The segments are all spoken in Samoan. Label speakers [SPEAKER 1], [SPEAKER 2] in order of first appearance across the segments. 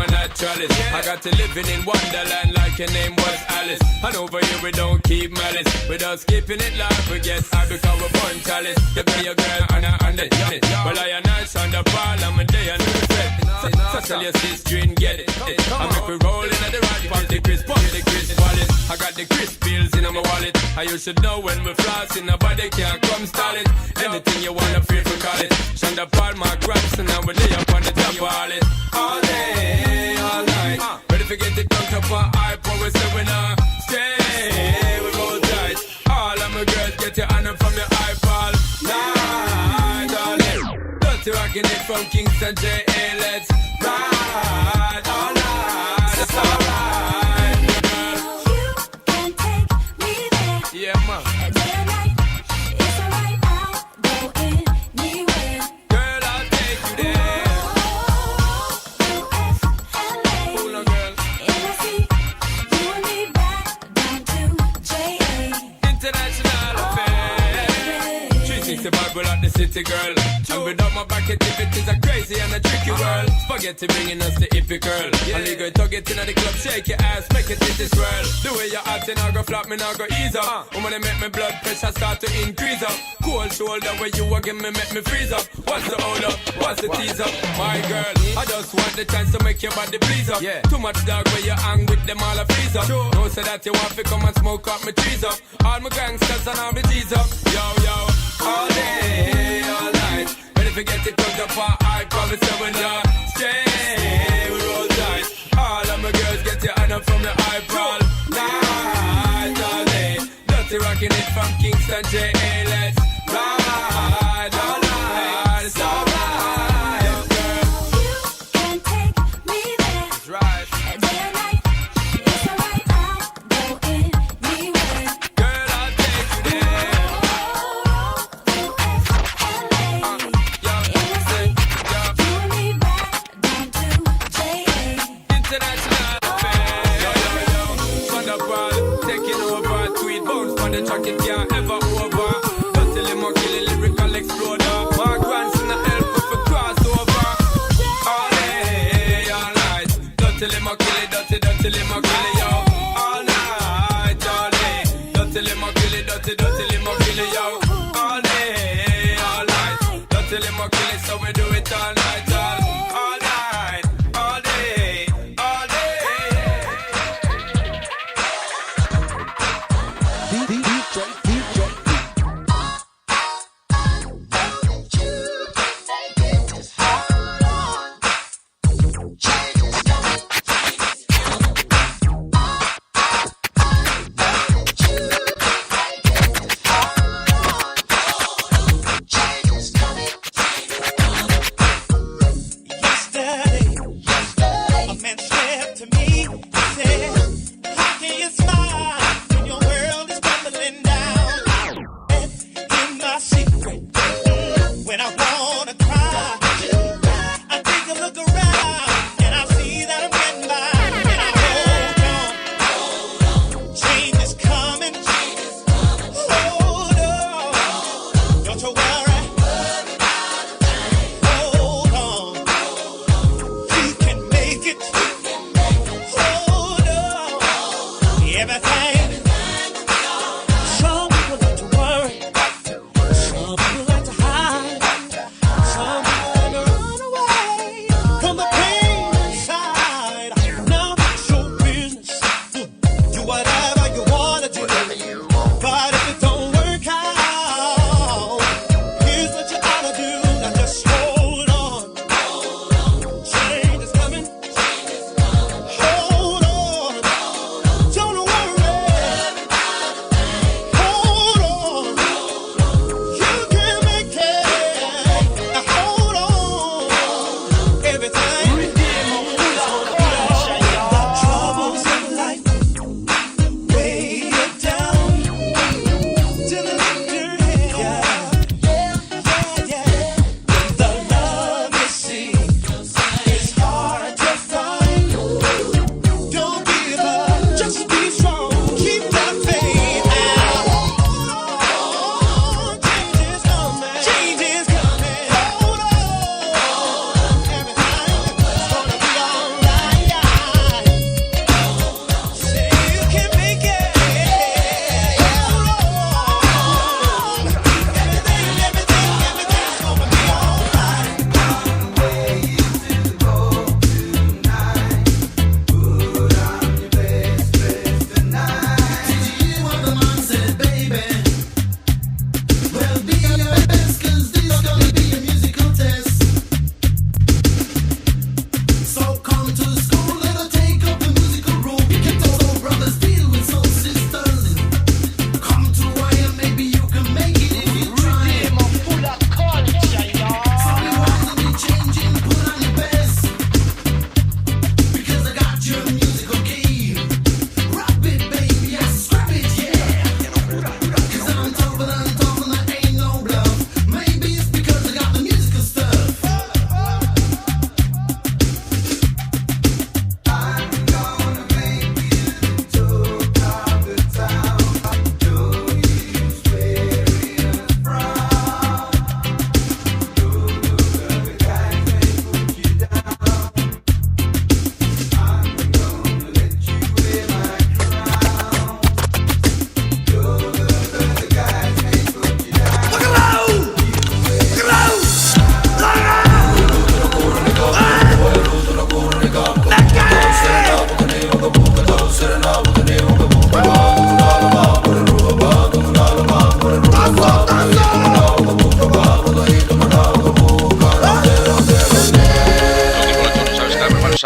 [SPEAKER 1] a naturalist. I got to living in Wonderland like your name was Alice. And over here we don't keep malice. We just keeping it live. We get high because we're born chalice. You be your girl and I and it. Well, I and I on the ball, I'm a day and fret. So tell your sister and get it. I make we roll in at the right pop the crisp, pop the crisp wallet. I got the crisp bills in my wallet. I you should know when we floss in nobody can come stall it. Anything you wanna feel for call it. Shonda Paul, my grandson, and we lay up on the top of all it. All day, all night. Ready to get it drunk up on hype, but we say we not stay. We roll tight. All of my girls get your honor from your eyeball. Night, all day. Dirty rocking it from Kingston J.A. Let's ride all night. It's alright, girl.
[SPEAKER 2] You can take me there.
[SPEAKER 1] Yeah, man.
[SPEAKER 2] Day or night, it's alright. I'll go anywhere.
[SPEAKER 1] Girl, I'll take you there.
[SPEAKER 2] U-F-L-A.
[SPEAKER 1] Cool on, girl.
[SPEAKER 2] N-I-C. You and me back down to J-A.
[SPEAKER 1] International affair. 365 we like the city girl. And without my back it if it is a crazy and a tricky world. Spaghetti bringing us the hippie girl. And legal to get in the club, shake your ass, make it hit this world. The way you're acting, I go flop, me now go ease up. Woman, they make me blood pressure start to increase up. Cold shoulder where you are give me, make me freeze up. What's the hold up? What's the tease up? My girl, I just want the chance to make your body please up. Too much dog where you hang with them all a freeze up. No say that you want to come and smoke up my trees up. All my gangsters and all my G's up. Yo, yo, all day, all night. Ready to get it plugged up for I promise you we're not stay. We roll tight. All of my girls get your honor from the eyeball. Night, all day. Dirty rocking it from Kingston J.A. Let's ride all night. It's alright, girl.
[SPEAKER 2] You can take me there.
[SPEAKER 1] It's right.
[SPEAKER 2] Day or night, it's alright. I'll go anywhere.
[SPEAKER 1] Girl, I'll take you there.
[SPEAKER 2] U-F-L-A.
[SPEAKER 1] Yeah,
[SPEAKER 2] N-I-C.
[SPEAKER 1] yeah.
[SPEAKER 2] You and me back down to J-A.
[SPEAKER 1] International affair. Yo, yo, yo. Thunderball, taking over. Tweet bounce on the track, it can't ever over. Dirty limo, kill it, lyrical exploder. Mark Ronson, a help if a crossover. All day, all night. Dirty limo, kill it, dirty, dirty limo, kill it, yo. All night, all day. Dirty limo, kill it, dirty, dirty limo, kill it, yo. All day, all night. Dirty limo, kill it, so we do it all night, all night, all day, all day.
[SPEAKER 3] DJ, DJ.
[SPEAKER 4] Yesterday, a man said to me, he said, how can you smile when your world is crumbling down? In my secret, when I want to cry, I take a look around and I see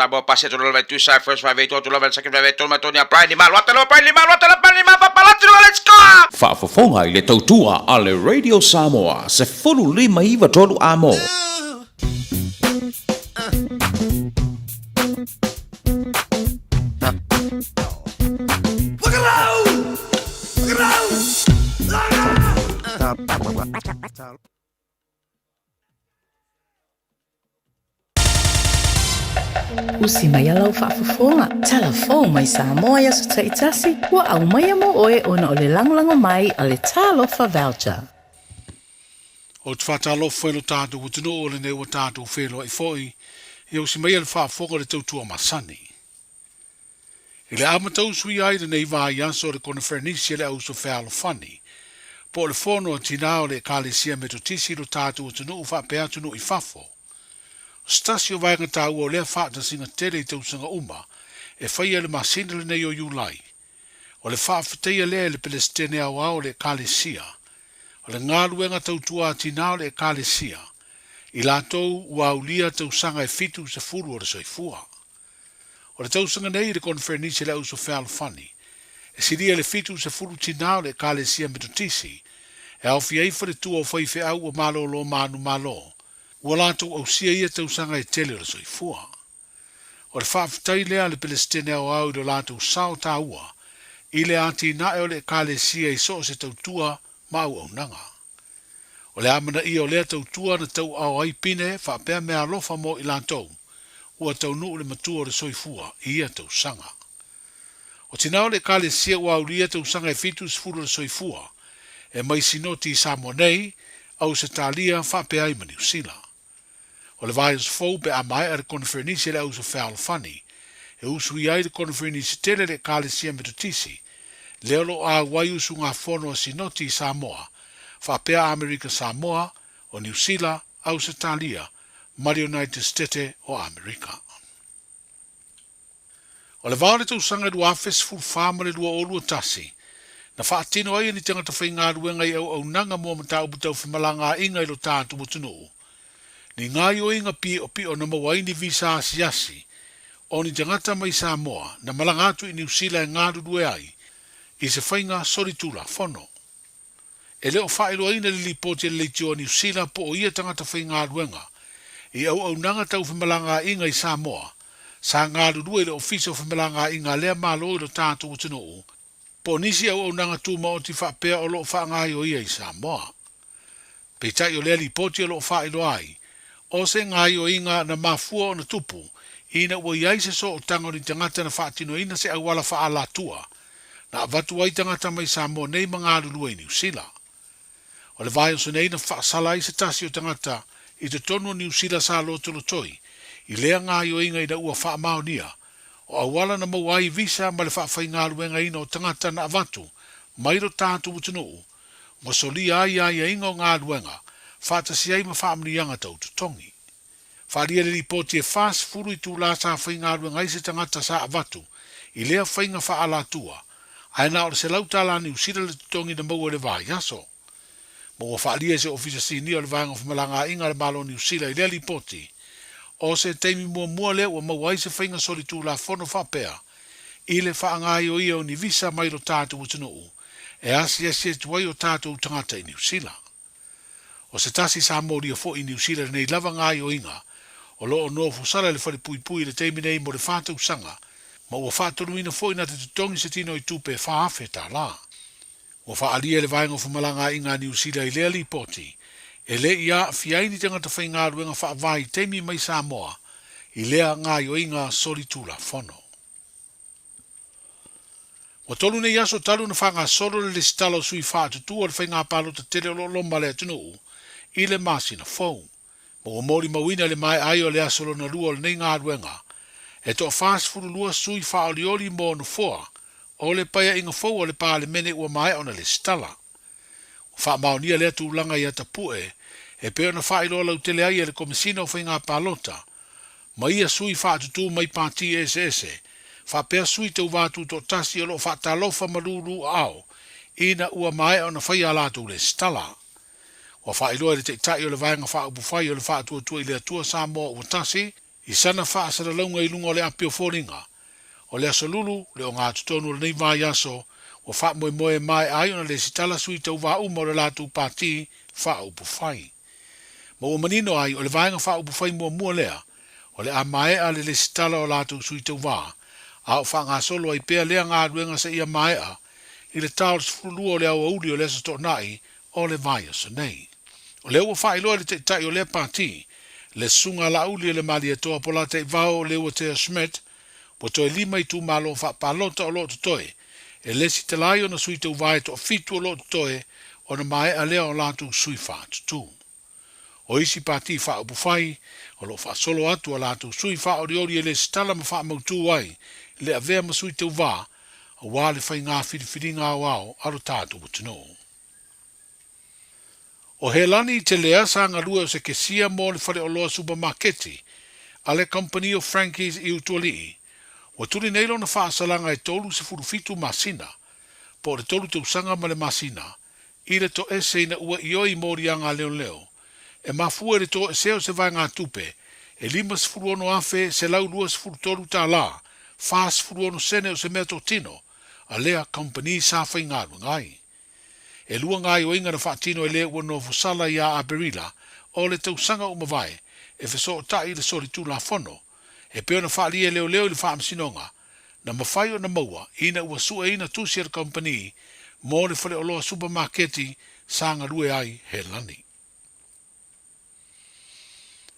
[SPEAKER 5] Samoa pasi atu lava i Tusa first 5 8 atu lava second 5 8 tolu Tony Brian Lima Luata lava Brian Lima Luata lava Brian Lima Papalati lava let's go!
[SPEAKER 6] Faafofoga i le tautua a le Radio Samoa, 15 9 3 Amo.
[SPEAKER 7] Usi mai a lau faafofoga, tala fou mai Samoa i aso taitasi, ua aumaia mo oe ona o le lagolago mai a le Talofa Voucher.
[SPEAKER 8] Ou te faatalofa i lo tatou atunuu o lenei ua tatou feiloai foi, ia usi maia le faafofoga o le tautua masani. I le amatausui ai lenei vaiaso o le Koneferenisi a le Auso Fealofani, po o le Fono a Tinā o le Ekalesia Metotisi i lo tatou atunuu faapea atunuu i fafo. O se tasi o vaega taua o lea faatasiga tele i tausaga uma e faia i le masina lenei o Iulai, o le faafetaia lea e le Pelesitene Aoao o le Ekalesia, o le galuega tautua tinā o le Ekalesia, i latou ua aulia tausaga e 70 o le soifua. O le tausaga nei i le Koneferenisi a le Auso Fealofani, e silia i le 70 tinā o le Ekalesia Metotisi, e aofia ai faletua o faifeau ua malōlō manumalo, ua latou ausia ia tausaga e tele o le soifua. O le faafetai lea a le Pelesitene Aoao i lo latou sao taua i le atinae o le Ekalesia i so o se tautua ma auaunaga. O le amanaia o lea tautua na tauaao ai pine faapea meaalofa mo i latou ua taunuu le matua o le soifua i ia tausaga. O tinā o le Ekalesia ua aulia tausaga e 70 o le soifua e mai Sinoti i Samoa nei, Ausetalia faapea ai ma Niu Sila. O le vaiaso fou pe a maea le Koneferenisi a le Auso Fealofani, e usuia ai le Koneferenisi tele a le Ekalesia Metotisi, lea o lo o auai usugafono a Sinoti i Samoa, faapea Amerika Samoa, o Niu Sila, Ausetalia, ma le United Setete o Amerika. O le vā o le tausaga e 2014 ma le 2021, na faatino ai e ni tagata faigaluega i auaunaga mo mataupu tau femalagaaiga i lo tatou atunuu, ni gaoioiga piʻopiʻo na maua ai ni visa asiasi o ni tagata mai Samoa na malaga atu i Niu Sila e galulue ai i se faiga solitulafono. E le o faailoaina le lipoti a le Leitio a Niu Sila po o ia tagata faigaluega i auaunaga tau femalagaaiga i Samoa sa galulue i le Ofisa o Femalagaaiga a lea Malo i lo tatou atunuu po o nisi auaunaga tumaoti faapea o lo o faagaioia i Samoa. Peitai o lea lipoti o lo o faailoa ai o se gaioiga na mafua ona tupu ina ua i ai se sootaga o ni tagata na faatinoina se auala faaalatua na avatu ai tagata mai Samoa nei ma galulue i Niu Sila. O le vaiaso nei na faasala ai se tasi o tagata i totonu o Niu Sila sa lotolotoi i lea gaioiga ina ua faamaonia o auala na maua ai visa ma le faafaigaluegaina o tagata na avatu mai lo tatou atunuu ua solia ai aiaiga o galuega faatasi ai ma faamanuiaga tau totogi. Faaalia le lipoti e 40 itulā sa faigaluega ai se tagata sa avatu i lea faiga faaalatua, ae na o le $100 Niu Sila le totogi na maua i le vaiaso. Ma ua faaalia e se Ofisa Sinia o le Vaega o Femalagaaiga a le Malo o Niu Sila i lea lipoti, o se taimi muamua lea ua maua ai se faiga solitulafono faapea i le faagaioia o ni visa mai lo tatou atunuu e asiasi atu ai o tatou tagata i Niu Sila. O se tasi sa molia foi i Niu Sila lenei lava gaoioiga, o lo o nofo sala i le falepuipui i le taimi nei mo le 4 tausaga, ma ua faatonuina foi na te totogi se tino i tupe e $4,000. Ua faaalia e le Vaega o Femalagaaiga a Niu Sila i lea lipoti, e le i aafia ai ni tagata faigaluega faavaitaimi mai Samoa i lea gaoioiga solitulafono. Ua 3 nei aso talu na faagasolo le lesitala o sui faatutu o le faiga palota tele o lo o loma le atunuu i le masina fou. Ma ua molimauina le maea ai o le aso lona lua o lenei galuega, e toa-42 sui faaolioli mo nofoa o le paeaiga fou o le Palemene ua maea ona lesitala. Ua faamaonia lea tulaga i atapue e pei ona faailoa lautele ai e le Komesina o Faiga Palota ma ia sui faatutū mai pati eseese, faapea sui tauvā tutoatasi o lo o faatalofa ma lūlū aao ina ua maea ona faia a latou lesitala. Ua faailoa e le Taitai o le Vaega Faaupufai o le Faatuatua i le Atua Samoa Ua Tasi, I sana faasalalauga i luga o le api o foliga, o le Aso Lulu, le ogatotonu o lenei vaiaso, ua faamoemoe e maea ai ona lesitala sui tauvā uma o le latou pati faaupufai. Ma ua manino ai, o le Vaega Faaupufai muamua lea, o le a maea le lesitala o latou sui tauvā, a o faagasolo ai pea lea galuega seia maea i le ta o le 12 o le aoauli o le Aso Toonai o le vaiaso nei. O lea ua faailoa e le Taitai o lea pati, le Susuga Laauli o le Malietoa Polataivao Leuatea Schmidt, ua toe lima itumalo faapalota o lo o totoe, e lesitala ai ona sui tauva e toafitu o lo o totoe ona maea lea o latou sui faatutū. O isi pati faaupufai, o lo o faasolo atu a latou sui faaolioli e lesitala ma faamautū ai le avea ma sui tauvā aua le faiga filifiliga aoao a lo tatou atunuu. O Helani Telea sa galue o se kesia mo le faleoloa supamaketi a le kamupani o Frankie's i Utualii, ua tuli nei lona faasalaga e 37 masina, po o le tolu tausaga ma le masina, i le toese ina ua ioe i moliaga a leoleo, e mafua i le toesea o se vaegatupe e $56,123 tala, 46 sene o se meatotino a lea kamupani sa faigaluega ai. E lua gaoioiga na faatino e le ua nofo sala iā Aperila o le tausaga ua mavae e fesootai i le solitulafono e pei ona faaalia e leoleo i le Faamasinoga na mafai ona maua ina ua sueina tusi a le kamupani mo le faleoloa supamaketi sa galue ai Helani.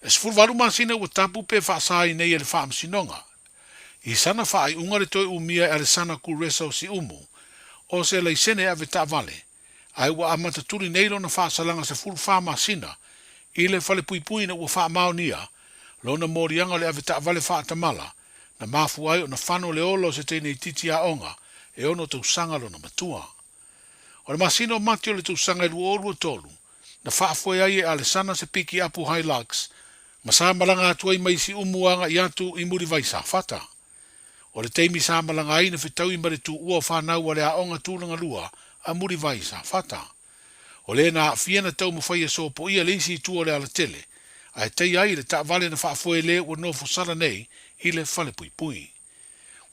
[SPEAKER 8] E 18 masina ua tapu pe faasa ai nei e le Faamasinoga i sana faaiuga le toe umia e Alesana Kuresa o Siumu o se laisene e ave taavale, ae ua amata tuli nei lona faasalaga 14 masina i le falepuipui ina ua faamaonia lona moliaga o le ave taavale faatamala na mafua ai ona fano le ola o se teine itiiti aoga e ono tausaga lona matua. O le masina o Mati o le tausaga e 2023, na faafoe ai e Alesana se piki apu Hilux ma sa malaga atu ai mai Siumu agai atu i Mulivai Safata. O le taimi sa malaga ai na fetaui ma le tuua o fanau a le aoga tulaga lua a Mulivai Safata. O le na aafia na taumafai e sopoia le isi itu o le alatele, ae taia ai le taavale na faafoe le ua nofo sala nei i le falepuipui.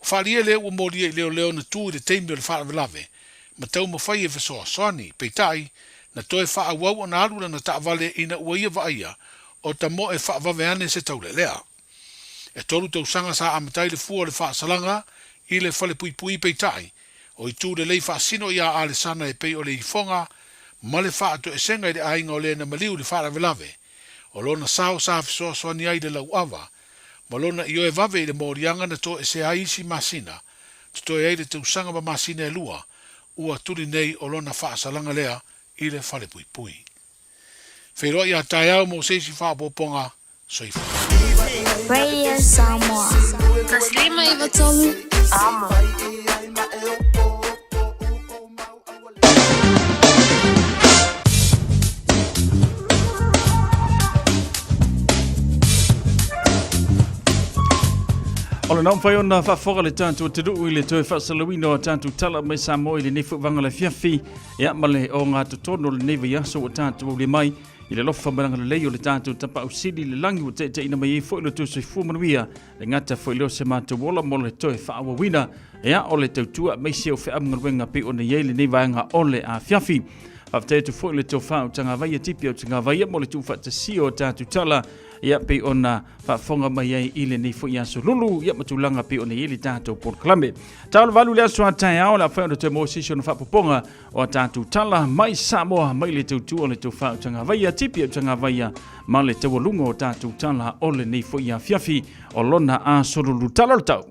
[SPEAKER 8] Ua faaalia lea ua molia i leoleo na tu i le taimi o le faalavelave ma taumafai e fesoasoani, peitai, na toe faaauau ona alu lana taavale ina ua ia vaaia o tamoe faavave ane se taulealea. E tolu tausaga sa amata ai le fua o le faasalaga i le falepuipui peitai, o itu lelei faasino iā Alesana e pei o le ifoga ma le faatoesega i le aiga o le na maliu i le faalavelave, o lona sao sa fesoasoani ai i le lauava ma lona ioe vave i le moliaga na toesea ai isi masina, totoe ai le tausaga ma masina e lua, ua tuli nei o lona faasalaga lea i le falepuipui. Feiloai a taeao mo se isi faaopoopoga soifua.
[SPEAKER 2] Radio Samoa. 193 Amo.
[SPEAKER 9] O le mafai ona faafofoga le tatou atunuu i le toe faasalauina o a tatou tala mai Samoa i lenei foi vaega le afiafi ia ma le ogatotonu o lenei vaiaso ua tatou aulia mai i le alofa ma le agalelei o le tatou Tapaau Sili i le lagi ua taitaiina mai ai foi lo outou soifua manuia le gata foi lea o se matou ola mo le toe faaauauina ia o le tautua aemaise o feamugaluega pei ona i ai lenei vaega o le afiafi. Faafetai atu foi le tofa o Tagavaia Tipi o Tagavaia mo le tuufaatasia o tatou tala ia pei ona faafofoga mai ai i lenei foi aso lulu ia ma tulaga pei ona i ai le tatou polokalame. Tau le valu le aso a taeao le a fai ona toe maua se isi ona faapopoga o a tatou tala mai Samoa mai le tautua o le tofa o Tagavaia Tipi o Tagavaia ma le taualuga o tatou tala o lenei foi afiafi o lona aso lulu. Tala o le tau.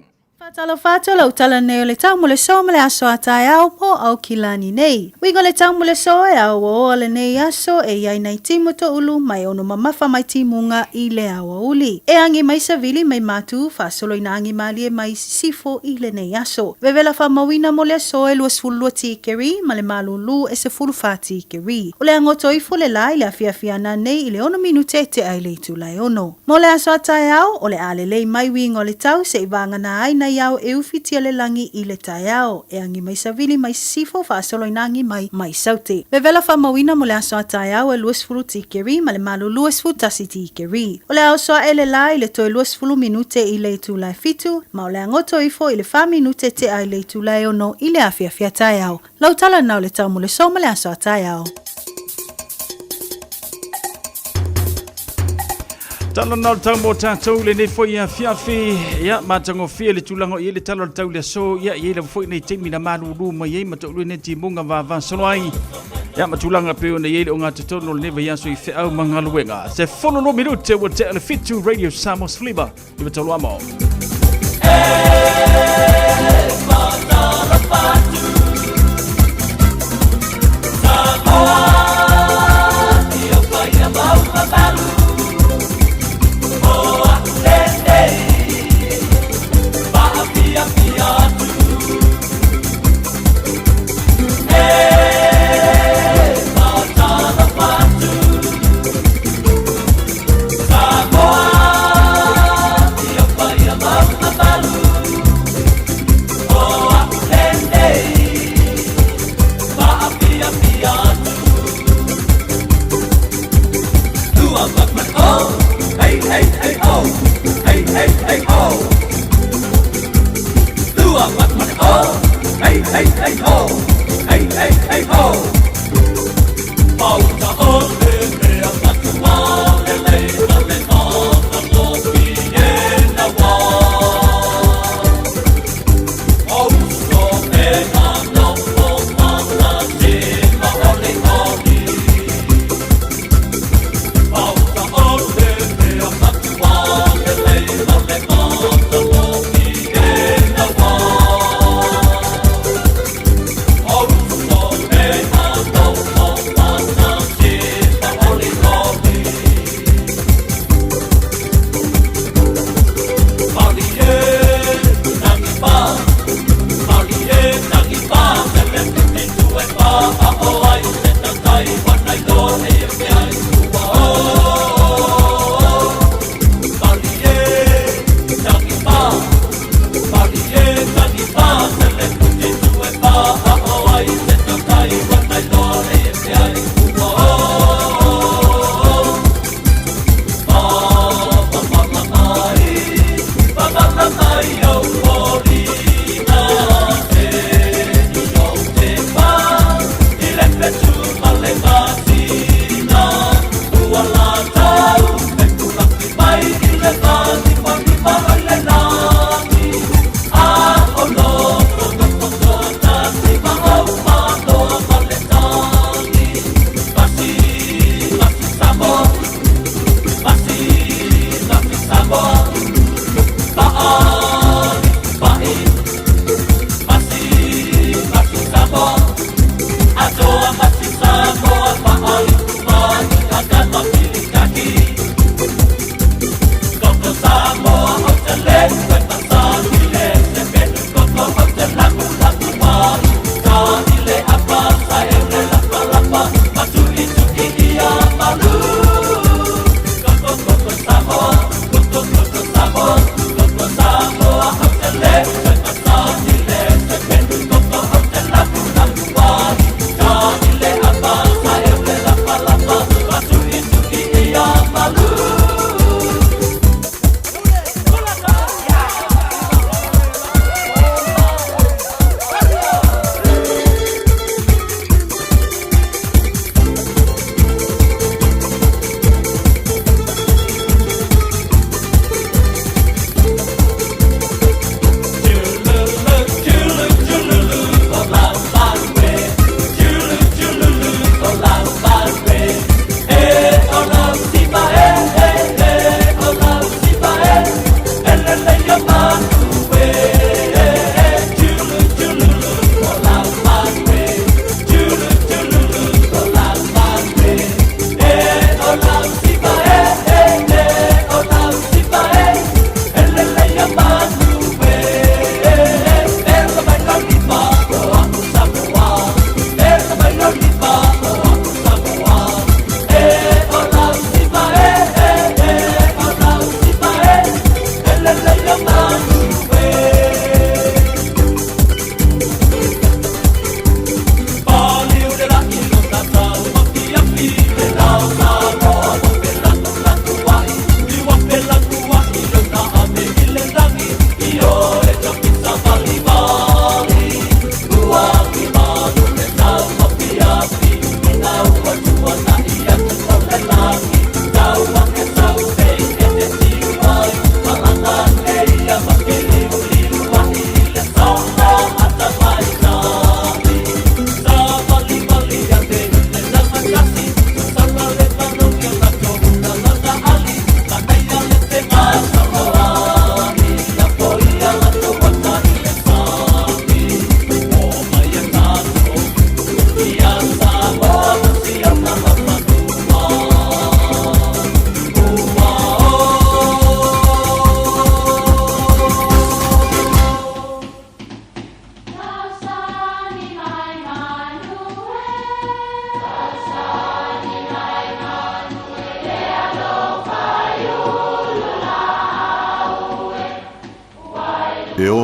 [SPEAKER 10] Faatalofa atu lau tala nei o le tau mo le so ma le aso a taeao po o Aukilani nei. Uiga o le tau mo le so e aoaoa lenei aso e i ai nai timu toulu mai ono mamafa mai timuga i le aoauli. E agi mai savili mai matu faasolo ina agi malie mai sisifo i lenei aso. Vevela faamauina mo le aso e 22 tikeri ma le malūlū e 14 tikeri. O le agoto ifo le la i le afiafi ana nei i le ono minute e tea i le itula e ono. Mo le aso a taeao, o le a lelei mai uiga o le tau se i vagana ai nai ao e ufitia le lagi i le taeao, e agi mai savili mai sisifo faasolo ina agi mai mai saute. Vevela faamauina mo le aso a taeao e 20 tikeri ma le malu 21 tikeri. O le a oso ae le la i le toe 20 minute i le itula e fitu, ma o le a goto ifo i le fa minute tea i le itula e ono i le afiafi a taeao. Lau tala na o le tau mo le so ma le aso a taeao.
[SPEAKER 9] Tala na o le tau mo tātou lenei foi afiafi. Ia, matagofie le tulaga o i ai le tala o le tau i le aso. Ia, e i ai lava foi nei taimi na malūlū mai ai ma toʻulua nei timuga vavasolo ai. Ia, ma tulaga pei ona i ai le ogatotonu o lenei vaiaso i feau ma galuega. 12 minute ua tea le fitu Radio Samoa Sliba i Matolo Amo.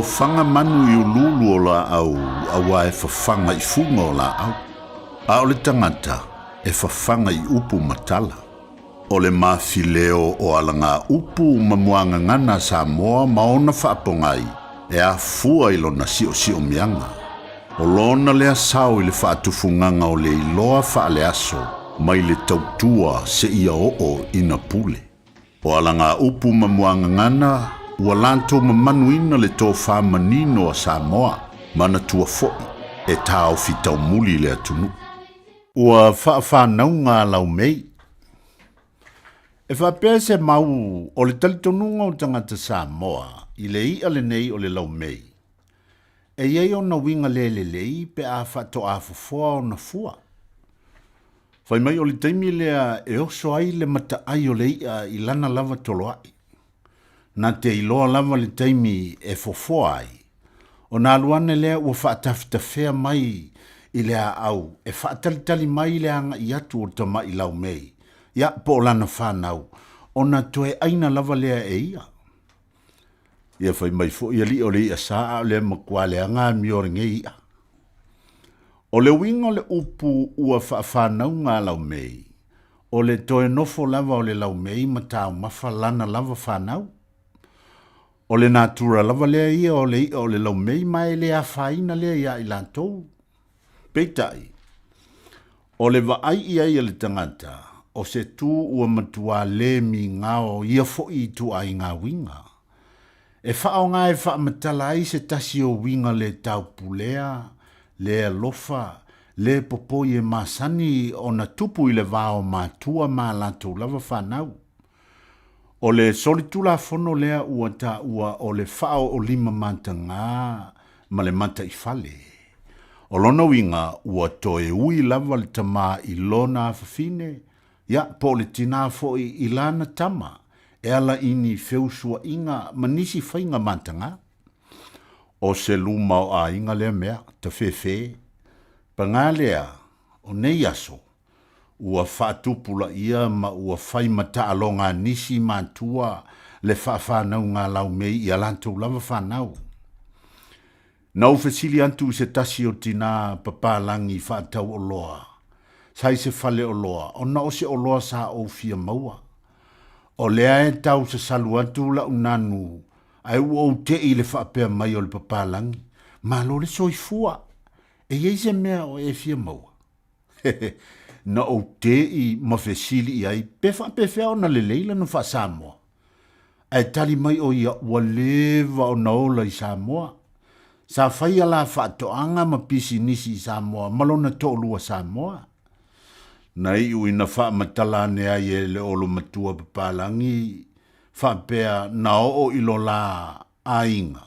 [SPEAKER 11] Ofaga manu i uluulu o laau auā e fafaga i fuga o laau, a o le tagata e fafaga i upu ma tala. O le mafileo o alagaupu ma muagagana a Samoa ma ona faapogai e afua i lona siosiomiaga. O lona lea sao i le faatufugaga o le iloa faaleaso mai le tautua seia oo ina pule. O alagaupu ma muagagana ua latou mamanuina le tofa manino a Samoa, manatua foi e taofi taumuli le atunuu. Ua faafanauga a Laumei. E faapea se mau o le talitonuga o tagata Samoa i le i'a lenei o le laumei, e i ai ona uiga le lelei pe a faatoa fofoa ona fua. Fai mai o le taimi lea e oso ai le mataai o le i'a i lana lava toloa'i. Na te iloa lava le taimi e fofoa ai, ona alu ane lea ua faatafetafea mai i le aau e faatalitali mai le agai atu o tama'i laumei, ia, po o lana fanau, ona toe ʻaina lava lea e ia. Ia fai mai foi alii o le i'a sa a o le matua leaga amio o lenei i'a. O le uiga o le upu ua faafanauga a laumei, o le toe nofo lava o le laumei ma taumafa lana lava fanau. O le natura lava lea ia o le i'a o le laumei ma e le afaina lea iā i latou. Peitai, o le vaai i ai a le tagata, o se tu ua matuā le migao ia foʻi ituaiga uiga. E faaaoga e faamatala ai se tasi o uiga le taupulea, le alofa, le popoi e masani ona tupu i le va o matua ma a latou lava fanau. O le solitulafono lea ua taua o le faaoolima matagā ma le mataifale. O lona uiga ua toe ui lava le tamā i lona afafine, ia, po o le tinā foi i lana tama, e ala i ni feusuaiga ma nisi faiga matagā. O se luma o aiga lea mea, tafefe. Pagā lea, o nei aso, ua faatupulaia ma ua fai ma taaloga a nisi matua le faafanauga a Laumei i a latou lava fanau. Na ou fesili atu i se tasi o tinā papalagi faatau oloa, sa i se fale oloa, ona o se oloa sa ou fia maua. O lea e tau sasalu atu la'u nanu ae ua ou te'i i le faapea mai o le papalagi, Malo le soifua! E i ai se mea o e fia maua? Na ou te'i ma fesili i ai pe faapefea ona lelei lana faa-Samoa. Ae tali mai ʻo ia ua leva ona ola i Samoa. Sa fai a la faatoaga ma pisinisi i Samoa ma lona toʻalua Samoa. Na iʻu ina faamatala ane ai e le olomatua papalagi faapea na oo i lo la aiga.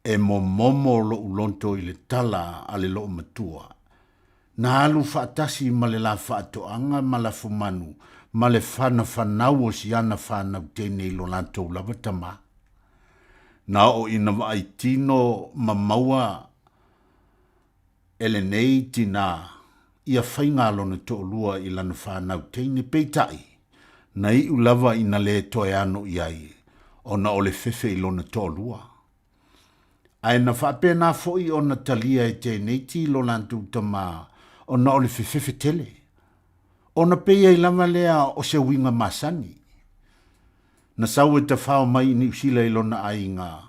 [SPEAKER 11] E momomo loʻu loto i le tala a le loomatua. Na alu faatasi ma le la faatoaga ma lafumanu ma le fanafanau o si ana fanau teine i lo latou lava tamā. Na oo ina vaai tino ma maua e lenei tinā ia faiga a lona toʻalua i lana fanau teine, peitai, na iʻu lava ina le toe ano i ai ona o le fefe i lona toʻalua. Ae na faapena foi ona talia e tēnei ti lo latou tamā ona o le fefefe tele, ona pei ai lava lea o se uiga masani. Na sau e tafao mai i Niu Sila i lona aiga,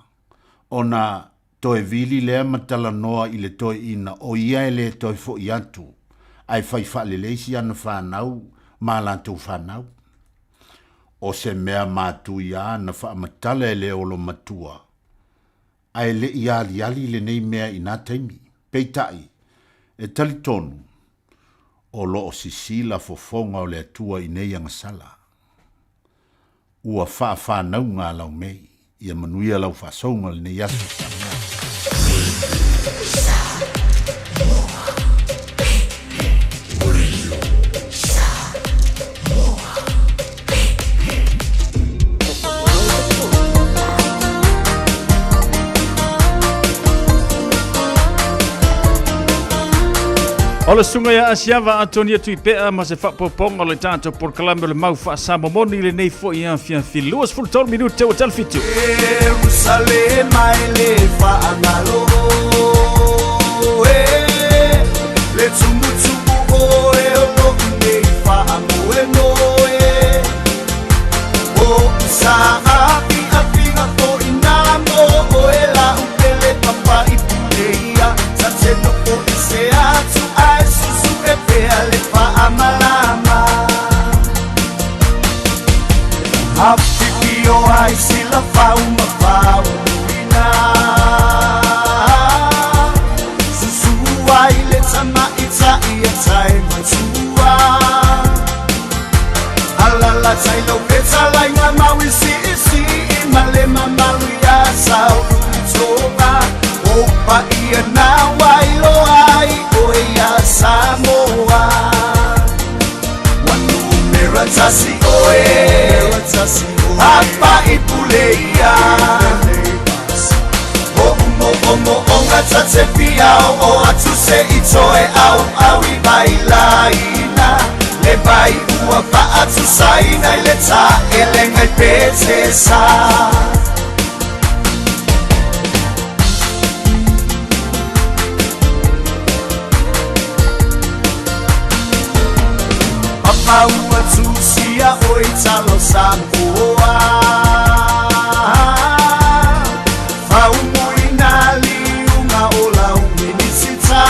[SPEAKER 11] ona toe vili lea ma talanoa i le toeaina o ia e le toe foʻi atu, ae fai faalelei si ana fanau ma a latou fanau. O se mea matuia na faamatala e le olomatua, ae le i aliali lenei mea i na taimi. Peitai, e talitonu, o lo o sisila fofoga o le Atua i nei agasala. Ua faafanauga a Laumei. Ia manuia lau faasouga lenei aso Samoa.
[SPEAKER 9] O le susuga ia Asiava Atonia Tuipea ma se faapopoga o le tatou polokalame o le mau faasamomoni i lenei foi afiafi 23 minute ua tala fitu.
[SPEAKER 4] Jerusalema e le faagalo e le tumutumu oe o lo'u nei faamoemoe o sa afiafiga foʻi na mo oe la'u pele papaʻi puleia sa te nofo i se atu ae susu e pea le faamalama Afifio ai sila fau ma fau ina Susu ai le tamaita'i a tai matua Alala tai lau fetalaiga mauisiisi ma le mamalu ia Saulitoga O paia na wailoa ai oe ia Samoa Ua numera tasi oe Apaʻi pule ia Moʻomoʻomoʻoga ta te fia o atu se i toe au au i vailaina Le vai ua faatusaina i le taʻelega i Petesa. Papa ua tusia oi talo Samoa Faumuina liuga o lau minisita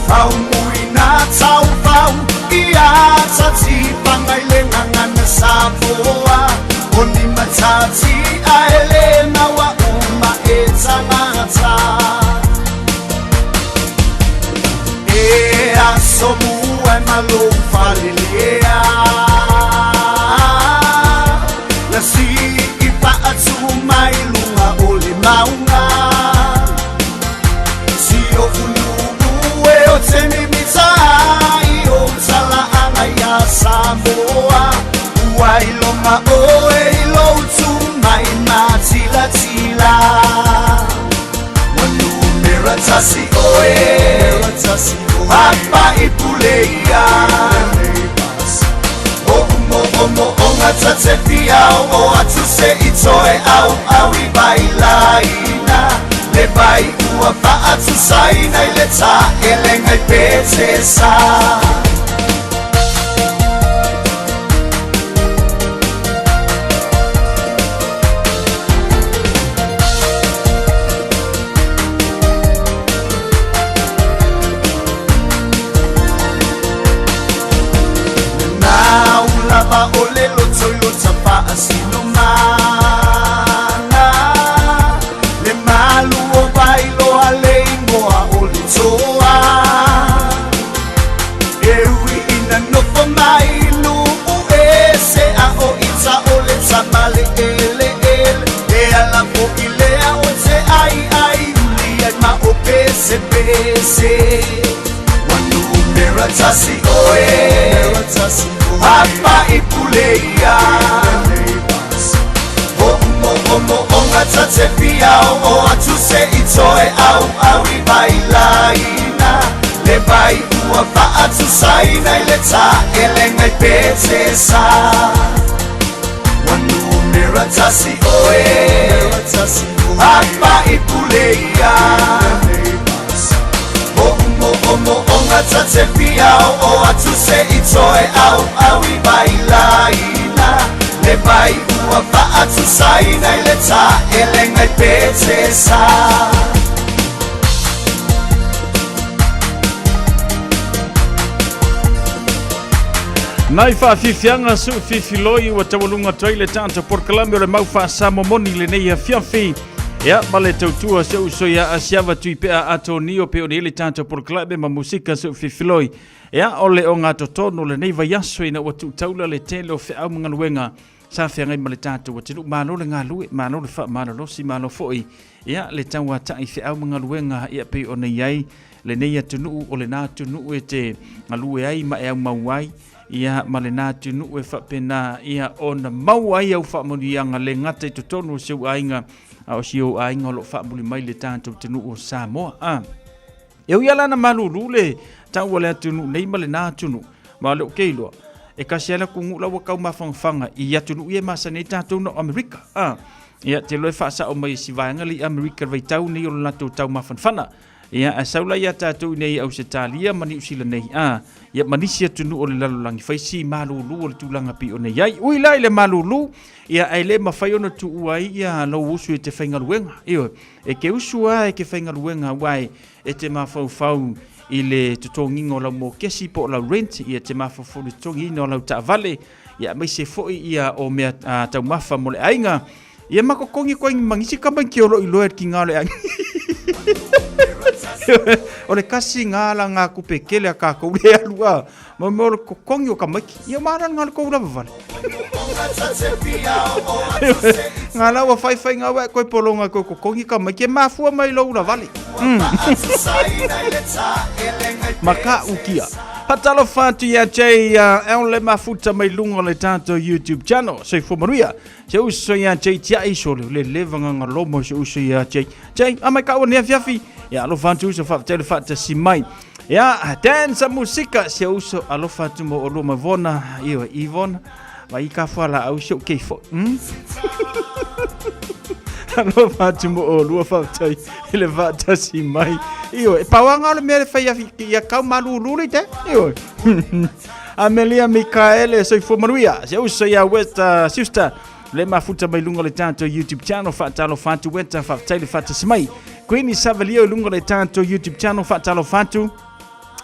[SPEAKER 4] Faumuina taufau ia tatifaga i le gagana Samoa O ni matati ae le maua uma e tagata E aso mua e malo falelea Na sii faatu mai luga o le mauga Si o ulu'u e o te mimita ai o talaaga ia Samoa Ua iloga oe i lou tumai matilatila Ua numera tasi oe Apaʻi pule ia Moʻomoʻomoʻoga ta te fia o atu se i toe au au i vailaina Le vai ua faatusaina i le taʻelega i Petesa. Na ulava o le loto i lo tafaasilomana Le malu o vailoa le igoa o le toa E ui ina nofo mai lu'u ese a o ita o le tamale ele ele E ala fo'i lea o te ai ai uli ai ma o pese pese Ua numera tasi oe Apaʻi pule ia Moʻomoʻomoʻoga ta te fia o atu se i toe au au i vailaina Le vai ua faatusaina i le taʻelega i Petesa Ua numera tasi oe Apaʻi pule ia Moʻomoʻomoʻoga ta te fia o atu se i toe au au i vailaina Le vai ua faatusaina i le taʻelega i Petesa.
[SPEAKER 9] Nai faafiafiaga suufifiloi ua taualuga atu ai le tatou polokalame o le mau faasamomoni i lenei afiafi. Ia, ma le tautua se uso ia Asiava Tuipea Atonio pe o nei le tatou polokalame ma musika suufifiloi. Ia, o le ogatotonu o lenei vaiaso ina ua tuutaula le tele o feau ma galuega sa feagai ma le tatou atunuu. Malo le galue, malo le faamalolosi, malo foi ia le tauata'i feau ma galuega ia pei ona i ai lenei atunuu o lena atunuu e te galue ai ma e aumau ai ia ma lena atunuu e faapena ia ona maua ai au faamanuiaga le gata i totonu o si ou aiga a o si ou aiga o lo o faamuli mai le tatou atunuu o Samoa. E ui ala na malulu le tau o le atunuu nei ma lena atunuu, ma o lea ou te iloa, e kasi lava le atunuu la ua tau mafanafana i atunuu ia e masani ai tatou na o Amerika. A, ia, te iloa e faasao mai e si vaega lea i Amerika i le vaitau nei o le latou tau mafanafana. Ia, ae sau la ia tatou i inei i Ausetalia ma Niu Sila nei, a, ia ma nisi atunuu o le lalolagi, fai si malulu o le tulaga pei ona i ai. Ui la i le malulu, ia, ae le mafai ona tuua ai ia lou usu e te faigaluega. Ioe, e te usu lava e te faigaluega aua e, e te mafaufau i le totogiina o lau mokesi po o lau rent, ia e te mafaufau i le totogiina o lau taavale, ia aemaise foi ia o mea taumafa mo le aiga. Ia ma totogi koe ma nisi tamaiti o lo o iloa e le tiga o le aiga. O le kasi ga la ga tupe tele a tatou le alu a mo mea o le totogi o tamaiti. Ia ma ala ga le tou lava vale. Ga la ua faifai ga ua e koe pologa koe totogi tamaiti e mafua mai lou lavale. Ma ka ukia. Fatalofa atu ia Jay uh, le mafuta mai luga o le tatou YouTube channel. Soifua manuia. Se uso ia Jay tiai sole le leva nganga lomo se uso ia Jay. Jay, amai ka ua afiafi. Ia alofa atu uso faafetai le faatasi mai. Ia, dance musika se uso alofa atu mo olua ma Vona, ia Ivona. Vai ka fua la au se o keifo. Alofa atu mo olua faafetai i le faatasi mai. Ioe, e pauanga o le mea le fai afi ia kau malulu le te. Ioe. Amelia Mikaele, soifua manuia. Se uso ia Weta Sister. Le mafuta mai luga o le tatou YouTube channel, faatalofa atu Weta, faafetai le faatasi mai. Queenie Savalio i luga o le tatou YouTube channel, faatalofa atu.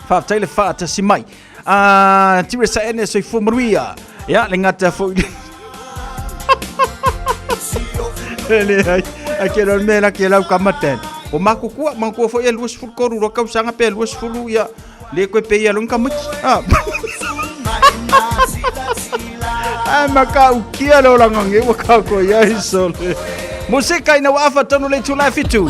[SPEAKER 9] Faafetai le faatasi mai. Ah, Tiresa Ene, soifua manuia. Ia, le gata foi. Le ai, a ke lo mea la ke lau ka maten. O makukua, makukua foi e 23 ro kausaga pe 20 ia. Le koe pe ia longa ka maki. Ah. Ai maka ukia le olanga nge ua ka ko ia i sole. Musika ina wa afa tonu le tula fitu.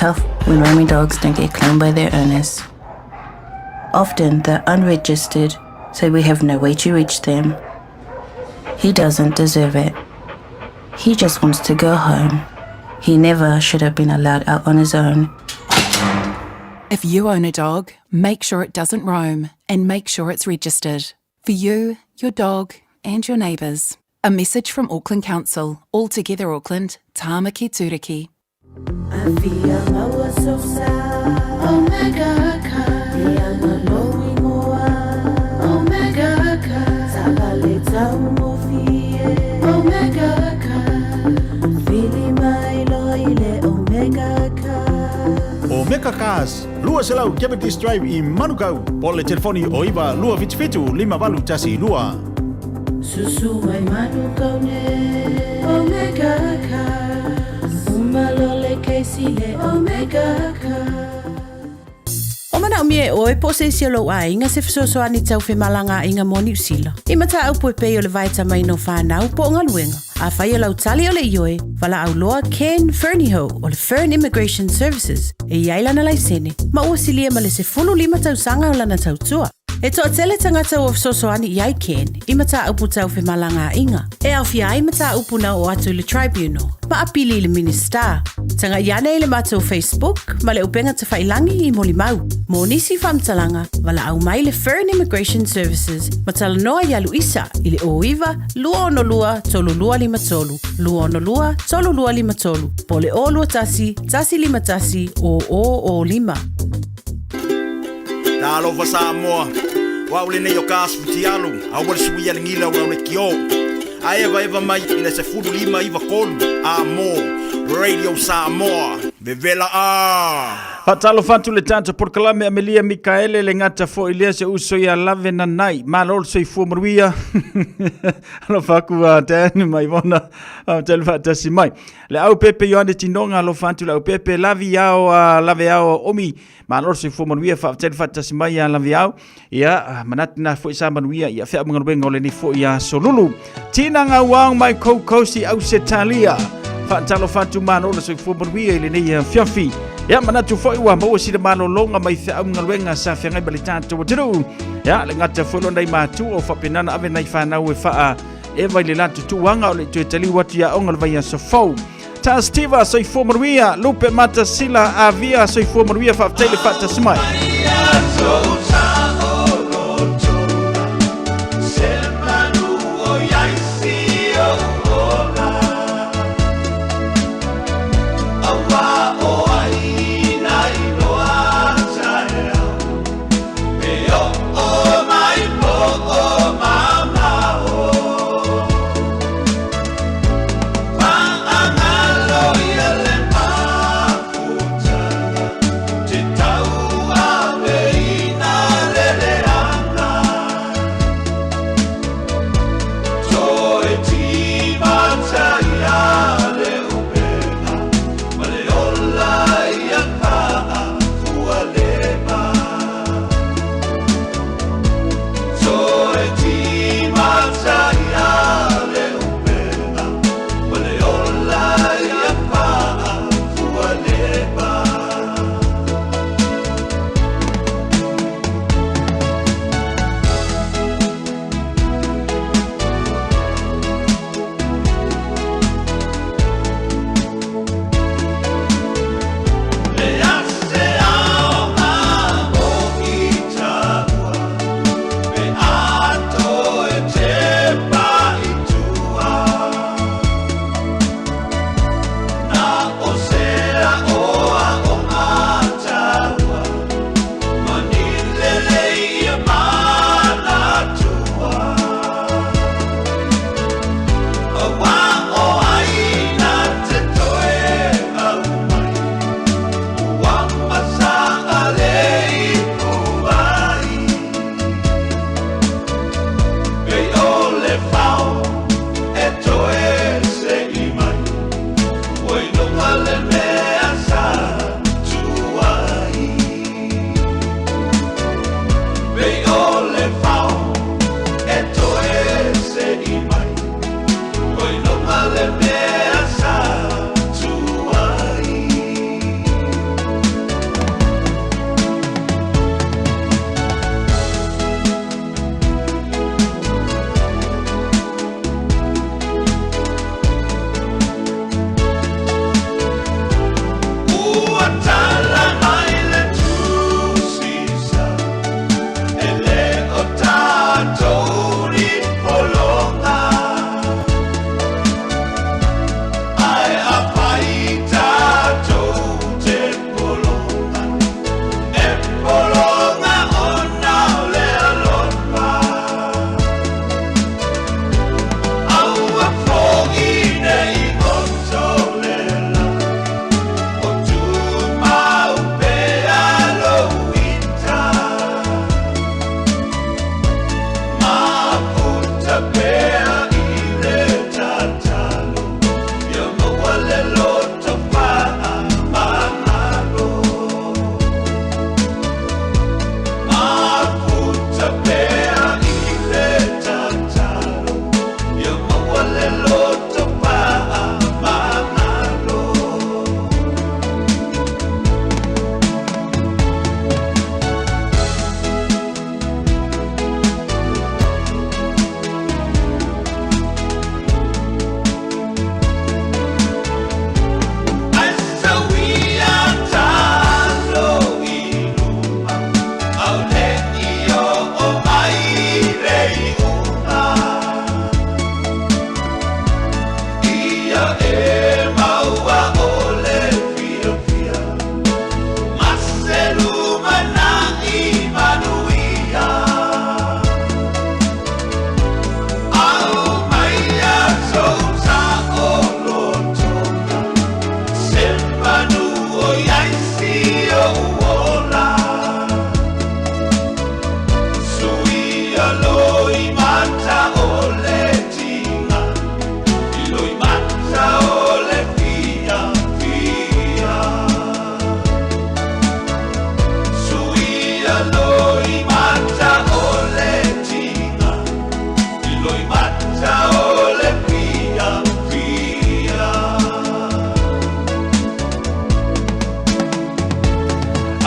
[SPEAKER 12] tough when roaming dogs don't get claimed by their owners. Often they're unregistered, so we have no way to reach them. He doesn't deserve it. He just wants to go home. He never should have been allowed out on his own.
[SPEAKER 13] If you own a dog, make sure it doesn't roam and make sure it's registered. For you, your dog, and your neighbours. A message from Auckland Council, All Together Auckland, Tāmaki Tūriki.
[SPEAKER 14] Omega Cars, 200 Cavendish Drive i Manukau, po o le telefoni o 9 277 5812.
[SPEAKER 2] Susu mai Manukau ne Omega Cars Uma lole keisi le Omega Cars.
[SPEAKER 7] O manaʻomia e ʻoe po o se isi o lou aiga se fesoasoani tau femalagaaiga mo Niu Sila. I mataupu e pei o le vaetamaina o fanau po o galuega. Afai o lau tali o le ioe, valaau loa Ken Fernihough o le Fern Immigration Services e i ai lana laisene ma ua silia ma le 15 tausaga o lana tautua. E toatele tagata ua fesoasoani i ai Ken i mataupu tau femalagaaiga, e aofia ai mataupu na oo atu i le Tribunal ma apili i le Minisita. Tagai ane i le matou Facebook ma le upega tafailangi i molimau. Mo nisi faamatalaga, valaau mai le Fern Immigration Services ma talanoa ia Luisa i le 09 262 3253, 262 3253, po o le 021 151 0005.
[SPEAKER 14] Talofa Samoa, o au lenei o Kas Fitialu, aua le suia le gila o lau lekiō. A evaeva mai i le 15 9 3 a mo Radio Samoa, vevela a!
[SPEAKER 9] Faatalofa atu le tatou polokalame Amelia Mikaele le gata foi lea se uso ia lave nanai. Malo le soifua manuia. Alofa aku a Dan ma Ivona tele faatasi mai. Le au pepe Ioane Tinoga alofa atu le au pepe lavi ao a lave ao omi. Malo le soifua manuia faafetai le faatasi mai ia lave ao. Ia manatu na foi sa manuia ia fea magaluega o lenei foi ia solulu. Tina Ngauang mai Koukosi Ausetalia. Faatalofa atu malo le soifua manuia i lenei afiafi. Ia manatu foi ua maua sina malologa mai feau galuega sa feagai ma le tatou atunuu. Ia le gata foi lona i matua o faapena ona ave nai fanau e faa eva i le latou tuuaga o le toe taliu atu i aoga o le vaiaso fou. Ta Steva soifua manuia, Lupe Matasila Avia soifua manuia, faafetai le faatasi mai.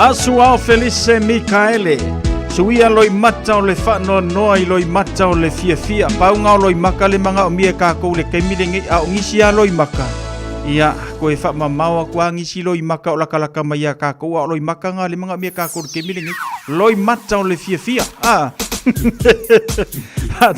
[SPEAKER 9] Asuao Felice Mikaele, suia loimata o le faanoanoa i loimata o le fiafia. Pauga o loimaka le magaomia e kākou le taimi lenei, a o nisi lava loimaka, ia, koe faamamao atu lava nisi loimaka o lakalaka mai ia kākou, a o loimaka na le magaomia e kākou i le taimi lenei. Loimata o le fiafia. Ah.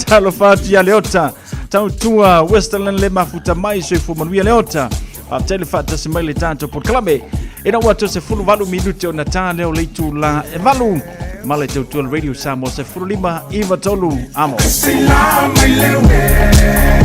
[SPEAKER 9] Talofa atu ia Leota. Tautua Westerland le mafuta mai soifua manuia Leota. Faafetai le faatasi mai le tatou polokalame. Ina ua toe 18 minute ona tā lea o le itula e 8 ma le tautua le Radio Samoa 15 93 amo.
[SPEAKER 1] Sila mai le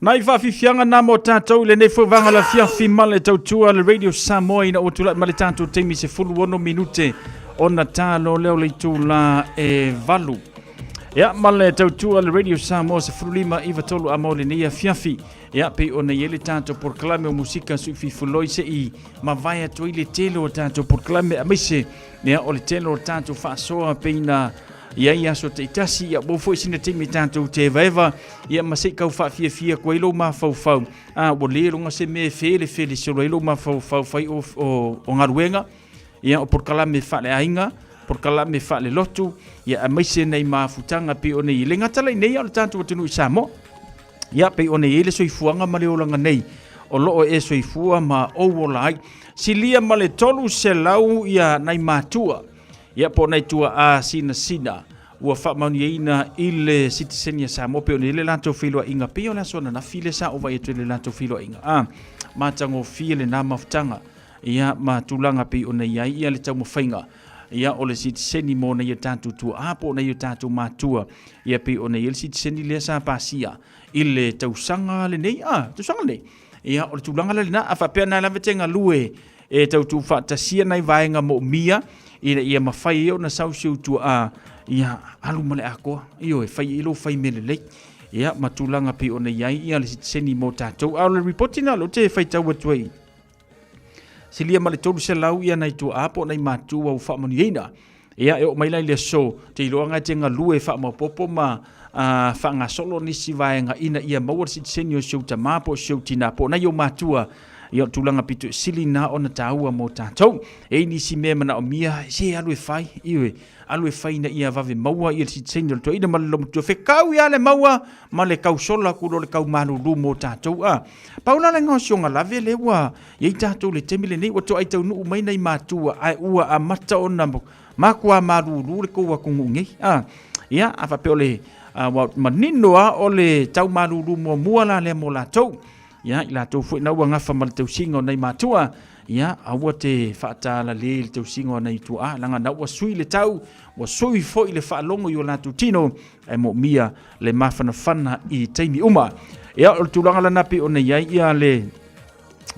[SPEAKER 9] Nai faafifiaga na mo tatou i lenei foi vaga lafiafi ma le tautua le Radio Samoa ina ua tulai ma le tatou taimi 16 minute ona talo lea o le itula e 8. Ia ma le tautua le Radio Samoa 15 93 a mo lenei afiafi. Ia pei ona i ai le tatou polokalame o musika suififuloi se i mavae atu ai le tele o tatou polokalame aemaise ia o le tele o tatou faasoa pei na i ai aso taitasi, ia ua foi sina taimi tatou te evaeva, ia ma se i kau faafiafia atu ai lou mafaufau. A ua le loga se mea e felefele solo ai lou mafaufau fai o, o, o galuega, ia o polokalame faaleaiga, polokalame faalelotu, ia aemaise nei mafutaga pei ona i le gata lai nei a o le tatou atunuu i Samoa. Ia pei ona i ai le soifuaga ma le olaga nei o loo e soifua ma ou ola ai. Silia ma le 300 ia nai matua Ia po o nai tuaa sinasina ua faamaoniaina i le sitiseni a Samoa pei ona i ai le latou feiloaiga pei o le aso ananafi lea sa ova atu i le latou feiloaiga. A matagofie lena mafutaga ia ma tulaga pei ona i ai ia le taumafaiga ia o le sitiseni mo nai o tatou tuaa po o nai o tatou matua ia pei ona i ai le sitiseni lea sa pasia i le tausaga lenei a tausaga lenei ia o le tulaga la lena a faapea na lava te galue e tautu faatasia nai vaega moomia ina ia mafai ai ona sau si ou tuaa ia alu ma le atoa ioe fai ai lou fai mea lelei ia ma tulaga pei ona i ai ia le sitiseni mo tatou. A o le ripoti na lea ou te faitau atu ai, silia ma le 300 ia nai tuaa po o nai matua ua faamanuiaina ia e oo mai la i le aso te iloaga e te galue faamaopoopo ma faagasolo nisi vaega ina ia maua le sitiseni o si ou tama po o si ou tina po o nai ou matua. Ia o tulaga pito sili na ona taua mo tatou. E i nisi mea e manaomia, se alu e fai, ioe, alu e fai ina ia vave maua ia le sitiseni o le toeaina ma le lomatutua. Fekau ia le maua ma le kausola aku loa le kau malulu mo tatou. A, pau la le gaosioga lave lea ua i ai tatou i le taimi lenei, ua toai taunuu mai nai matua ae ua amata ona makuā malulu le kou atunuu nei. A, ia, a faapea o le, a, ua manino lava o le tau malulu muamua la lea mo latou. Ia, i latou foi na ua gafa ma le tausiga o nai matua, ia, aua te faatalale i le tausiga o nai tuaa, leaga na ua sui le tau, ua sui foi le faalogo i o latou tino, ae moomia le mafanafana i taimi uma. Ia, o le tulaga lena pei ona i ai ia le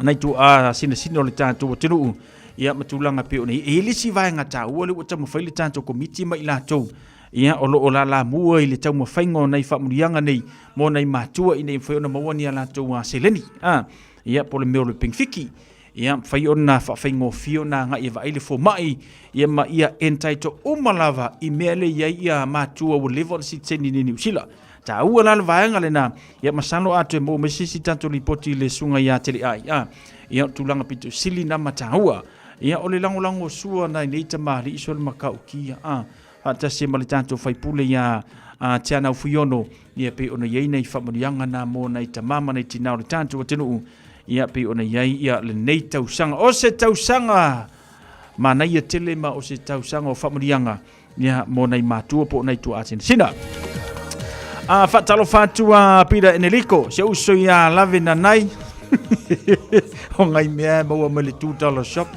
[SPEAKER 9] nai tuaa sinasina o le tatou atunuu, ia ma tulaga pei ona i ai. E i ai le isi vaega taua lea ua taumafai le tatou komiti ma i latou, ia, o lo o lalamua i le taumafaiga o nai faamanuiaga nei mo nai matua ina ia mafai ona maua ni a latou seleni, a, ia, po o le mea o le penefiki. Ia, mafai ona faafaigofie ona agai e vaai le fomai, ia, ma ia entitle uma lava i mea lea e i ai ia matua ua leva ona sitiseni i Niu Sila. Taua la le vaega lena, ia, masalo a toe maua mai se isi tatou lipoti i le susuga ia Teliai, a, ia, o le tulaga pito sili na ma taua. Ia, o le lagolagosua nai nei tamalii so le matautia, a, faatasi ma le tatou faipule ia Tianau Fuiono, ia pei ona i ai nai faamanuiaga na mo nai tama ma nai tina o le tatou atunuu, ia pei ona i ai ia lenei tausaga. O se tausaga manaia tele ma o se tausaga o faamanuiaga ia mo nai matua po o nai tuaa sinasina. A faatalofa atu a Peter Eneliko, se uso ia lave nanai. O ngai mea e maua mai le $2 shop.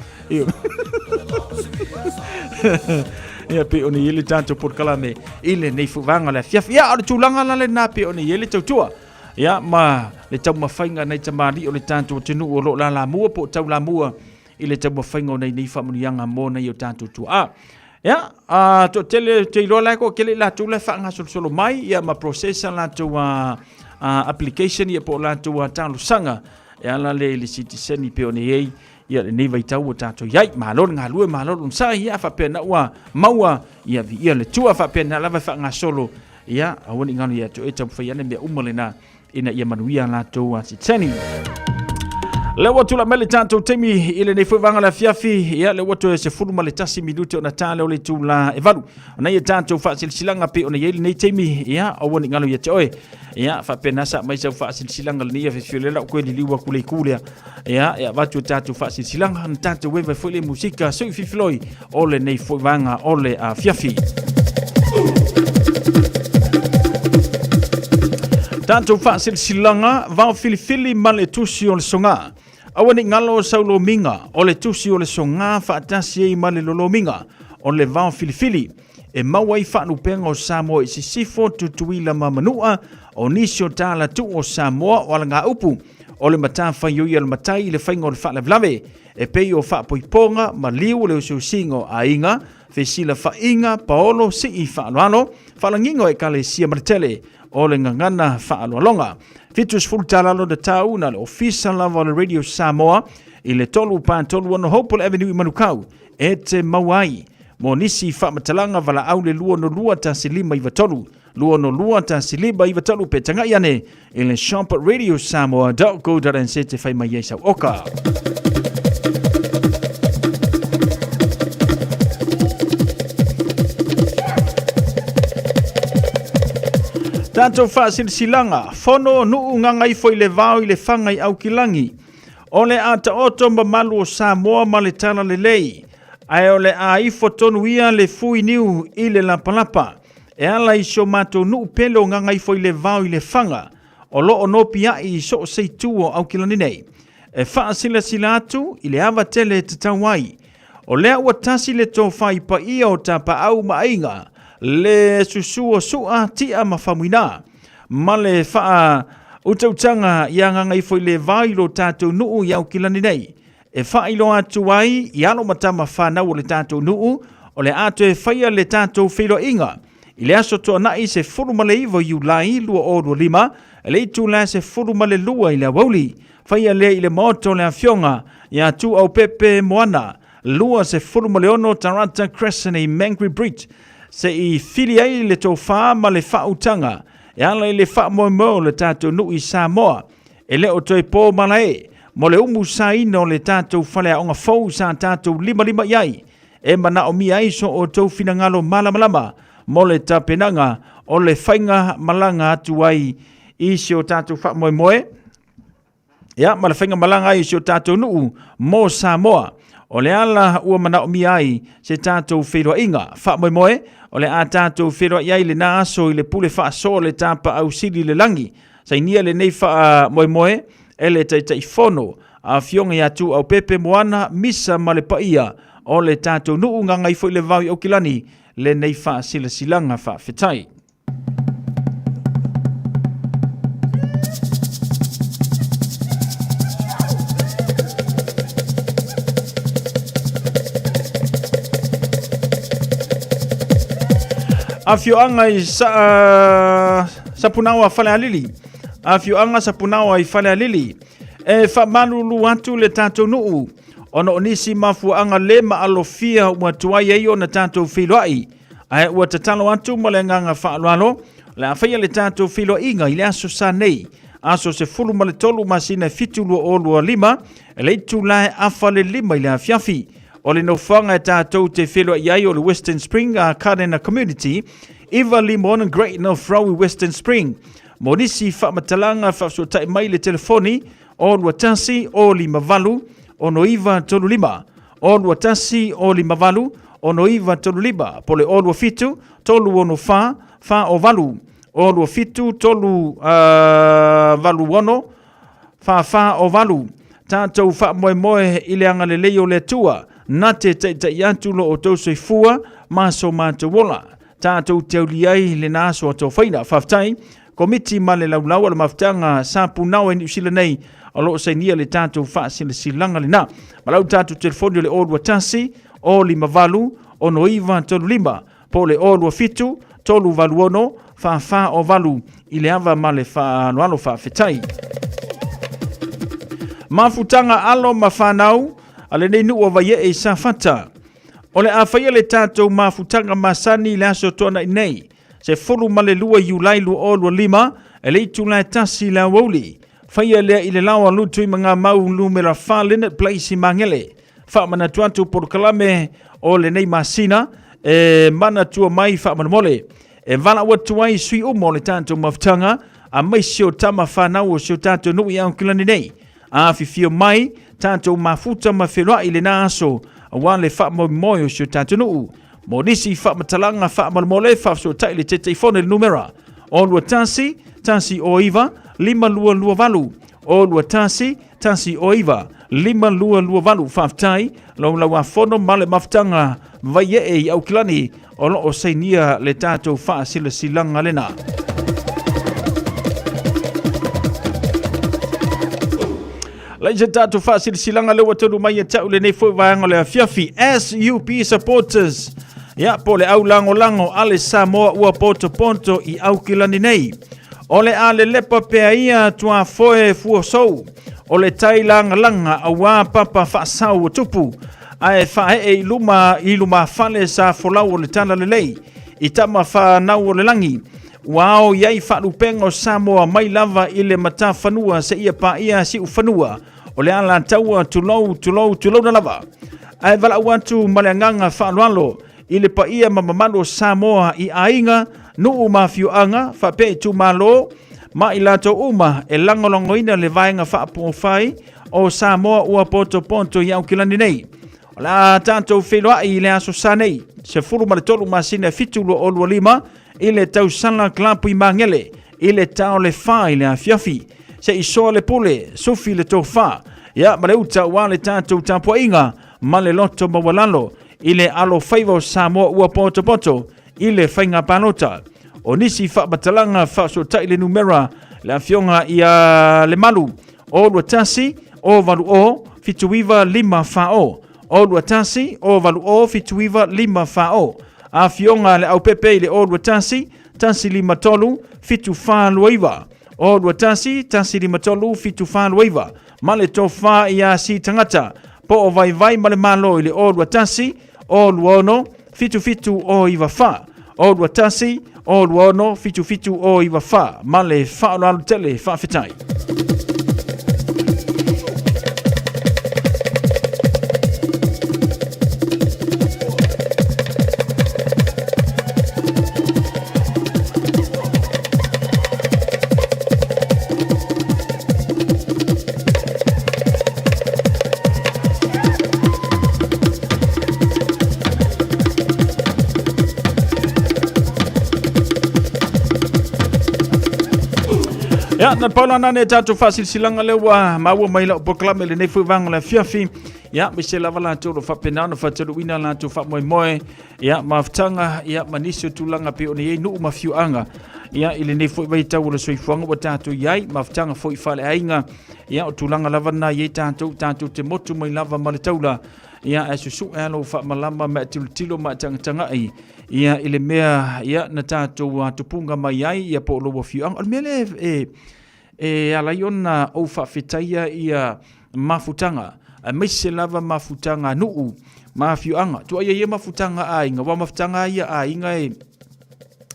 [SPEAKER 9] Ia pei ona i ai le tatou polokalame i lenei fuvaga le afiafi. Ia, o le tulaga la lena pei ona i ai le tautua. Ia, ma le taumafaiga nai tamalii o le tatou atunuu o lo o lalamua po o taulamua i le taumafaiga o nei nei faamanuiaga mo nai o tatou tuaa. Ia, a toatele te iloa la e toatele i latou la e faagasolosolo mai ia ma process a latou a, a application ia po o latou a talosaga e ala lea i le sitiseni pei ona i ai ia lenei vaitau ua tatou i ai. Malo le galue, malo le onosai, ia faapea na ua maua ia viia le Atua, faapea na lava e faagasolo, ia aua ne i galo ia te oe taumafai ane mea uma lena ina ia manuia latou sitiseni. Lea ua tulai mai le tatou taimi i lenei foi vaega o le afiafi, ia lea ua toe 11 minute ona ta lea o le itula e 8. Ona ia tatou faasilasilaga pei ona i ai lenei taimi, ia aua ne i galo ia te oe. Ia faapena sa mai sau faasilasilaga lenei afiafi o lea la ua toe liliu atu le itu lea. Ia e avatu e tatou faasilasilaga na tatou eva foi le musika sui fifiloi o lenei foi vaega o le afiafi. Tatou faasilasilaga vao filifili ma le tusi o le soga. Aua ne i galo sau lomiga o le tusi o le soga faatasi ai ma le lolomiga o le vao filifili e maua ai faalupega o Samoa i Sisifo, Tutuila ma Manua, o nisi o talatuu o Samoa o alagaupu o le matafaioi a le matai i le faiga o le faalavelave e pei o faapoipoga, maliu, le usiusiga o aiga, fesilafaiga, paolo, sii faaaloalo, faalagiga o ekalesia ma le tele o le gagana faaaloaloga. 70 tala lona tau na le ofisa lava o le Radio Samoa i le 3 4 6 Hopewell Avenue i Manukau e te maua ai. Mo nisi faamatalaga valaau le 202 1593 202 1593 pe tagai ane i le shop radiosamoa.co.nz te fai mai ai sau oka. Tatou faasilasilaga, fono nuu gagaifo i le vao i le faga i Aukilagi. O le a taoto mamalu o Samoa ma le tala lelei, ae o le a ifo tonu ia le fui niu i le lapalapa. E ala i si o matou nuu pele o Gagaifo i le vao i Lefaga, o lo o nopiai i so o se itu o Aukilani nei. E faasilasila atu i le ava tele e tatau ai. O lea ua tasi le tofa i paia o Tapaau ma Aiga, le susu o Sua, Tia ma Faumuina, ma le faautautaga ia Gagaifo i le vao i lo tatou nuu i Aukilani nei. E faailoa atu ai i alo ma tama fanau o le tatou nuu, o le a toe faia le tatou feiloaiga i le aso Toonai 19 Iulai 2025 i le itula 12 i le aoauli. Faia lea i le Maota o le Afioga ia Tuaupepe Moana, 26 Tarata Crescent i Mangere Bridge, se i fili ai le tofa ma le faautaga e ala i le faamoemoe o le tatou nuu i Samoa. E le o toe po malae. mo le umusaina o le tatou faleaoga fou sa tatou limalima i ai, e manaomia ai so outou finagalo malamalama mo le tapenaga o le faiga malaga atu ai i si o tatou faamoemoe, ia ma le faiga malaga ai i si o tatou nuu mo Samoa. O le ala ua manaomia ai se tatou feiloaiga. Faamoemoe, o le a tatou feiloai ai lena aso i le pule faasoa o le Tapaau Sili i le Lagi. Sainia lenei faamoemoe e le Taitaifono, Afioga ia Tuuaupepe Moana Misa ma le paia o le tatou nuu Gagaifo-i-le-Vao i Aukilani lenei faasilasilaga faafetai. Afioaga i sa, Sapunaoa Falealili. Afioaga Sapunaoa i Falealili. E faamalulu atu le tatou nuu ona o nisi mafuaaga le maalofia ua tuai ai ona tatou feiloai. Ae ua tatalo atu ma le agaga faaaloalo, o le a faia le tatou feiloaiga i le aso sa nei, aso 13 masina 7 2025, e le itula e afa le lima i le afiafi. O le nofoaga e tatou te feiloai ai o le Western Spring a Carnena Community, 9 Limon Great North Row i Western Spring. Mo nisi faamatalaga faafesootai mai le telefoni o 21 o 58 69 o 21 o 58 6935 po le o 27 364 408 o 27 3 86 448. Tatou faamoemoe i le agalelei o le Atua, na te taitai atu lo outou soifua ma so matou ola. Tatou te auli ai lena aso atofaina. Faafetai, Komiti ma le Laulau a le Mafutaga sa punao ai Niu Sila nei o lo o sainia le tatou faasilasilaga lena. Ma lau tatou telefoni o le 021 058 6935 po o le 027 386 4408 i le ava ma le faaaloalo faafetai. Mafutaga alo ma fanau a lenei nuu o Vaiee i Safata. O le a faia le tatou mafutaga masani i le aso Toonai nei, 12 Iulai 2025, e le itula e tasi i le aoauli. Faia lea i le laoa lutu i Magamau numera 4 Linnet Place i Magele. Faamanatu atu polokalame o lenei masina e manatua mai faamolemole. E valaau atu ai sui uma o le tatou mafutaga a mai si o tama whanau o si o tatou nuu i Aukilani nei. Afifio mai tatou mafuta ma feloai lena aso aua le faamoemoe o si o tatou nuu. Mo nisi faamatalaga faamolemole faafesootai le Taitaifono i le numera o 21 109 5228 o 21 109 5228. Faafetai laulauafono ma le mafutaga Vaiee i Aukilani o lo o sainia le tatou faasilasilaga lena. Lai se tatou faasilasilaga lea ua taunuu mai ia te au lenei foi vaega o le afiafi. SUP Supporters, ia po o le au lagolago a le Samoa ua potopoto i Aukilani nei. O le a lelepa pea ia tuafoe fuosou o le tai lagalaga aua papa faasau o tupu ae faaee i luma i lumafale sa folau o le talalelei i tama whanau o le langi. Ua ao i ai faalupega o Samoa mai lava i le matafanua seia paia siufanua o le Alataua tulou tulou tulouna lava. Ae valaau atu ma le agaga faaaloalo i le paia ma mamalu o Samoa i aiga, nuu ma afioaga faapea itumalo ma i latou uma e lagolagoina le vaega faaupufai o Samoa ua potopoto i Aukilani nei. O le a tatou feiloai i le aso sa nei, 13 masina 7 2025 i le tausala Club i Magele i le tao le 4 i le afiafi. Se i soa le pule, sufi le tofa, ia ma le uta ua le tatou tapuaiga ma le loto maualalo i le alofaiva o Samoa ua potopoto i le faiga palota. O nisi faamatalaga faasootai le numera le afioga ia Lemalu o 21 o 8 o 79 5 4 o o 21 o 8 o 79 5 4 o afioga le aupepe i le o 21 1 5 3 7 4 2 9 o 21 1 5 3 7 4 2 9 ma le tofa ia si tagata po o vaivai ma le malo i le o 21 o 26 77 o 94 o 21 o 26 77 o 94 ma le faaaloalo tele faafetai. Ia, na paula nane e tātou whaasilasilaga lea ua maua mai lau polokalame lenei foi vaega o le afiafi. Ia, ma se lava latou o lo o faapena ona faataluina latou faamoemoe, ia, mafutaga, ia, ma nisi o tulaga pei ona i ai nuu ma afioaga. Ia, i lenei foi vaitau o le soifuaga ua tatou i ai, mafutaga foi faaleaiga, ia, o tulaga lava na i ai tatou, tatou te motu mai lava ma le taula. Ia, ae susue lava lou faamalama ma e tilotilo ma e tagatagai ia i le mea ia na tatou tupuga mai ai ia po o lou afioaga. O le mea lea e, e ala ai ona ou faafetaia ia mafutaga, aemaise lava mafutaga a nuu ma afioaga. Tuaia ia mafutaga a aiga, aua mafutaga ia a aiga e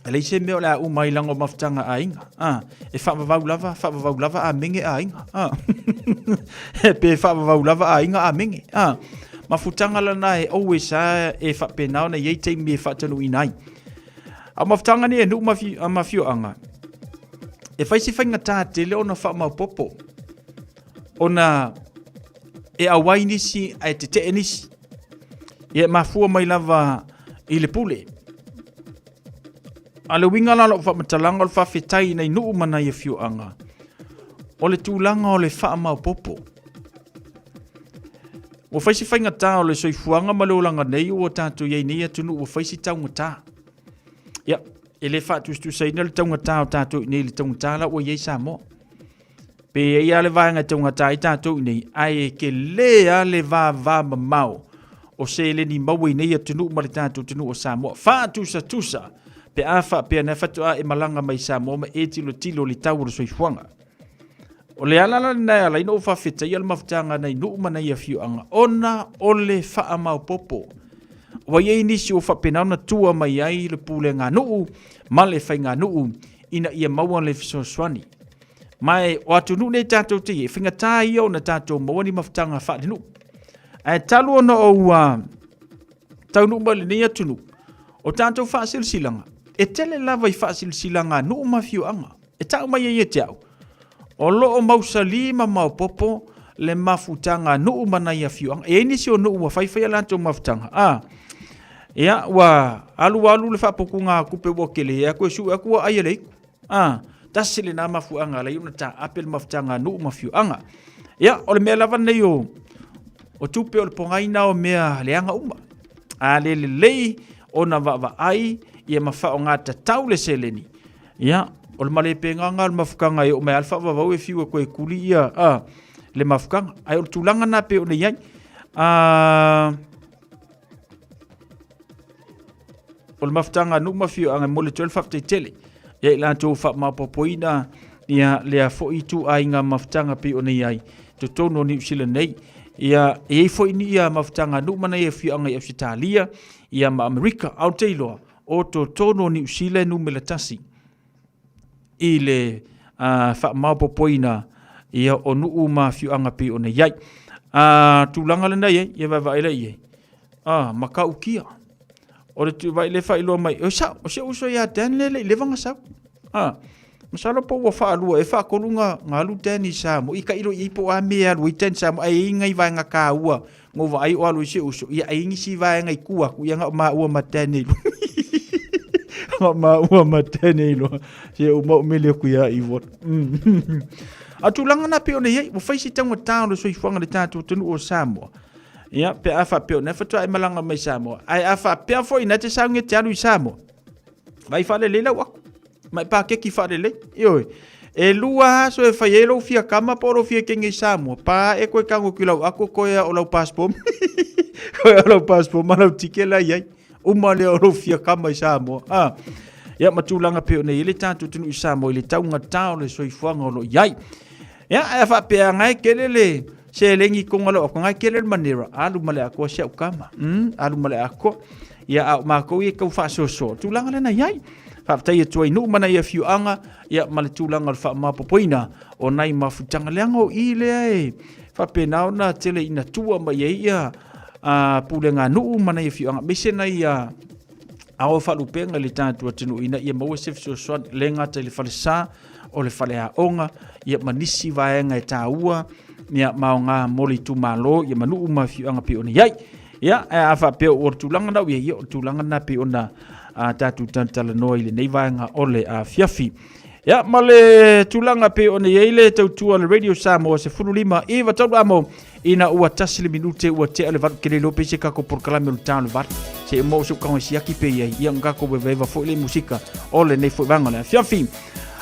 [SPEAKER 9] e leai se mea o le a uma ai leaga o mafutaga a aiga. Ah, e faavavau lava, faavavau lava a mege aiga. Ah. Pe faavavau lava aiga a mege. Ah. Mafutaga lana e always a e faapena ona i ai taimi e faatanuuina ai. A o mafutaga nei e nuu ma afioaga, e fai se faigata tele ona faamaopoopo ona e auai nisi ae tetee nisi. Ia e mafua mai lava i le pule. A le uiga la o lau faamatalaga o le faafetai i nai nuu ma nai afioaga, o le tulaga o le faamaopoopo. Ua fai si faigata o le soifuaga ma le olaga nei ua tatou i ai nei atunuu ua fai si taugata. Ia, e le faatusatusaina le taugata o tatou i nei i le taugata la ua i ai Samoa. Pe i ai lava le vaega e taugata ai tatou i nei, ae e tele lava le vavamamao o seleni maua i nei atunuu ma le tatou atunuu o Samoa. Faatusatusa pe a faapea na faatoa e malaga mai Samoa ma e tilotilo i le tau o le soifuaga. O le ala la lena e ala ai ona ou faafetaia le mafutaga a nai nuu ma nai afioaga, ona o le faamaopoopo. Ua i ai nisi ua faapena ona tua mai ai le pulega nuu ma le faiganuu ina ia maua le fesoasoani. Ma e, o atunuu nei tatou te i ai, e faigata ia ona tatou maua ni mafutaga faalenuu. Ae talu ona ou taunuu mai lenei atunuu, o tatou faasilasilaga, e tele lava i faasilasilaga a nuu ma afioaga. E tau mai ai ia te au, o lo o mausali ma maopoopo le mafutaga a nuu ma nai afioaga. E i ai nisi o nuu ua faifai a latou mafutaga, a, ia, ua alu alu le faaputuga tupe ua tele atu e sue atu ua ai e le iku. A, tasi lena mafuaaga e ala ai ona taape le mafutaga a nuu ma afioaga. Ia, o le mea lava lenei o, o tupe o le pogai na o mea leaga uma. A le lelei ona vaavaai ia ma faaaoga tatau le seleni, Ia, o le malepegaga o le mafukaga e oo mai lava le faavavau e fiu e koe kuli ia a, le mafukaga. Ae o le tulaga na pei ona i ai. A, o le mafutaga a nuu ma afioaga e momoli atu ai le faafetai tele ia i latou faamaopoopoina ia lea foi ituaiga mafutaga pei ona i ai totonu o Niu Sila nei. Ia, e i ai foi ni ia mafutaga a nuu ma nai afioaga i Ausetalia ia ma Amerika. Ae ou te iloa, o totonu o Niu Sila e numera tasi i le faamaopoopoina ia o nuu ma afioaga pei ona i ai. Tulaga lena i ai, ia vaevae lea i ai. Matautia. O le vai le faailoa mai, o sao, o si ou uso ia Dan le le i leva ona sau. Masalo po ua faalua e faatolu na alu Dan i Samoa. I tailo i ai po o a mea e alu ai Dan i Samoa. Ae i ai nai vaega taua na ou vaai o alu ai si ou uso. Ia, ae i ai nisi vaega i tua atu, ia na o maua ma Dan e iloa. Na o maua ma Dan e iloa. Se uma ou mele atu ia Ivon. A o tulaga na pei ona i ai, ua fai si taugata o le soifuaga i le tatou atunuu o Samoa. Ia, pe a faapea o lena faatoa e malaga mai Samoa. Ae a faapea foi na te sauni e te alu i Samoa, vai faalelei lau aku. Ma e pakeki faalelei. Ioe. E lua aso e fai ai lou fia kama po o lou fia kenge i Samoa. Pa e koe tago ki lau ako koe a o lau passport. Koe a o lau passport ma lau tike la i ai. Uma lea o lou fia kama i Samoa. Ah. Ia ma tulaga pei ona i ai le tatou atunuu i Samoa i le taugata o le soifuaga o lo o i ai. Ia, ae faapea ngai kele le seleni i konga lau ako, ngai kele le manera, alu ma le akoa si au kama. Alu ma le akoa. Ia, a o makou ia e tau faasoasoa. Tulaga lena i ai. Faafetai atu ai nuu ma nai afioaga, ia ma le tulaga o le faamaopoopoina o nai mafutaga. Leaga o i lea e faapena ona tele ina tua mai ai ia pulega nuu ma nai afioaga, aemaise nai ao faalupega i le tatou atunuu ina ia maua se fesoasoani, le gata i le falesa, o le faleaoga, ia ma nisi vaega e taua, ia ma aoga mo le itumalo, ia ma nuu ma afioaga pei ona i ai. Ia, ae a faapea o le tulaga na ua i ai, ia o le tulaga lena pei ona tatou talatalanoa i lenei vaega o le afiafi. Ia, ma le tulaga pei ona i ai le tautua a le Radio Samoa 15 iva talu amo ina ua tasi le minute ua tea le valu kele lo pe se kako polokalame o le tau le valu se mo se kago siaki pe iai ia ngako veveva foi le musika o lenei foi vaega o le afiafi.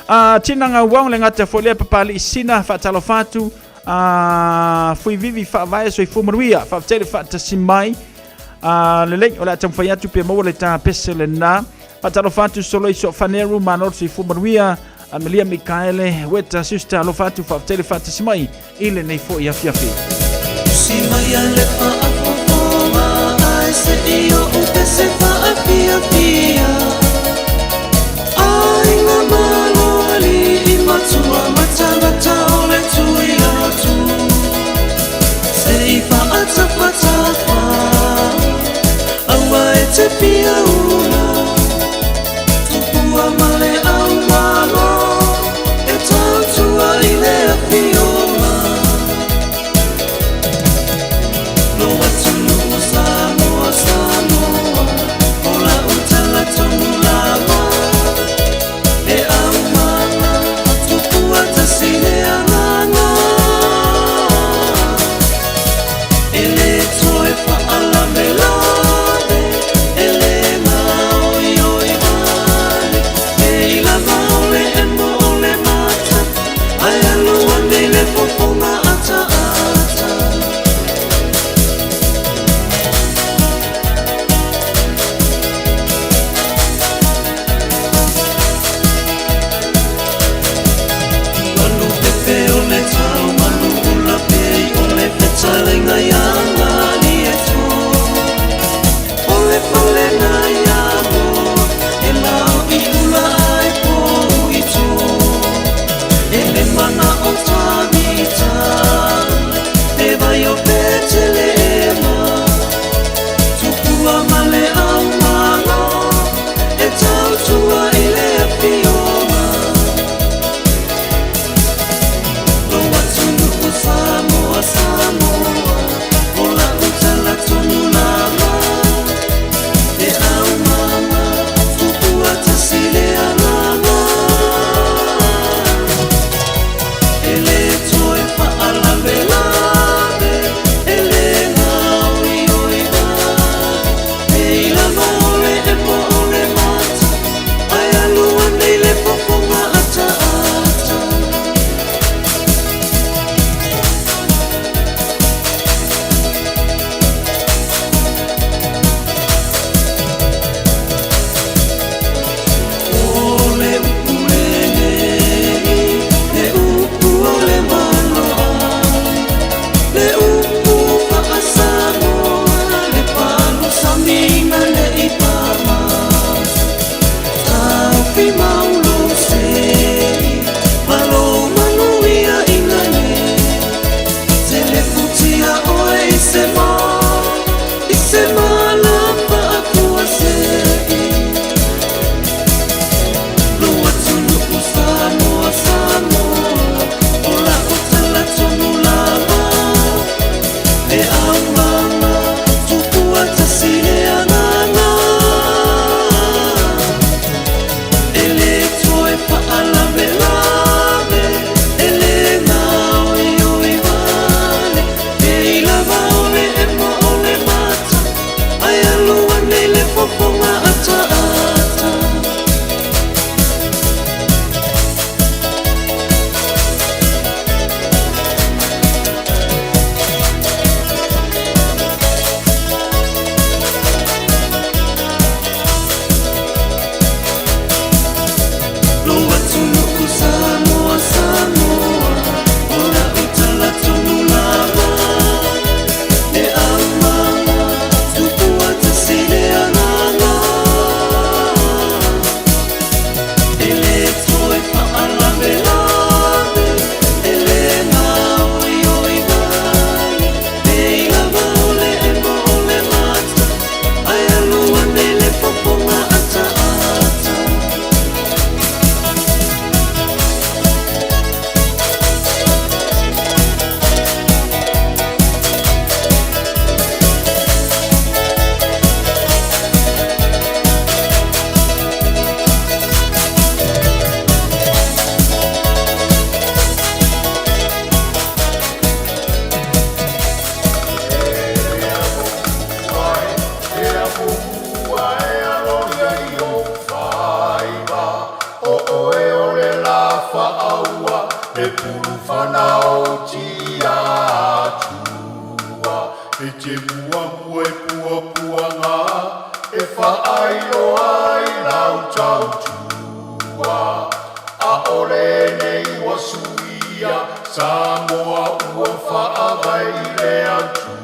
[SPEAKER 9] A tina ngau le gata foi lea papali'i sina faatalofa atu a Fuivivi faavae soifua manuia faafetai le faatasi mai a lelei o le a taumafai atu pe maua le tapese lena. Faatalofa atu Soloiso Faneru malo le soifua manuia Amelia Mikaele Weta sister alofa atu faafetai le faatasi mai i lenei foi afiafi.
[SPEAKER 15] Si mai a le faafofoga ae se i ou pese faafiafia Aiga malo alii matua matagata o le tui atu Se i faatafatafa aua e te fia ula Tupua ma le aumalo e tautua i le afioga Lo atunuu Samoa, Samoa o lau tala tonu.
[SPEAKER 16] Ona o tia atua E te muamua i puapuaga E faailoa ai lau tautua ʻAʻole nei ua suia Samoa ua faavae i le Atua.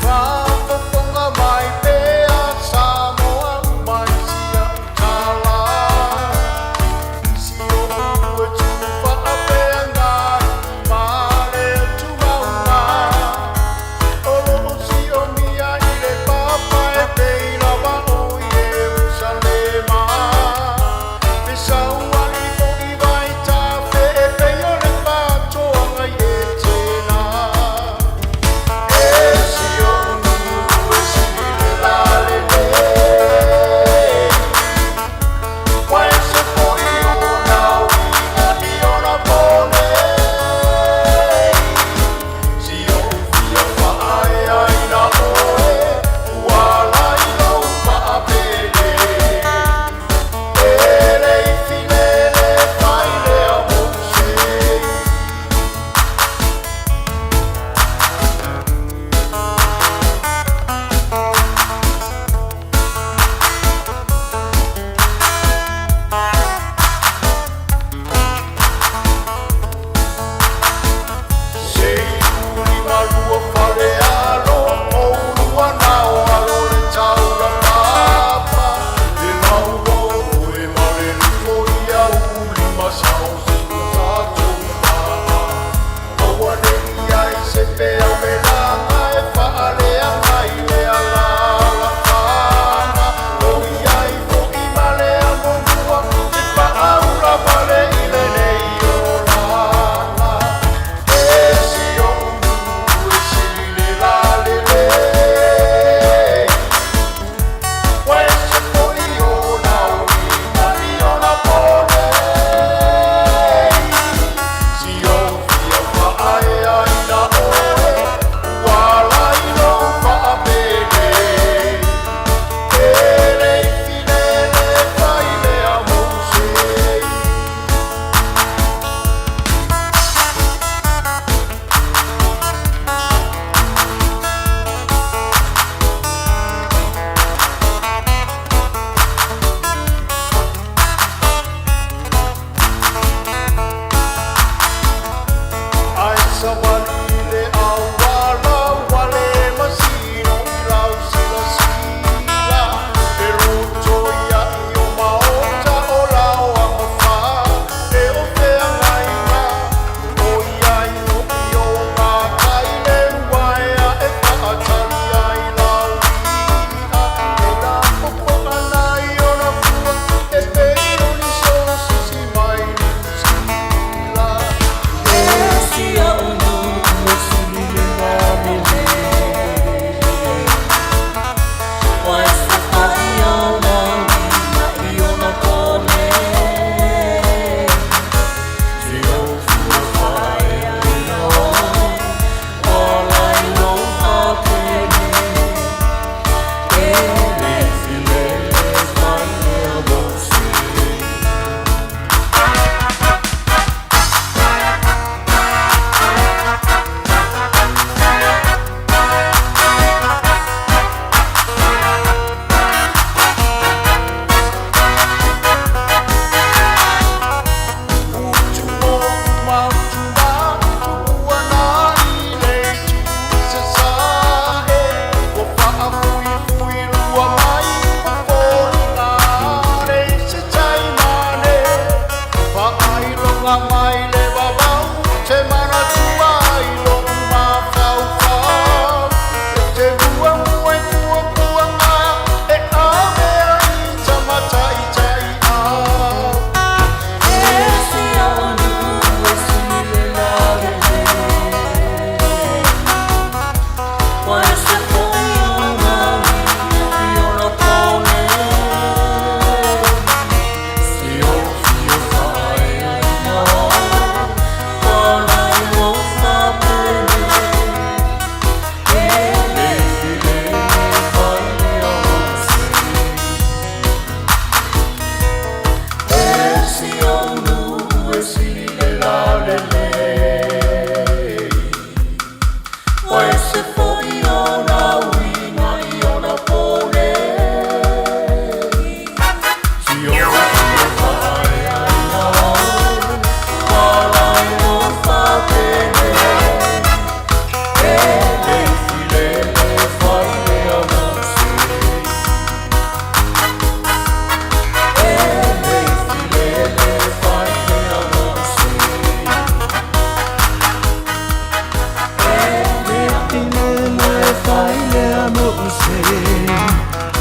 [SPEAKER 16] Faafofoga mai pea Samoa mai si au tala Si o ue tu faafeagai male.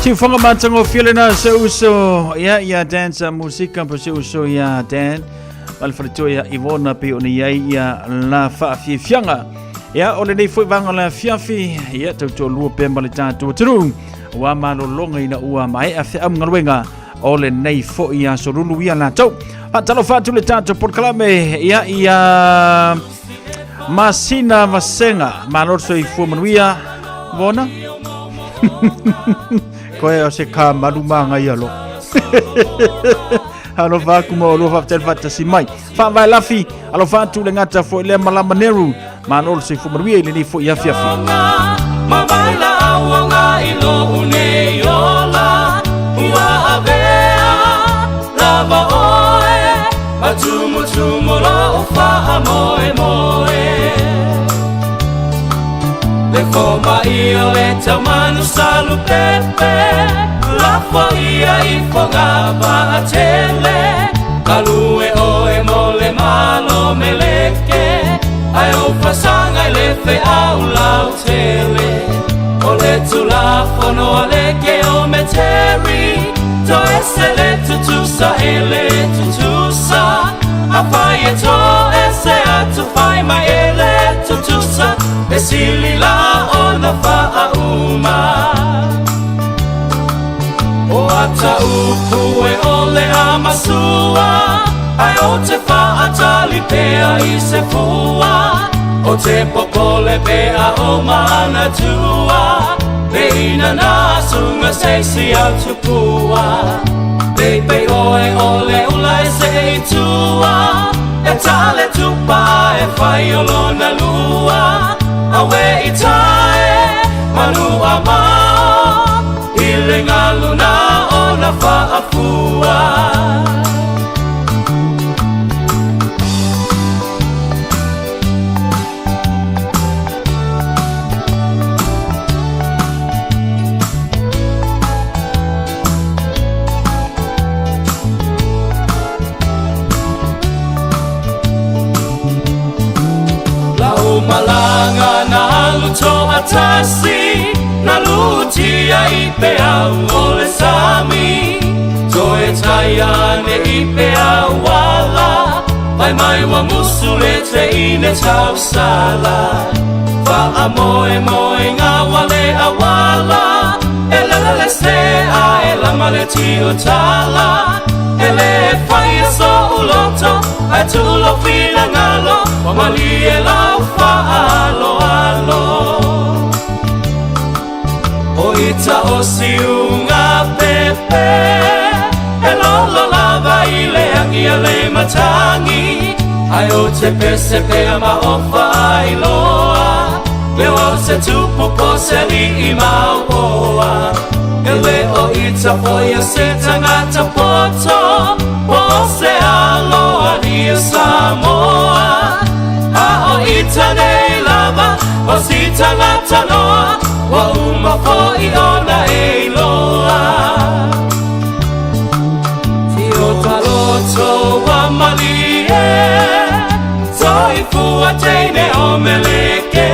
[SPEAKER 9] Siufoga matagofie lena se uso ia ia Dan sa musika po se uso ia Dan ma le faletua ia Ivona pe ona i ai ia la faafiafiaga. Ia o lenei foi vaega o le afiafi ia tautoalua pea ma le tatou atunuu ua malologa ina ua maea feaugaluega o lenei foi aso lulu ia latou. Faatalofa atu le tatou polokalame ia ia Masina Vasega, malo le soifua manuia. Vona? Koe o se ka malu māngai alo. Alofa aku ma olua faafetai le faatasi mai. Faavae lafi, alofa atu le gata foi lea malama Neru. Malo le soifua manuia i lenei foi afiafi.
[SPEAKER 15] Ma vai la auonga i lou nei ola Ua avea lava oe Ma tumutumu lou faamoemoe Le fomai o le taumanu salupepe Lafo ia i foga vaatele Galue oe mo le malo meleke Ae ou fasaga i le feau lautele O le Tulafono a le Keometeri Toese le tutusa e le tutusa Afai e toese atu fai mai e le tutusa E sili la ona faauma O ata upu e ole a masua Ae ou te faatali pea i se fua O te popole pea o manatua Le inana sunga se isi au tupua Peipei oe o le ula e se i tua E ta le tupa e fai o lona lua Awe i tae manu a mao I le galu na ona faafua. Lau malaga na alu toatasi Na lutia i peau o le sami Toe tai ane i peau ala Fai mai ua musu le teine tausala Faamoemoega ua le auala E lele le sea e lama le tiutala E lē faia so'u loto Ae tuu lou finagalo Ua malie lau faaaloalo O ita o siuga pepe E lolo lava i le agi a le matagi Ae ou te pese pea ma ofa ailoa Leo au se tupu po o se alii maopoa E le o ita foi o se tagata poto Po o se alo alii o Samoa A o ita nei lava o si tagata noa Ua uma foi ona e iloa Tio ta loto ua malie Soifua teine o Meleke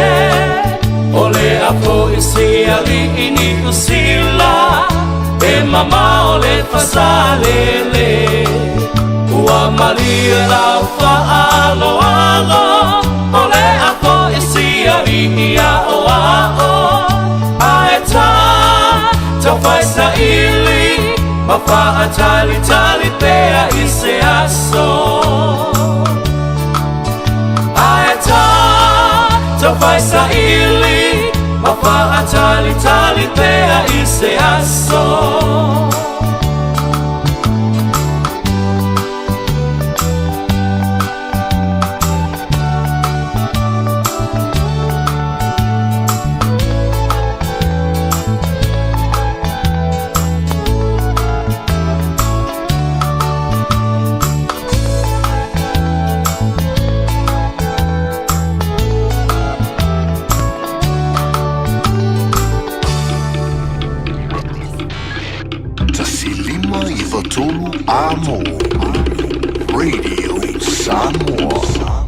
[SPEAKER 15] O le a foi si alii Niu Sila E mamao le fasalele Ua malie lau faaaloalo O le a foi si alii aoao Ae ta taufai saili Ma faatalitali pea i se aso Ae ta taufai saili Ma faatalitali pea i se aso.
[SPEAKER 11] 105 93 Amo Radio Samoa.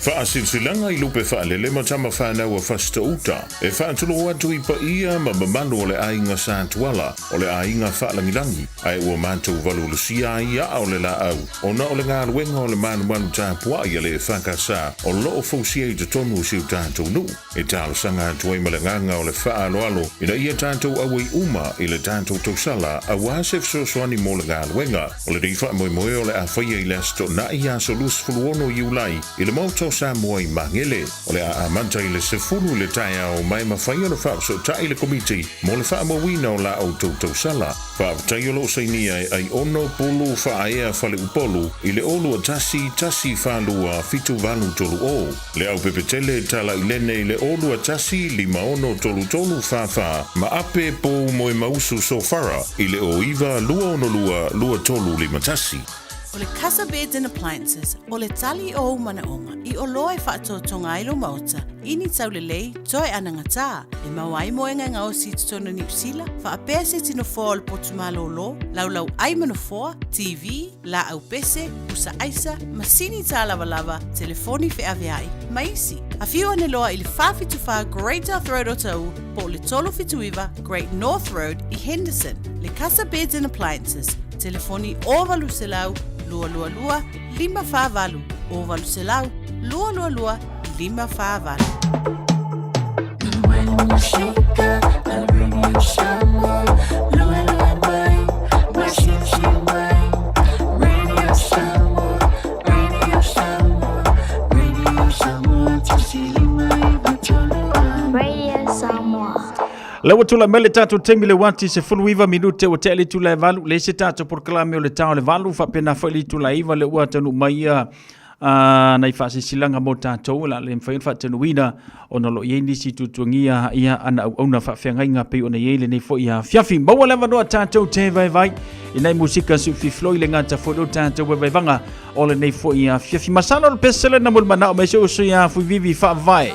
[SPEAKER 17] Faasilasilaga i lupe faalele ma tama fanau a Fasitoo-uta e faatulou atu i paia ma mamalu o le aiga Sa Tuala, o le aiga faalagilagi, ae ua matou valuvalusia ai aa o le laau ona o le galuega o le malumalu tapuai a le EFKS o loo fausia i totonu o si o tatou nuu. E talosaga atu ai ma le agaga o le faaaloalo ina ia tatou auai uma i le tatou tausala auā se fesoasoani mo le galuega. O lenei faamoemoe o le a faia i le Aso Toonai, aso 26 Iulai, i le Maota o Samoa i Magele. O le a amata i le 10 i le taeao ma e mafai ona faafesootai le Komiti mo le faamauina o la outou tausala. Faafetai o lo o sainia e Aiono Pulu Faaea Faleupolu i le 0 21 1 4 2 7 8 3 0. Le Aupepetele Talailene i le 0 2 1 5 6 3 3 4 4 ma Ape Pou Moemausu Sofara i le 09 2 6 2 2 3 5 1.
[SPEAKER 7] O le Casa Beds and Appliances, o le tali o ou manaoga i oloa e faatotoga ai lou maota i ni taulelei toe anagatā, e maua ai moega e gaosi i totonu o Niu Sila, faapea se tino foa o le potu malōlō, laulau ai ma nofoa, TV, laau pese, pusa aisa, masini tālavalava, telefoni feaveai, ma isi. Afio ane loa i le 474 Great South Road o Taʻu po o le 379 Great North Road i Henderson. Le Casa Beds and Appliances, telefoni 0800 222 548, 0800 222 548.
[SPEAKER 2] Radio Samoa.
[SPEAKER 9] La ua tulai mai le tatou taimi le uati 19 minute ua tea le itula e valu, le isi tatou polokalame o le tao le valu faapena foi le itula e iva le ua taunuu mai ia nai faasilasilaga mo tatou o le a le mafai ona faatanuuina ona o lo o i ai nisi tuatuagia ia ana auauna faafeagaiga pei ona i ai lenei foi afiafi. Maua le avanoa tatou te vaivai i nai musika sufifloi le gata foi o tatou vaivaivaga o lenei foi afiafi. Masalo le pese lena mo le manao mai se uso ia Fuivivi faavae.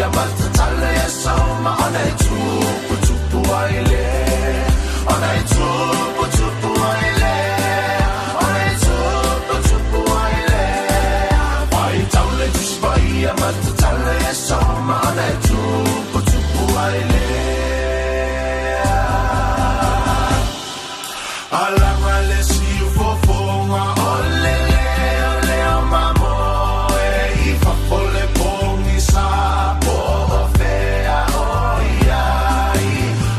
[SPEAKER 15] paia ma tatala ia sauma ona e tupu tupu ai le. Ona e tupu tupu ai le. Ona e tupu tupu ai le. Pai taule tusi paia ma tatala ia sauma ona e tupu tupu ai le. Alanga le siu fofonga o le leo leo mamoe i fafo le pongi sa po o fea o iai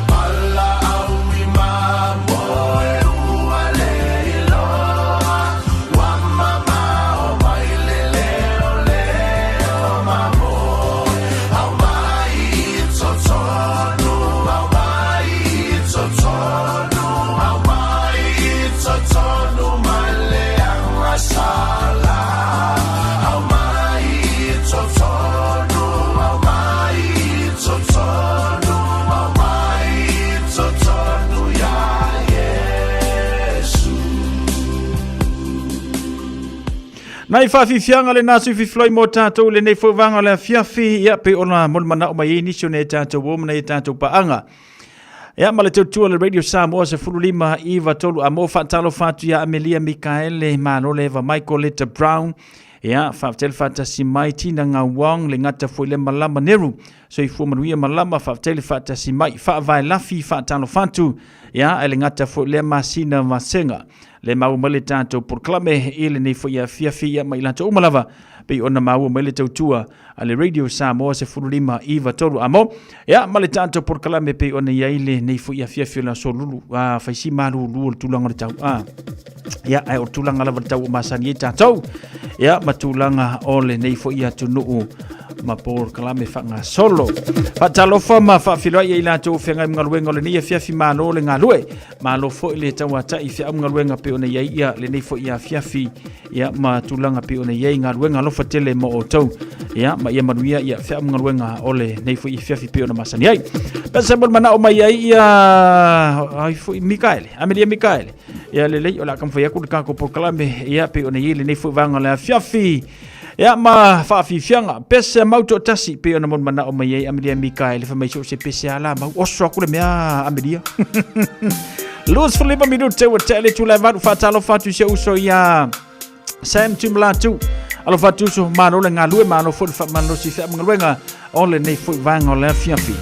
[SPEAKER 15] pala au i mamoe ua le iloa ua mamao mai le leo leo mamoe au mai i totonu au mai i totonu au mai i totonu mai le agasala au mai i totonu au mai i totonu au mai i totonu ia Iesu.
[SPEAKER 9] Nai faafiafiaga lenā sui fifiloi mo tatou i lenei foi vaega o le afiafi, ia pei ona molimanaʻo mai ai nisi o nai a tatou uo ma nai a tatou paaga. Ia ma le tautua le Radio Samoa 15 9 3 a mo faatalofa atu ia Amelia Mikaele, malo le Eva Michael Leta Brown, ia faafetai le faatasi mai Tina Ngauong, le gata foi le malama Neru, soifua manuia malama, faafetai le faatasi mai, faavae lafi faatalofa atu, ia ai le gata foi lea masina vasega. Le maua mai le tatou polokalame i lenei foi afiafi ia ma i latou uma lava pei ona maua mai le tautua a le Radio Samoa 15 9 3 amo ia ma le tatou polokalame pei ona i ai lenei foi afiafi o le aso lulu a faisi malulu o le tulaga o le tau a ia ae o le tulaga lava le tau o masani ai tatou ia ma tulaga o lenei foi atunuu ma polokalame faagasolo. Faatalofa ma faafiloai i latou feagai ma galuega o lenei afiafi malo le galue. Malo foi le tauatai feau ma galuega pei ona i ai ia lenei foi afiafi ia ma tulaga pei ona i ai galuega alofa tele mo outou ia ma ia manuia ia feau ma galuega o lenei foi afiafi pei ona masani ai. Pesa mo le manao mai ai ia ai foi Mikaele, Amelia Mikaele. Ia lelei o le a taumafai atu le tatou polokalame ia pei ona i ai lenei foi vaega o le afiafi. Ia ma faafiafiaga pese mau toatasi pei ona molimanaʻo mai ai Amelia Mikaele fai mai so o se pese a la mau oso aku le mea Amelia. 25 minute ua tea le itula e valu faatalofa atu i si ou uso ia Sam Tumalatu. Alofa atu uso, malo le galue, malo foi le faamalosi feamugaluega o lenei foi vaega o le afiafi.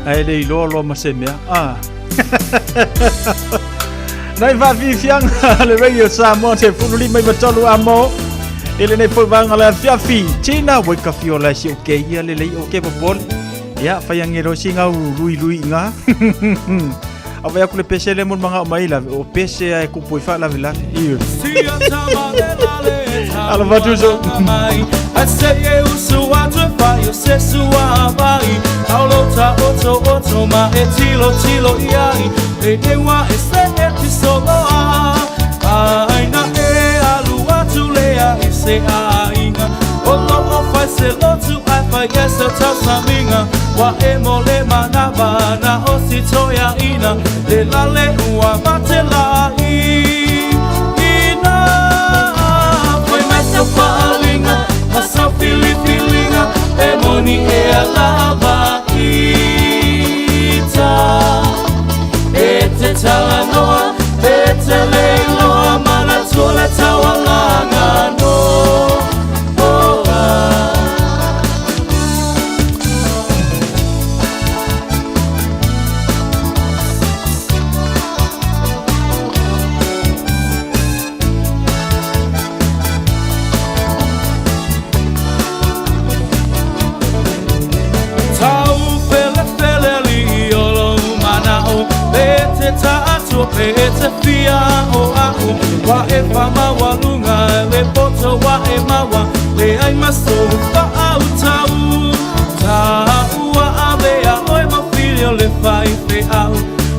[SPEAKER 9] Ae le iloa loa ma se mea. Ah. Nai faafiafiaga le Radio Samoa te fulu lima iva tolu a mo. I lenei foi vaega le afiafi. Tina wai ka fio lai si o ke ia le lei o ke popole. Ia, whai ange roi si ngau lui lui ngā. A vai aku le pese le mon manga o mai lave. O pese ai kupu i wha lave lave. Iyo. Alo fatuso.
[SPEAKER 15] Ai usu atu e whai o se sua vai Taulo ta oto oto ma e tilo tilo iai E ewa e se e ti soloa Ai na e alu atu lea i se ainga O lo o whai se lotu ai whai e se tau saminga Wa e mo le manava na o si toia ina Le lale ua mate la i Ina Foi mai sa whaalinga Ma sa filifilinga E moni e a lava ita E te talanoa E te leiloa Mana tua le taualaga no Oh, ah. Tau fele fele li i olo manao Pe te taatua pe te fia o au Wa e whamawa lunga le poto wa e mawa Le ai maso wha au tau Ta ua avea oe mawhili o le whai fe au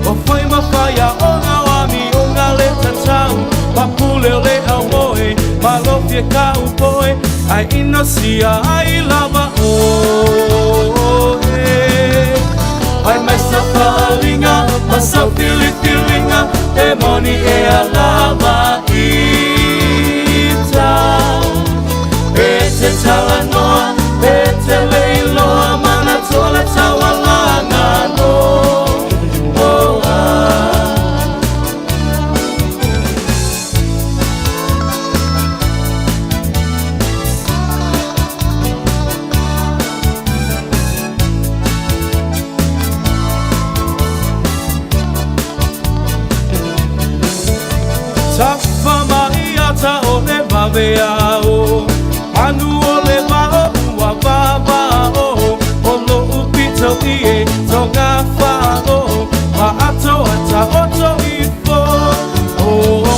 [SPEAKER 15] O whai mawhaia o ngā wami o ngā le tatau Papule o le au moe Malofia ka upoe Ai inosia ai lava o e Ai mai sa whaalinga Ma sa filifilinga E moni e a lava ita E te talanoa E te leiloa Mana toa le taualaga no Oh, ah. Tafa mai ata o le vavea o Anu o le vao ua vava o O lo upito i e tonga wha o Ma ato ata oto ifo O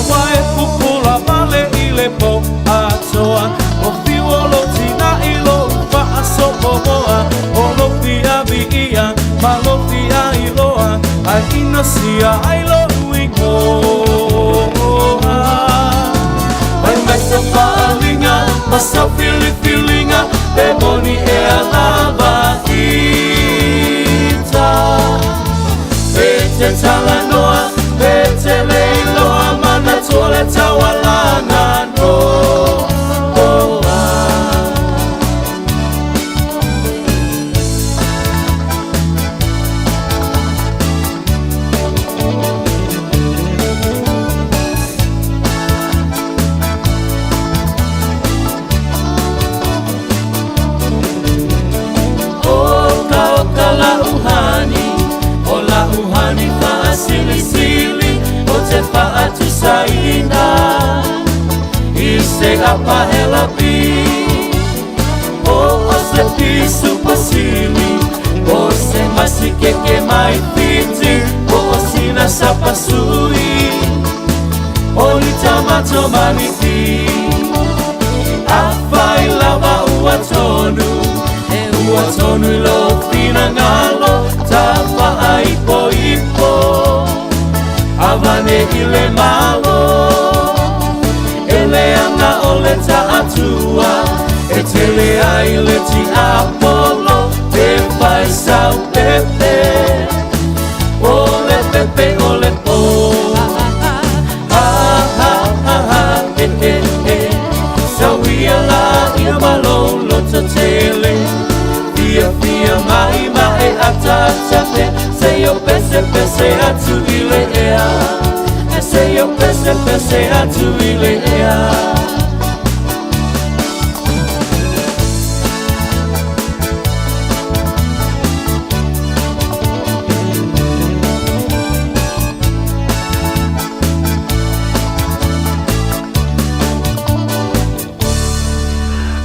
[SPEAKER 15] wa e pupula vale i le po atoa O fiu o lo tina i lo whaasopo moa O lo fia vi ia ma lo fia iloa Ai inosia ai lo uingoa Mai mai sa whaalinga, ma sa filifilinga E moni e a lava ita E te talanoa, e te leiloa Mana tua le taualaga no Oh, ah. Oka oka la uhani, o la uhani whaasilisili, o te whaatusaina, i se apahela pi. O o se pisu pasili, o se masikeke mai fiti, o o sina sapasui, o ni tamato maniti. Awhai lava ua tonu, e ua tonu i lo whina ngalo, ta wha ipo ipo, avane i le malo. E le anga o le taatua, e tele ai le ti apolo, te whai sau pepe, o le pepe o le po. Ha ha ha ha, he he he. Sauia la ia malolo tele. Fia fia mai mai ata ata te. Se yo pese pese atu i le ea. Se yo pese pese atu i le ea.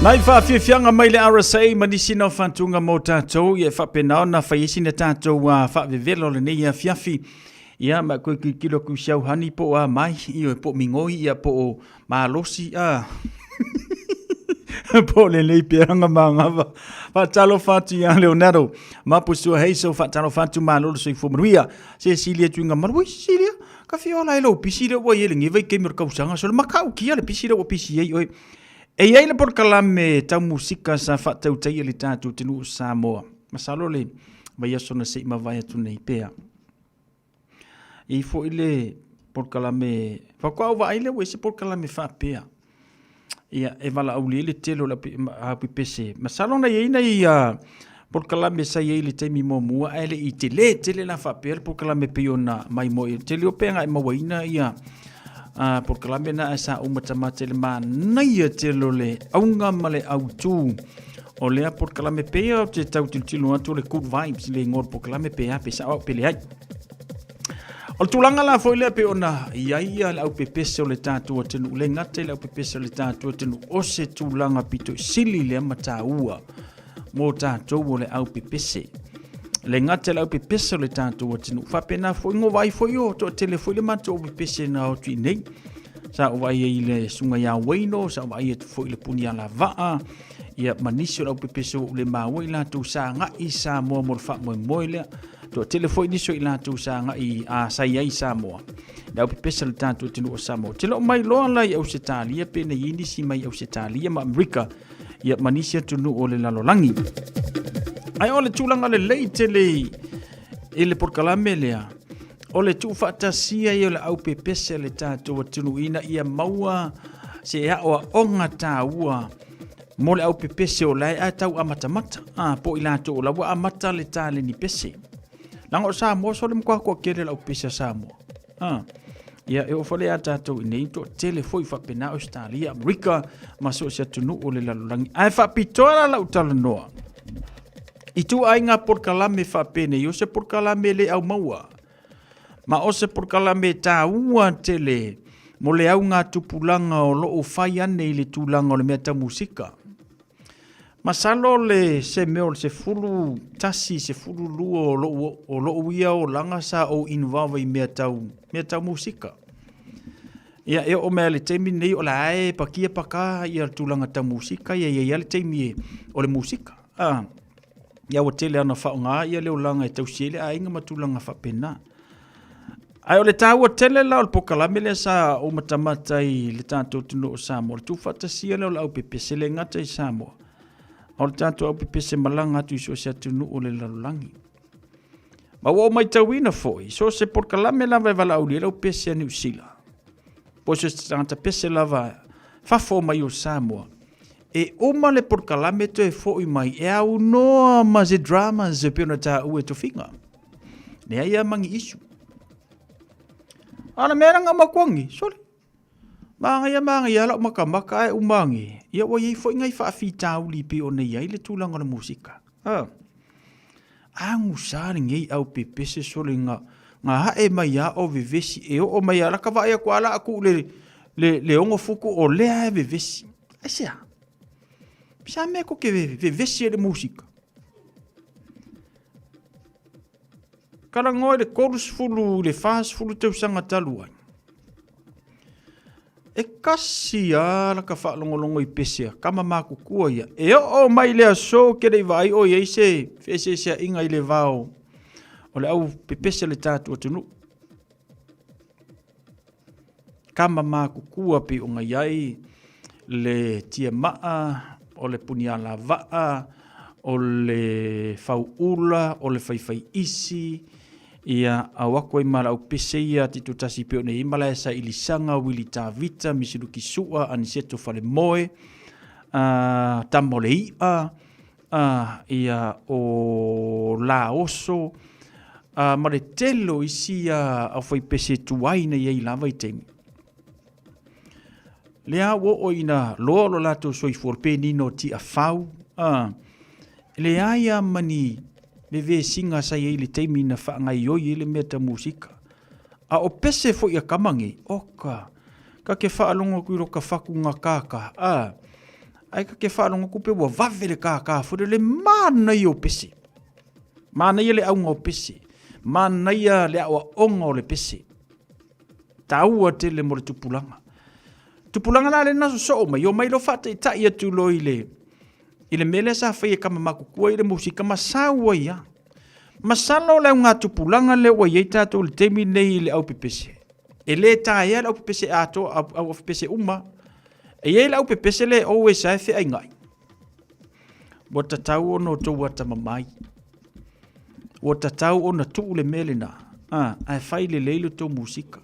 [SPEAKER 9] Nai faafiafiaga mai le RSA ma nisi na o fatuga mo tatou ia e faapena ona fai ai sina tatou faavevela o lenei afiafi. Ia ma koe kilokilo atu i si au hani po o a mai, ioe, po o migoi ia po o malosi a po o lenei peaga magava. Faatalofa atu ia Leonardo Mapusua Hazel, faatalofa atu malo le soifua manuia. Cecilia Tuiga Malu, ui Cecilia, ka fia ola ai lou pisi lea ua i ai lenei vaitaimi o le tausaga. So le matautia le pisi lea ua pisi ai oe. E i ai le polokalame tau musika sa faatautaia i le tatou atunuu o Samoa. Masalo le vaiaso na se i mavae atu nei pea. E i ai foi le polokalame, faatoa ou vaai lea ua i ai se polokalame faapea. Ia, e valaaulia ai le tele o le aupepese. Masalo na i ai nai polokalame sa i ai i le taimi muamua ae le i tele tele la faapea le polokalame pei ona maimoa. Tele o pea e mauaina ia polokalame na ae sa ou matamata i le manaia tele o le auga ma le autu o lea polokalame pei ou te tau tilotilo atu o le Good Vibes le igoa o le polokalame pe a pe sao au pe leai. O le tulaga la foi lea pei ona i ai ia le aupepese o le tatou atunuu, le gata i le aupepese o le tatou atunuu, o se tulaga pito i sili lea ma taua mo tatou o le aupepese. Le gata i le aupepese o le tatou atunuu, faapena foi ngo vaai foi o toatele foi le matou aupepese na o atu i nei. Sa ou vaai ai i le susuga ia Wayno, sa ou vaai atu foi i le puni alavaa, ia ma nisi o le aupepese ua ou le maua i latou sa agai i Samoa mo le faamoemoe lea. Toatele foi nisi o i latou sa agai a sa i ai i Samoa. Le aupepese o le tatou atunuu o Samoa. Te leo mai loa la i Ausetalia pe na i ai nisi mai Ausetalia ma Amerika ia ma nisi atunuu o le lalolagi. Ae o le tulaga lelei tele i le polokalame lea, o le tuufaatasia ai o le aupepese a le tatou atunuu ina ia maua se aoaoga taua mo le aupepese o la e tau amatamata, a po o i latou o la ua amata le taleni pese. Leaga o Samoa sole matua toatele o le aupepese a Samoa. A, ia e oo foi lea ia tatou i inei, toatele foi faapena Ausetalia, Amerika ma so o se atunuu o le lalolagi. Ae faapitoa la lau talanoa i ituaiga polokalame faapenei, o se polokalame le aumaua, ma o se polokalame taua tele mo le augatupulaga o lo o fai ane i le tulaga o le mea tau musika. Masalo le se mea o le 11, 12 o lou ia olaga sa ou involve i mea tau, mea tau musika. Ia, e oo mai lava i le taimi lenei o la e pakia paka ia le tulaga tau musika, ia e i ai lava le taimi o le musika. Ah, ia ua tele lava ina faaaoga ia le olaga e tausi ai le aiga ma tulaga faapena. Ae o le taua tele la o le polokalame lea sa ou matamata i le tatou atunuu o Samoa, le tuufaatasia lea o le aupepese, e le gata i Samoa, a o le tatou aupepese malaga atu i so o se atunuu o le lalolagi. Ma ua ou matauina foi, so o se polokalame lava e valaaulia ai lau pese a Niu Sila, po o se tagata pese lava fafo mai o Samoa, e uma le polokalame toe foi mai e aunoa ma se dramas e pei ona taua e tofiga. Leai lava ma ni issue. A o le mea lena makuangi, sole. Manaia manaia lava lau makamaka ae uma ane, ia ua i ai foi nai faafitauli pei ona i ai le tulaga o le musika. A agusa lenei aupepese sole na ae mai lava o vevesi e oo mai lava, lata vaai atu lava la a tuu le 6 futu o lea e vevesi. Aisea? Sa mea tou te vevesi ai i le musika? Talanoa i le 30 i le 40 tausaga talu ai, e kasi lava laka faalogologo i pese a tama matutua ia. E oo mai i le aso ou te le i vaai o i ai se feeseeseaiga i le va o le au pepese a le tatou atunuu. Tama matutua pei ona i ai le tiamaa, o le punialavaa, o le fauula, o le faifaiisi, ia au atu ai ma le aupese ia titotasi pei ona i ai Malae Sailisaga, Wili Tavita, Misiluki Sua, Aniseto Falemoe, Tama o le I'a, ia o Laoso, ma le tele o isi aufaipese tuai na i ai lava i taimi. Lea ua oo ina loa lo latou soifua, le penina o Tiafau, e leai lava ma ni vevesiga sa i ai i le taimi na faagaoioi ai le mea tau musika. A o pese foi a tama nei, oka, ta te faalogo atu i lota fatu gakaka, a. Ae ka ke faalogo atu pe ua vave le kākā foi lea, le manaia o pese. Manaia le auga o pese. Manaia le aoaoga o le pese. Taua tele mo le tupulaga. Tupulaga la lena sosoo mai, omai loa faataitai atu loa i le i le mea lea sa fai e kama matutua i le musika ma sau ai lava. Masalo o le augatupulaga lea ua i ai tatou i le taimi lenei i le aupepese, e le taea le aupepese atoa, aupepese uma. E i ai le aupepese lea e always lava e feaigai. Ua tatau ona outou atamamai. Ua tatau ona tuu le mea lena, ae fai lelei le tou musika.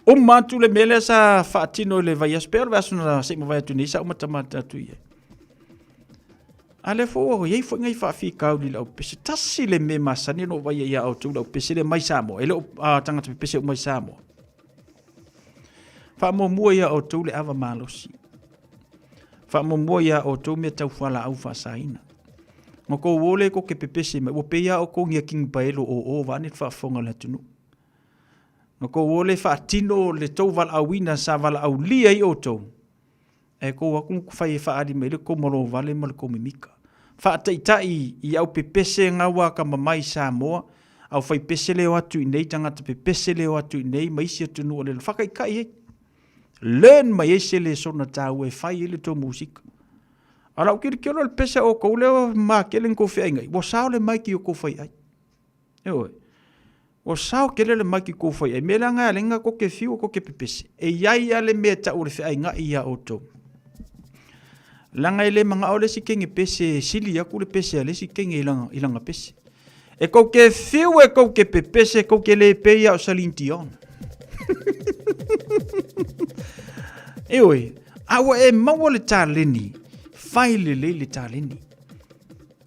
[SPEAKER 9] Uma atu le mea lea sa faatino i le vaiaso, pei o le vaiaso na se i mavae atu nei sa uma tamata atu i ai. A lea foi ua i ai foi nai faafitauli i le aupese. Tasi le mea masani ona ou vaai ai ia outou i le aupese lea mai Samoa. E le o tagata pepese uma i Samoa. Faamuamua ia outou le ava malosi. Faamuamua ia outou mea tau fualaau faasaina. Ma kou o le ko ke pepese mai, ua pei a o kou ngia king paelo o o vaane le faafofoga a le atunuu. Na kou o le faatino le tou valaauina sa valaaulia ai outou, ae kou atu ma fai e faaali mai le kou malovale ma le kou mimika. Faataitai i au pepese gaua akamamai i Samoa, au fai pese le o atu i nei, tagata pepese le o atu i nei ma isi atunuu o le faataitai ai. Learn mai ai se lesona taua e fai ai le tou musika. A lau tilotilo le pese o kou lea makele ni kou feaiga, ua sao le maiki o kou fai ai. Ioe. Ua sao tele le maiki kou fai ai. Mea leaga e ala ai na kou te fiu kou te pepese. E iai a le mea e tau o le feaigaʻi iā outou. Leaga e le manao le isi kene pese e sili atu le pese a le isi kene i lana, i lana pese. E kou te fiu e kou te pepese, kou te le pei a o Celine Dion. Ioe, a ua e maua le taleni, fai lelei le taleni.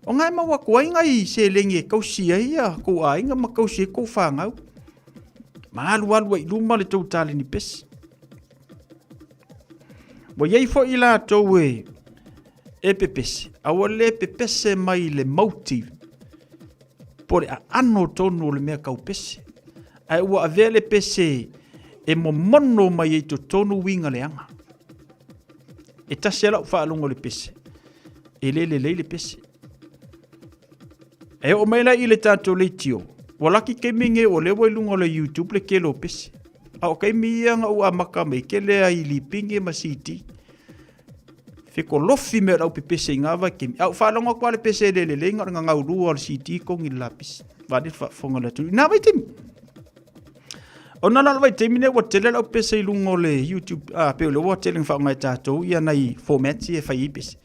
[SPEAKER 9] O nga e mau atu ai nai seleni e tausi ai ia kou aiga ma tausi ai kou fanau. Ma alualu ai i luma le tou taleni pesi. Ua iai foi i latou e e pepese, a ua le pepese mai le motive po le aano tonu o le mea tau pese. Ae ua avea le pese e momono mai ai totonu uiga leaga. E tasi lava lau faalogo i le pese, e le lelei le pese. E oo mai la i le tatou leitio, ua laki taimi nei o lea ua i luga o le YouTube le tele o pese. A o taimi ia na ou amata mai, tele ai i lipingi ma CD. Fekolofi mea o le au pepese i ngā vaitaimi. A ou faalogo atu lava le pese e le lelei, na o le gagaulua o le CD kogi le lapisi. Vaeane le faafofoga a le atunuu. I nā vaitaimi. Ona la o le vaitaimi lenei ua tele lau pese i luga o le YouTube, ah, pei o lea ua tele na faaaoga e tatou ia nai formats ia e fai ai pese.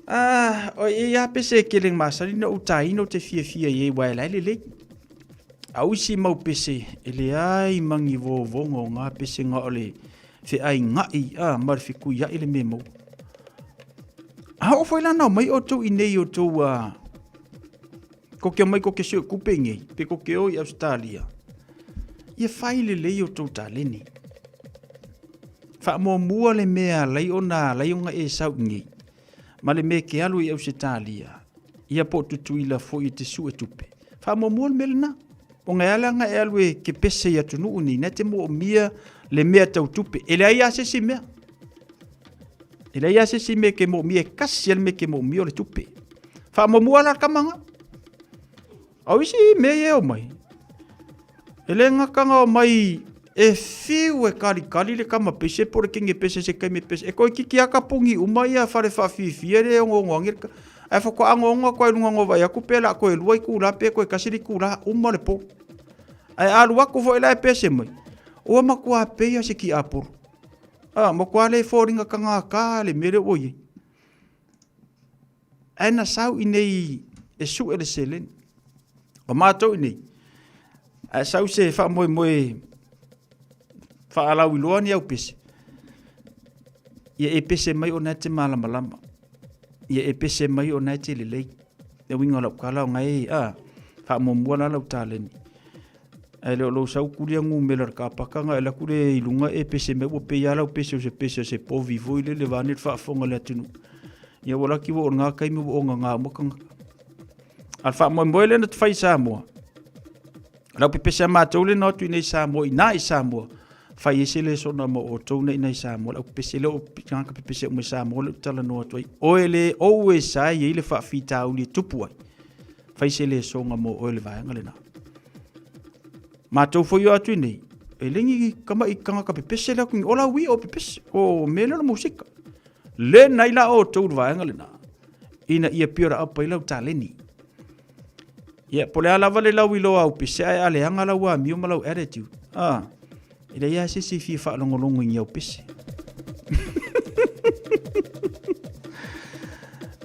[SPEAKER 9] Ah, o e ia pese e tele masani na ou taina ou te fiafia i ai aua e la e lelei. A o isi mau pese e leai ma ni vovoga o ngā pese nga o le feaigaʻi ah, ma le fekuiaʻi le mea maua. A oo foi la na omai outou i nei outou ah, Ko ke mai ko ke sio kupe ngei, pe ko ke o i Australia. Ia fai lelei o tou taleni. Faamuamua le mea alai ona alai ona e sau i ngei. Ma le mea ke alu i Ausetalia, ia po o Tutuila foi e te sue tupe. Faamuamua le mea lena. Ona e ala ona e alu e ke pese i atunuu nei, na te moomia le mea tau tupe. E leai lava se isi mea. E leai lava se isi mea ke moomia, e kasi lava le mea ke moomia o le tupe. Faamuamua la le tama nga. A o isi mea ia e omai, e le gata na omai e fiu e kalikali le tama pese po o le kenge pese se taimi e pese. E toeitiiti lava tapuni uma ia fale faafiafia le onoono ane le ae faatoa onoono atu lava i luga na vaai atu pe o le a toe lua itula pe toe tasi le itula, uma le po. Ae a alu atu foi la e pese mai, ua matua pei lava o se tiapolo. A, matua le foliga tagata le mea lea ua i ai. Ae na sau i nei e sue le seleni. O matou i nei, ae sau se faamoemoe faalauiloa ni au pese, ia e pese mai ona e te malamalama. Ia e pese mai ona e te lelei. Le uiga o lau tala ona e, a, faamuamua la lau taleni. Ae le o lou sau kulia numera i le kapaka na e alu atu lea i luga e pese mai ua pei lava lau pese o se pese o se povi foi lele vaeane le faafofoga a le atunuu. Ia ua laki ua oo i lena taimi ua ogaga uma tagata. A o le faamoemoe lea na fai i Samoa, o lau pepese a matou lea na o atu i inei i Samoa, i ina i Samoa, Fai ai se lesona mo outou nei nai Samoa, le au pepese, le o tagata pepese uma i Samoa lea ou te talanoa atu ai. Oe le, oe sa i ai le faafitauli e tupu ai. Fai se lesoga mo oe le vaega lena. Matou foi o atu i nei, e le ni kama'i tagata pepese le atu ni ola ui o pepese, o mea lea o le musika. Le nai la outou le vaega lena, ina ia pio ra apa i lau taleni. Ia, po le a lava le lau iloa au pese, ae a leaga lau amio ma lau attitude. Ah, e leai lava se isi e fia faalogologo i ni au pese.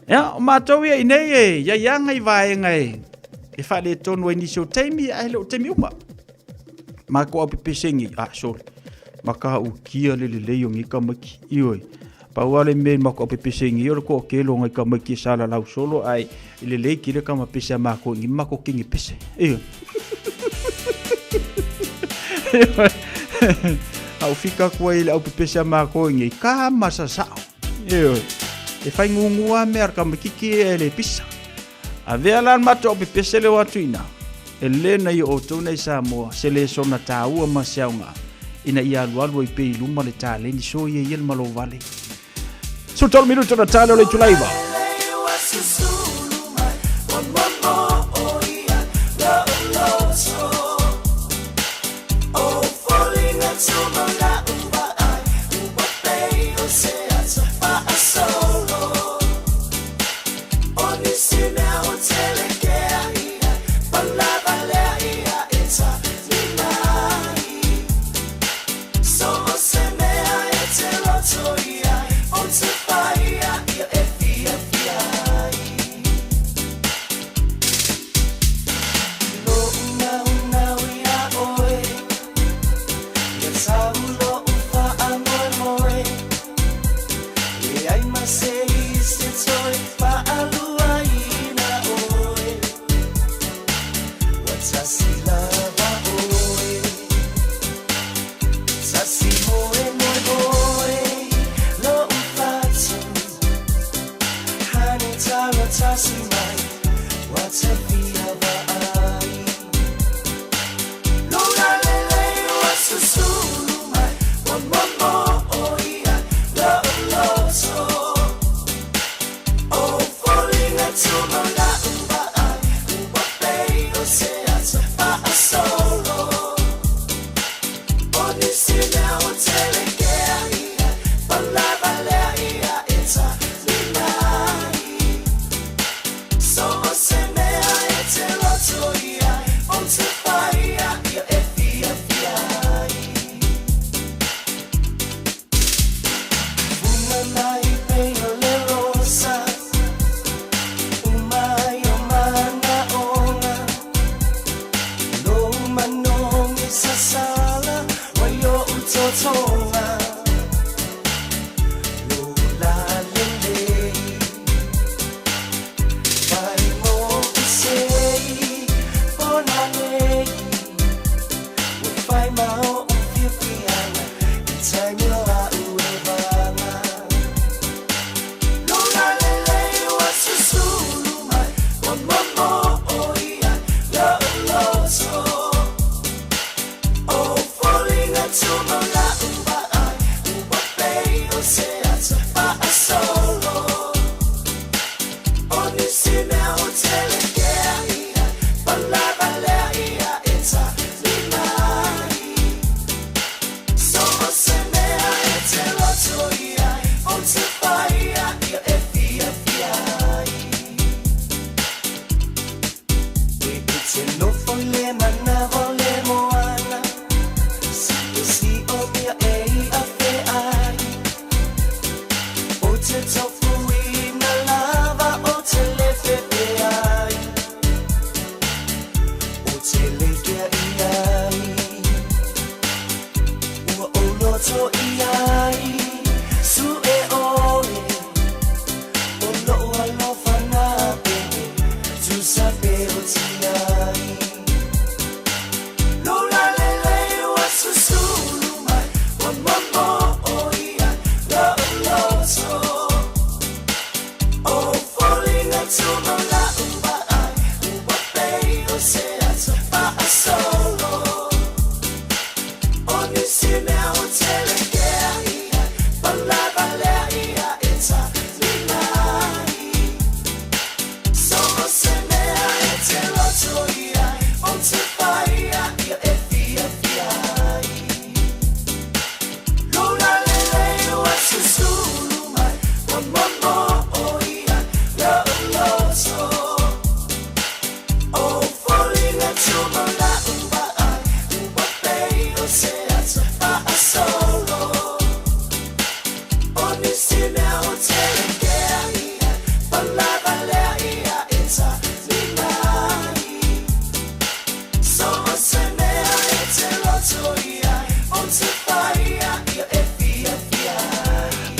[SPEAKER 9] Ia, o matou ia i nei e iai lava nai vaega e, e faaletonu ai nisi o taimi, ae le o taimi uma. Matou au pepese nei, ah, sorry. Matautia le lelei o nei tamaiti. Ioe. Pau lava le mea i matou pepese nei o le toatele o nai tamaiti e salalau solo ae e lelei tele tama pese a matou i nei ma matou teine pese. Ioe. A ou fika atu ai i le au pepese a matou i nei, ka masasao. Ioe. E fai gugua lava mea a le tamaititi e le pisa. Avea la le matou au pepese leo atu i ina, e le na i o outou nei Samoa, se lesona taua ma se aoga, ina ia alualu ai pea i luma le taleni so ia ia le malo vale. 13 minuto na tale o le itula iva.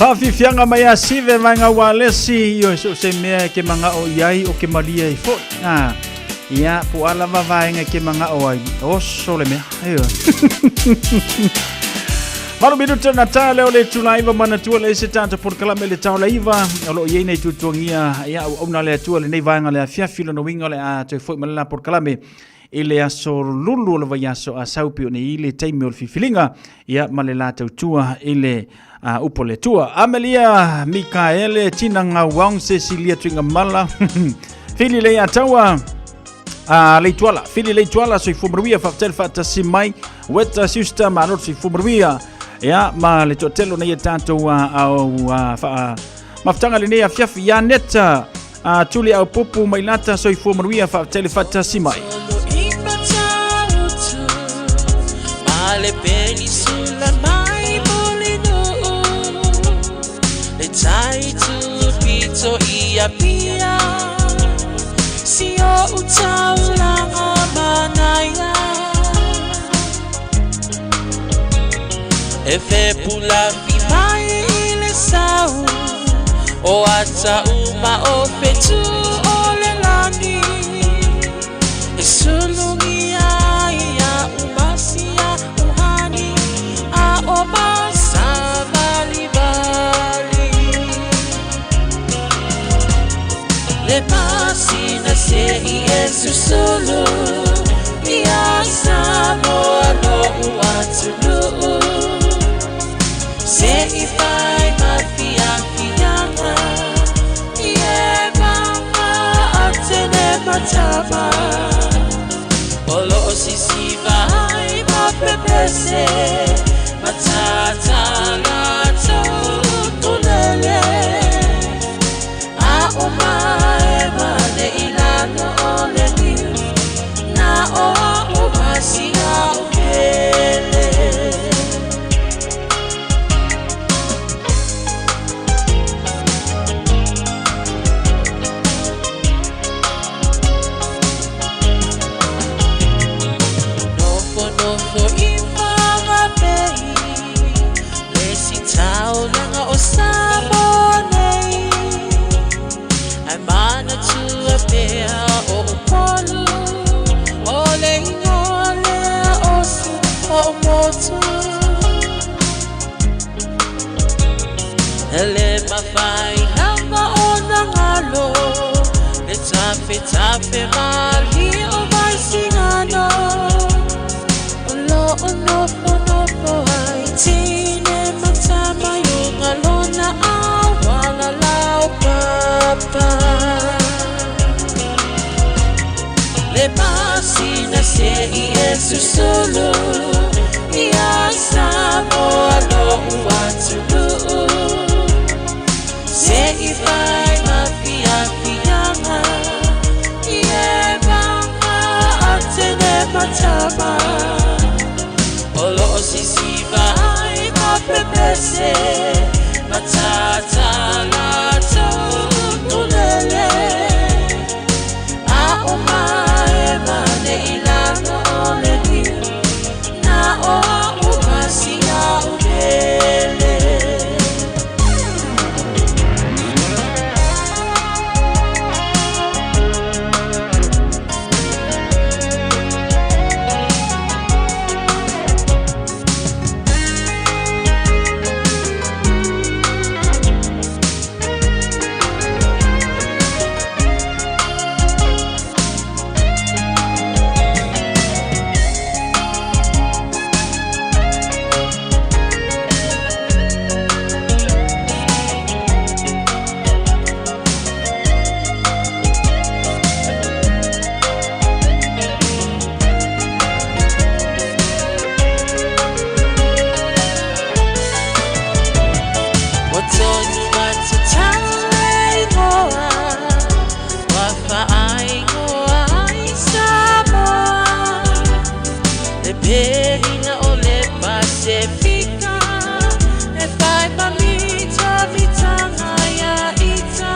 [SPEAKER 9] Faafiafiaga mai ia Sive vaega ualesi, ioe so o se mea e ke maga'o i ai o ke malie ai fo'i. A, ia, po o a lava vaega e ke maga'o ai, oso le mea. Ioe. 8 minute na tā leo le itula 9 manatua le ese tātou polokalame le taola 9 o loo i ai nei tuatuagia ia auauna le Atua lenei vaega le afiafi lona uiga o le a toe foi ma le la polokalame i le aso lulu o le vaiaso a sau pei ona i le taimi o le filifiliga ia ma le la tautua i le upu o le Atua. Amelia Mikaele Tina Ngauang Cecilia Tuigamala Fili le Ataua a Leituala Fili Leituala soifua manuia faafetai le faatasi mai Weta Sister malo soifua manuia ia ma le toatele o nei e tatou au faa mafutaga lenei afiafi ia Neta a Tuli au pupu mai lata soifua manuia faafetai le faatasi mai.
[SPEAKER 15] E fe pula fi mai i le sau o ata uma o fetu o le lani e sulungi ai ia umasia uhani a o masa vali vali le pasina se i e susulu ia Samoa lo uatunuu se i fai ma fiafiaga i e mama atene matama o loo sisiva ai ma pepese matatala tulele a o mae mane i lalo o le niu na o a o masia o pele. Nofo nofo i whangapei Le si taulaga o Samoa nei Ai mana tua pea o Upolu O le ingoa lea o si o motu Ele mawhai lava o nangalo Le tafe tafe mali o mai singano O lo o nofo nofo ai tine matama yunga lona awala lau papa Le pasina se i e susulu Ia Samoa lo uatunuu Se i fai ma fiafiaga I e mama atene matama O loo sisiva ai ma pepese Matatala tulele A o mae mane i lalo o le niu Na o a o masia o pele. O tonu matatau e ingoa Wa whaaingoa ai Samoa Le perina o le Pasifika E whai mamita mitanga ia ita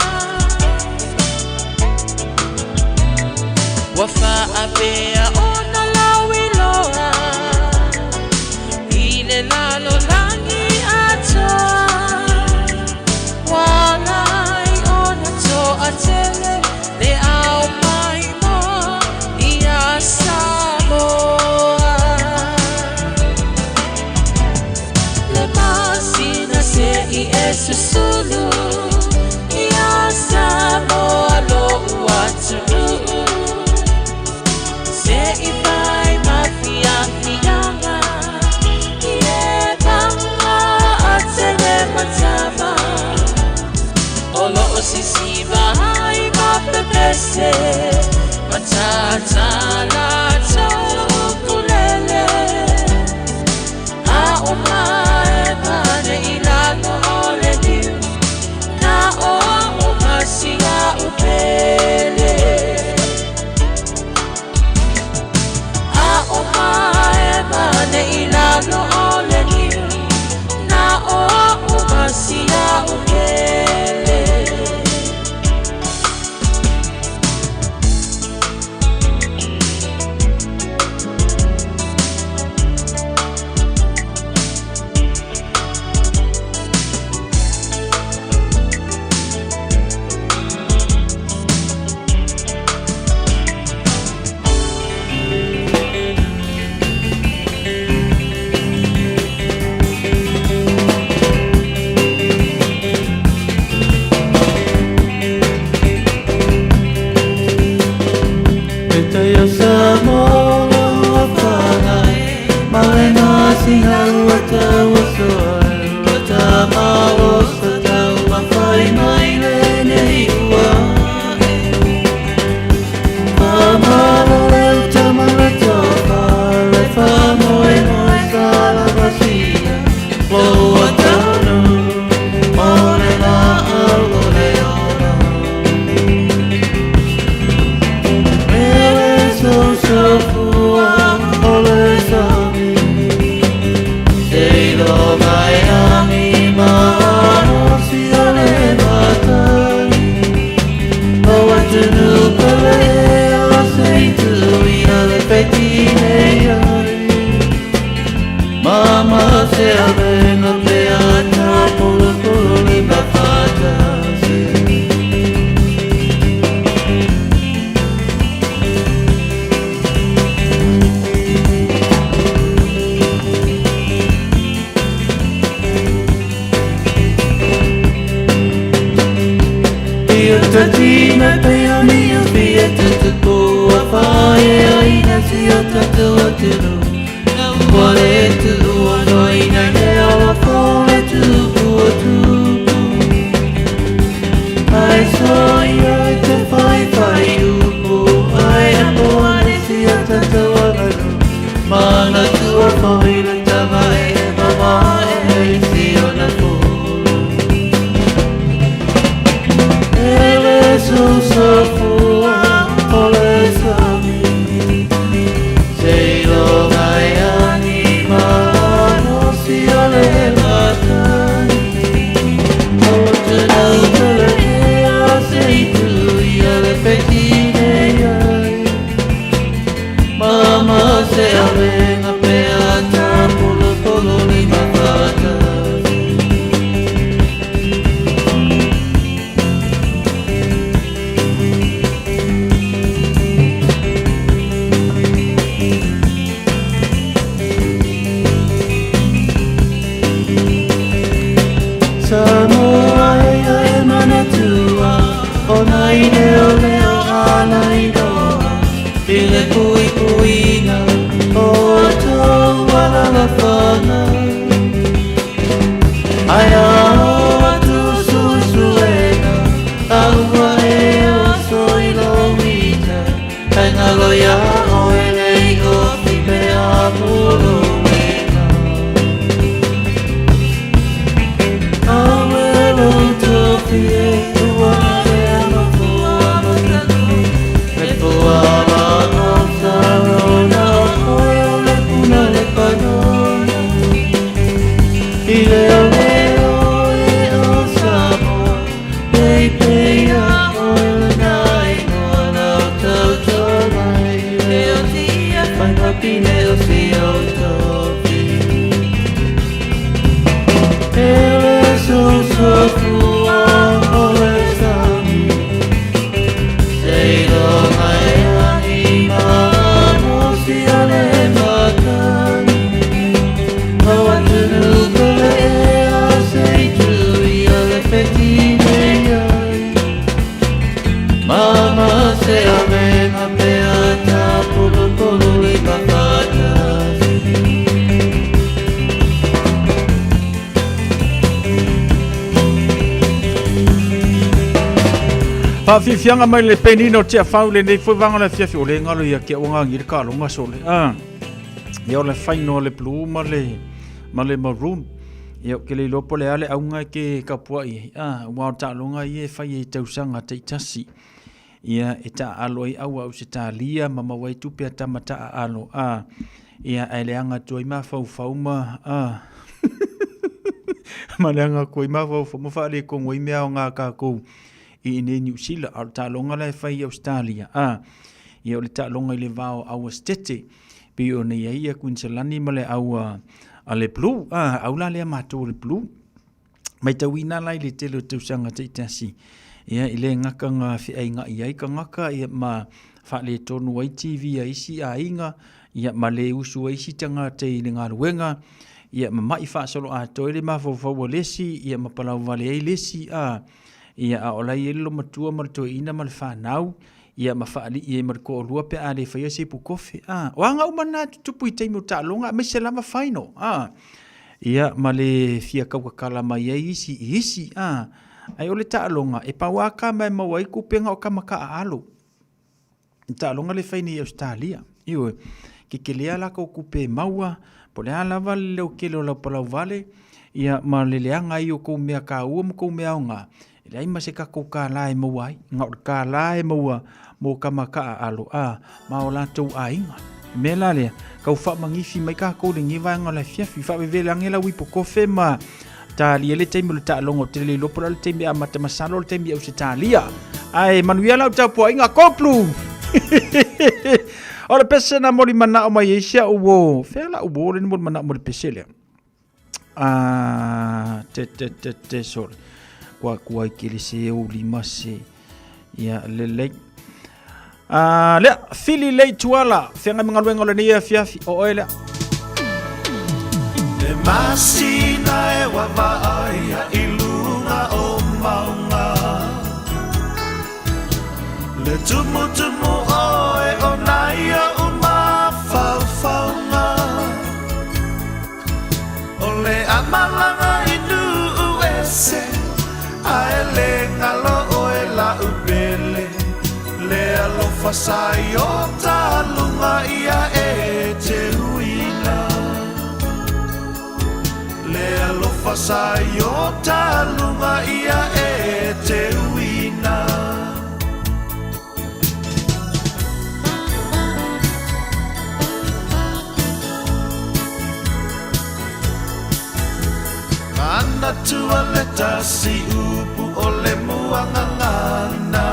[SPEAKER 15] Wa whaapea ona lauiloa I le lalo langi atoa pese Matatala taukulele A o mae pane ilalo o le liu Na o o masia upele A o mae pane ilalo o le liu Na o o masia upele.
[SPEAKER 9] Faafiafiaga mai le penina o Tiafau lenei foi vaega o le afiafi o le galo ia ke ua gagi le taaloga sole. Ah. Ia o le faino o le blue ma le ma le maroon. Ia ou te le iloa po o le a le auga e te tapuai ai. Ah, aua o le taaloga ia e fai ai i tausaga taitasi. Ia e taaalo ai au a Ausetalia ma maua ai tupe a tama taaalo. Ah, ia ae leaga atu ai mafaufau ma ah ma leaga atu ai mafaufau ma faaletonu ai mea aoga a tatou i inei Niu Sila. A o le taaloga la e fai i Ausetalia, ah, ia o le taaloga i le va o Auasetete pei ona i ai ia Kuiniselani ma le au a le Blue, ah, au la lea matou o le Blue. Maitauina la i le tele o tausaga taitasi, ia i le gata na feaiga'i ai tagata ia ma faaletonu ai TV a isi aiga, ia ma le usu ai isi tagata i le galuega, ia ma ma'i faasoloatoa ai le mafaufau o le isi, ia ma palauvale ai le isi, a, ia a o la e i ai le lomatua ma le toeaina ma le fanau, ia ma faalii ai ma le toalua pe a le faia se ipu kofe. A, o aga uma na e tutupu i taimi o taaloga, aemaise lava final. A, ia ma le fia tautatala mai ai isi i isi. A, ae o le taaloga, e pau lava tama e maua ai tupe na o tama taaalo. I taaloga lea e fai nei i Ausetalia. Ioe, tetele lava latou tupe e maua, po o le a lava le leotele o lau palauvale, ia ma le leaga ai o tou mea taua ma tou mea aoga, E leai ma se tatou kālā e maua ai, na o le kālā e maua mo tama taaalo, a, ma o latou aiga. O le mea la lea, tau faamanifi mai tatou i lenei vaega o le afiafi. Faavevela ane lau ipu kofe ma talia le taimi o le taaloga. Ou te le iloa po o le a le taimi e amata, masalo o le taimi i Ausetalia. Ae manuia lau tapuaiga, go blue! O le pese na moli manao mai ai si au uo. Fea lau uo le moli manao mo le pese lea? Ah, te te te te sorry. Kua kua i kele se o lima se. Ia lelei. Ah, lea, fili lei tuala, feagai ma galuega o lenei afiafi, o oe lea.
[SPEAKER 15] Le masina e vavaai i luga o mauga Le tumutumu oe o nai o'u mafaufauga O le amalaga i nuu ese Ae le galo oe la'u pele Le alofa sa i o taluga ia e te uina Le alofa sa i o taluga ia e te uina Manatua le tasi upu o le muagagana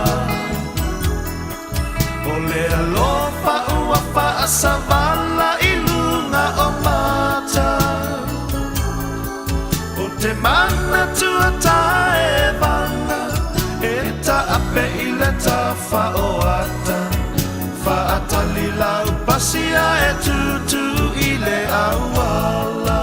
[SPEAKER 15] O le alofa ua faasavala i luga o mata O te manatua taevaga E taape i le tafa o ata Faatali lau pasia e tutu i le auala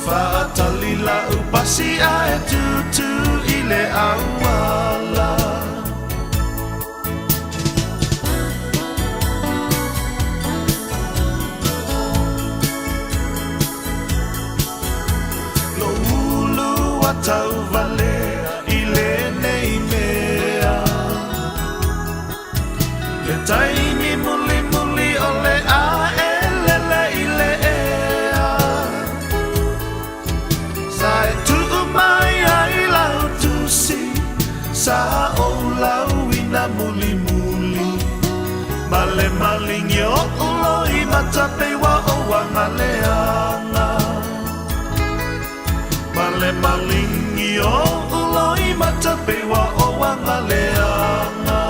[SPEAKER 15] Faatali lau pasia e tutu i le auala Lou ulu ua tauvalea i lenei mea Le taimi mulimuli o le a e lele i le ea Sa e tuu mai ai lau tusi Sa ou lauina mulimuli Ma le maligi oʻu loimata pei ua ou agaleaga Ma le maligi oʻu loimata pei ua ou agaleaga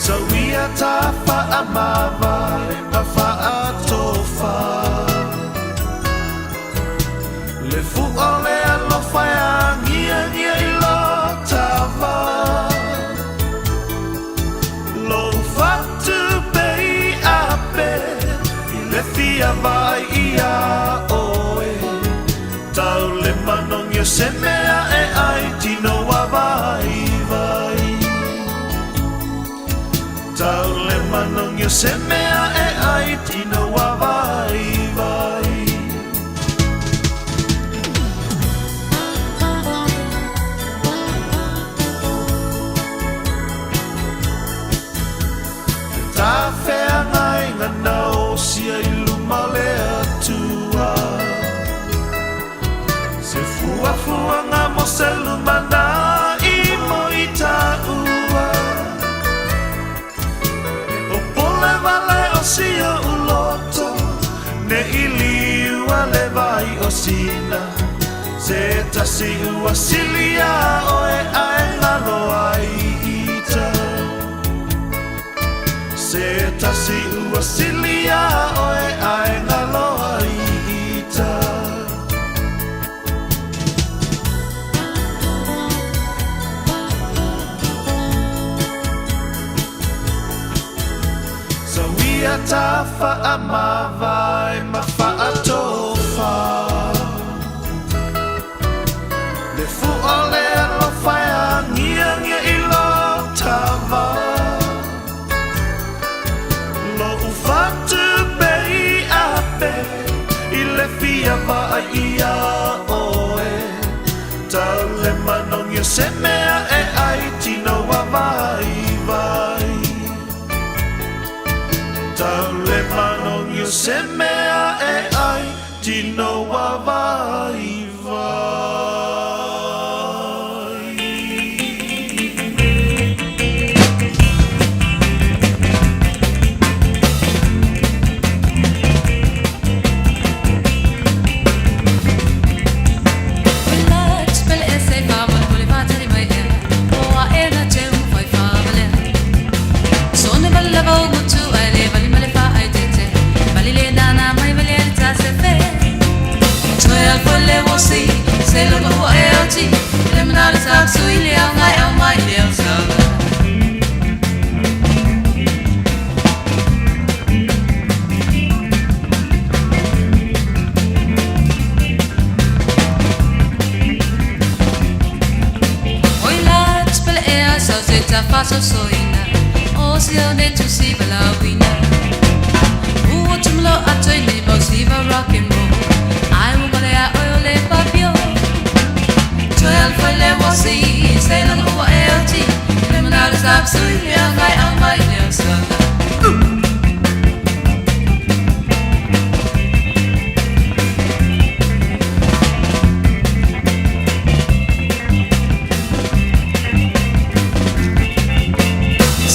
[SPEAKER 15] Sau ia ta faamavae ma faatofa Le fua o le alofa e
[SPEAKER 18] liu a le vai o Sina. Se tasi ua silia oe ae ngalo ai ita. Se tasi ua silia oe ae ngalo ai ita. Sawia ta whaamawai ma whaatofa. Le fua le alofa e angia ngia i lo tava. Lo ufatu pei ape i le fia vaai ia oe. Tau le manongia se mea e ai tino wa vai vai. Tau le manongia se mea e ai tino wa vai vai.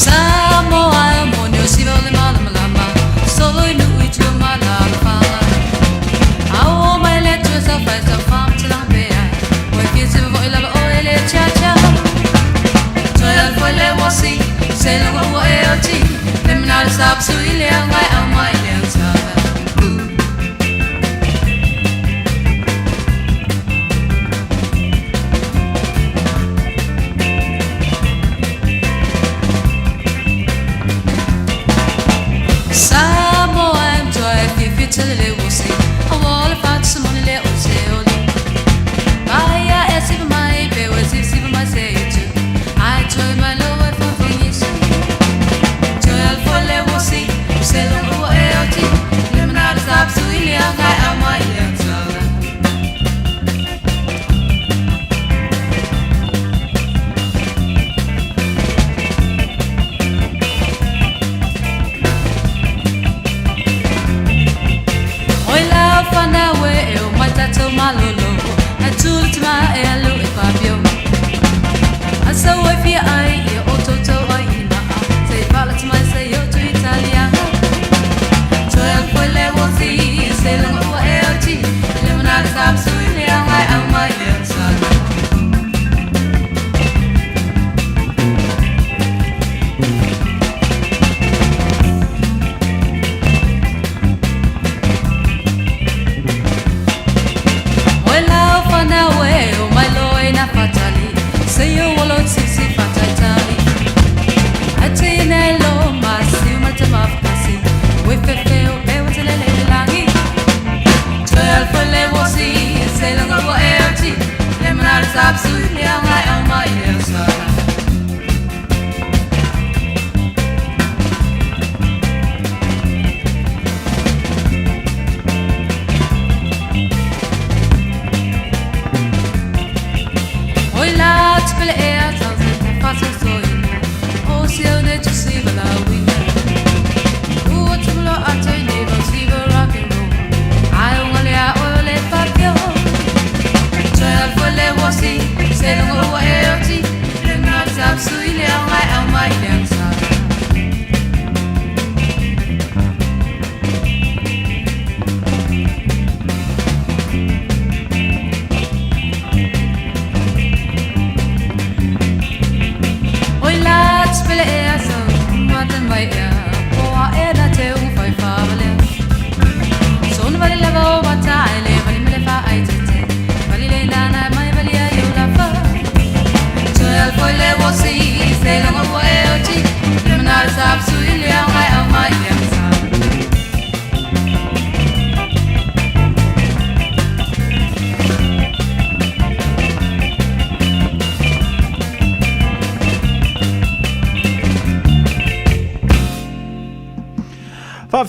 [SPEAKER 2] Samoa mo ni o siva o le malamalama. Solo i nui tua ma la fala.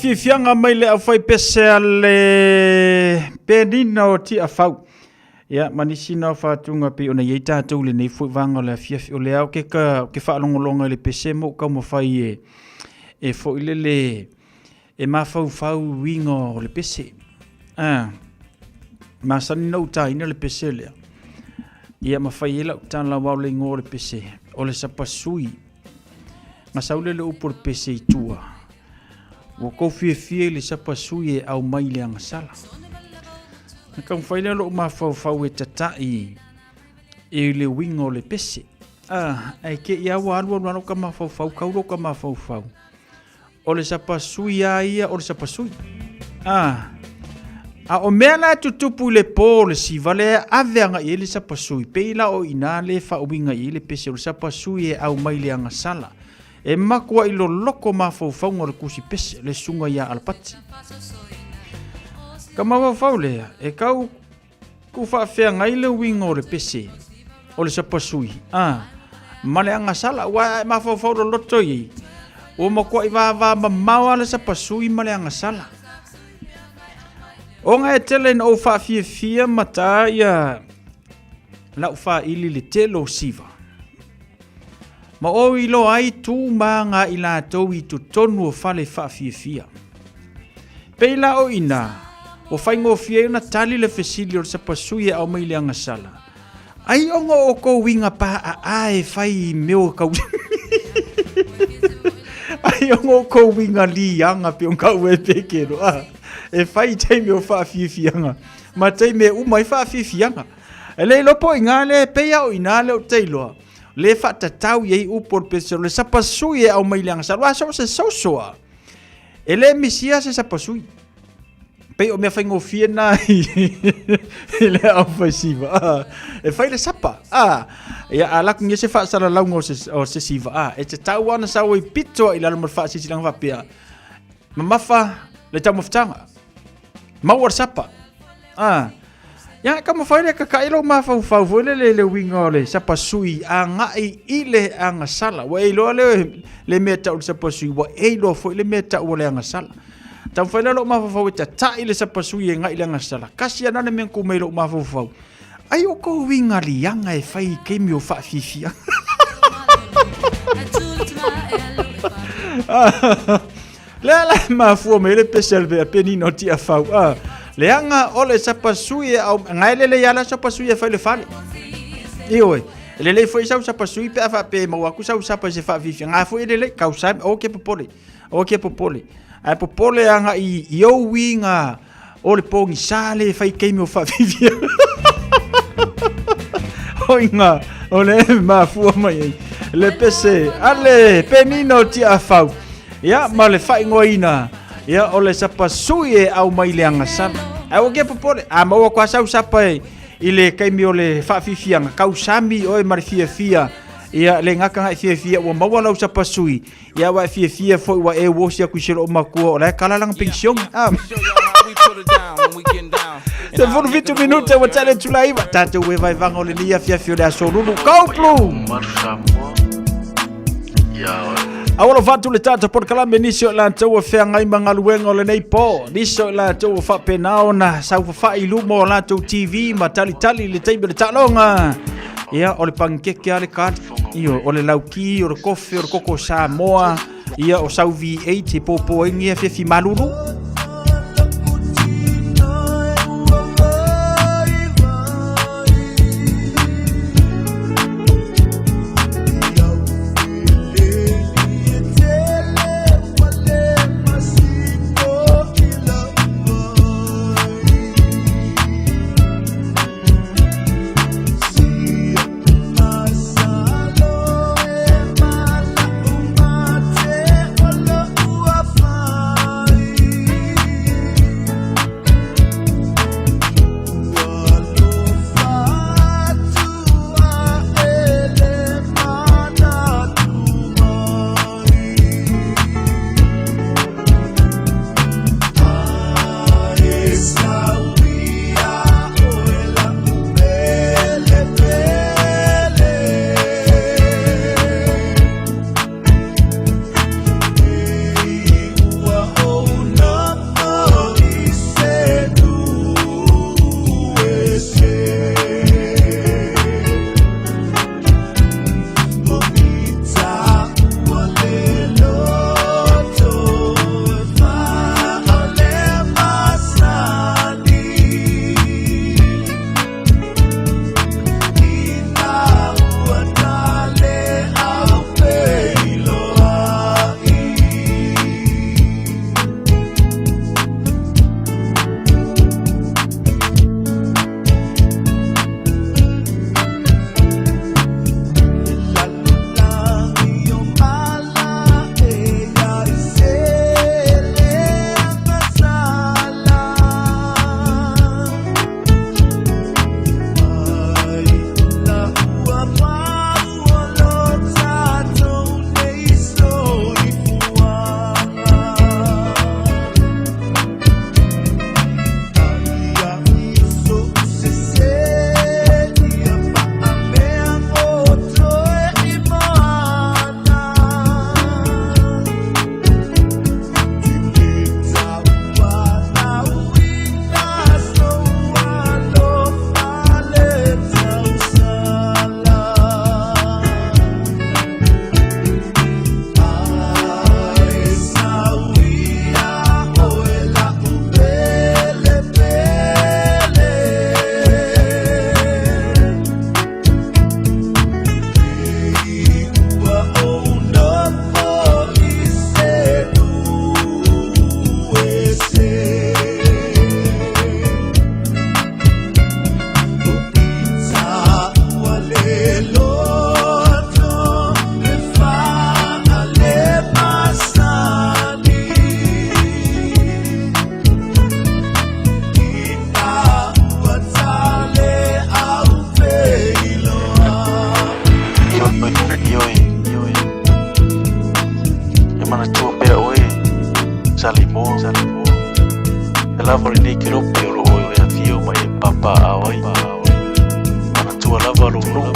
[SPEAKER 9] faafiafiaga mai le aufaipese a le Penina o Tiafau. Ia, ma nisi na o faatuga pei ona i ai tatou i lenei foi vaega o le afiafi. O lea ou ke, ka, ke faalogologo i le pese ma ou taumafai e, e foi lele e mafaufau i uiga o le pese. Ah, masani na ou taina le pese lea. Ia, ma fai ai lau tala aua o le igoa o le pese, o le sapasui. Gasau lea le upu o le pese i tua. Ua kou fiafia i le sapasui e aumai i le agasala. Na taumafai lea lou mafaufau e tata'i i le uiga o le pese. Ah, ae te i lava ua alu alu lava lou mafaufau, tau lou mafaufau. O le sapasui lava ia o le sapasui. Ah, a o mea la e tutupu i le pō o le siva lea e ave agai i ai le sapasui, pei la o i ina lea e faauiga i ai le pese o le sapasui e aumai i le agasala. E matuai loloko mafaufauga o le tusi pese, le susuga ia Alapati. Ka mafaufau lea, e tau ku faafeagai le uiga o le pese, o le sapasui, a, ma le agasala, aua a e mafaufau loloto i ai, ua matuai vava mamao lava le sapasui ma le agasala. Ona e tele ina ou faafiafia ma ta ia lau faili i le tele o siva. Ma ou iloa ai tu ma aga i latou i totonu o fale faafiafia. Pei la o ina, ua faigofie ai ona tali le fesili o le sapasui e aumai i le agasala, Ai ona o outou uiga paaa e fai i mea o tau Ai ona o outou uiga liaga pei ona taua e Petero, a, e fai i taimi o faafiafiaga ma taimi e uma ai faafiafiaga. E le iloa po o ina lea, pei lava o ina lea ou te iloa, le faatatau i ai upu o le Pesero, le sapasui e aumai i le agasala. Aua so o se soso lava, e le misia se sapasui. Pei o mea faigofie na i le aufaisiva. Ah, e fai le sapa. Ah, ia a laku ngia se faasalalauga o se, o se siva. Ah, e tatau lava ona sau ai pito i lalo ma le faasilasilaga faapea. Mamafa le taumafataga. Maua le sapa. Ah, ia taumafai lea kakaʻi lou mafaufau foi lele i le uiga o le sapasui agai i le agasala. Ua e iloa le, le mea tau le sapasui, ua e iloa foi le mea tau o le agasala. Taumafai lea lou mafaufau e tataʻi le sapasui e agai i le agasala. Kasi ana le mea na tu mai i lou mafaufau. Ai o kou uiga liaga e fai i taimi o faafiafiaga. Lea la e mafua mai le pese a le penina o Tiafau. Ah, leaga o le sapasui e au ngai lele ia la sapasui e fai le fale. Ioe. E lelei foi sau sapasui pe a faapea e maua atu sau sapa i se faafiafia. Nga foi e lelei kau sa o ke popole. O ke popole. Ae popole aga i i ou uiga o le pogisa le fai taimi o faafiafia. O iga o le mafua mai ai le pese a le penina o Tiafau. Ia ma le faaigoaina ia o le sapasui e aumai i le agasala. Ae ua ke popole, a maua atu lava sau sapa e i le taimi o le faafiafiaga, tausami oe ma le fiafia, ia le gata na e fiafia ua maua lau sapasui, ia ua e fiafia foi ua e uosi atu i si lou matua o la e kala lana penisione. Ah. 17 minute ua tale atu la iva. Tatou e vaevaga o lenei afiafi o le aso lulu. Go Blue! Aua lo fatu le tatou polokalame nisi o i latou e feagai ma galuega o lenei po. Nisi o i latou ua faapena ona saufafai i luma o latou TV ma talitali i le taimi o le taaloga. Ia, o le panikeke lava le kali. Io, o le lauki, o le kofe, o le koko Samoa, ia, o sau V8 e pōpō ai ni afiafi malulu.
[SPEAKER 19] ai kelope o lo o e afio ma e papaaao ai. Manatua lava lou nuu.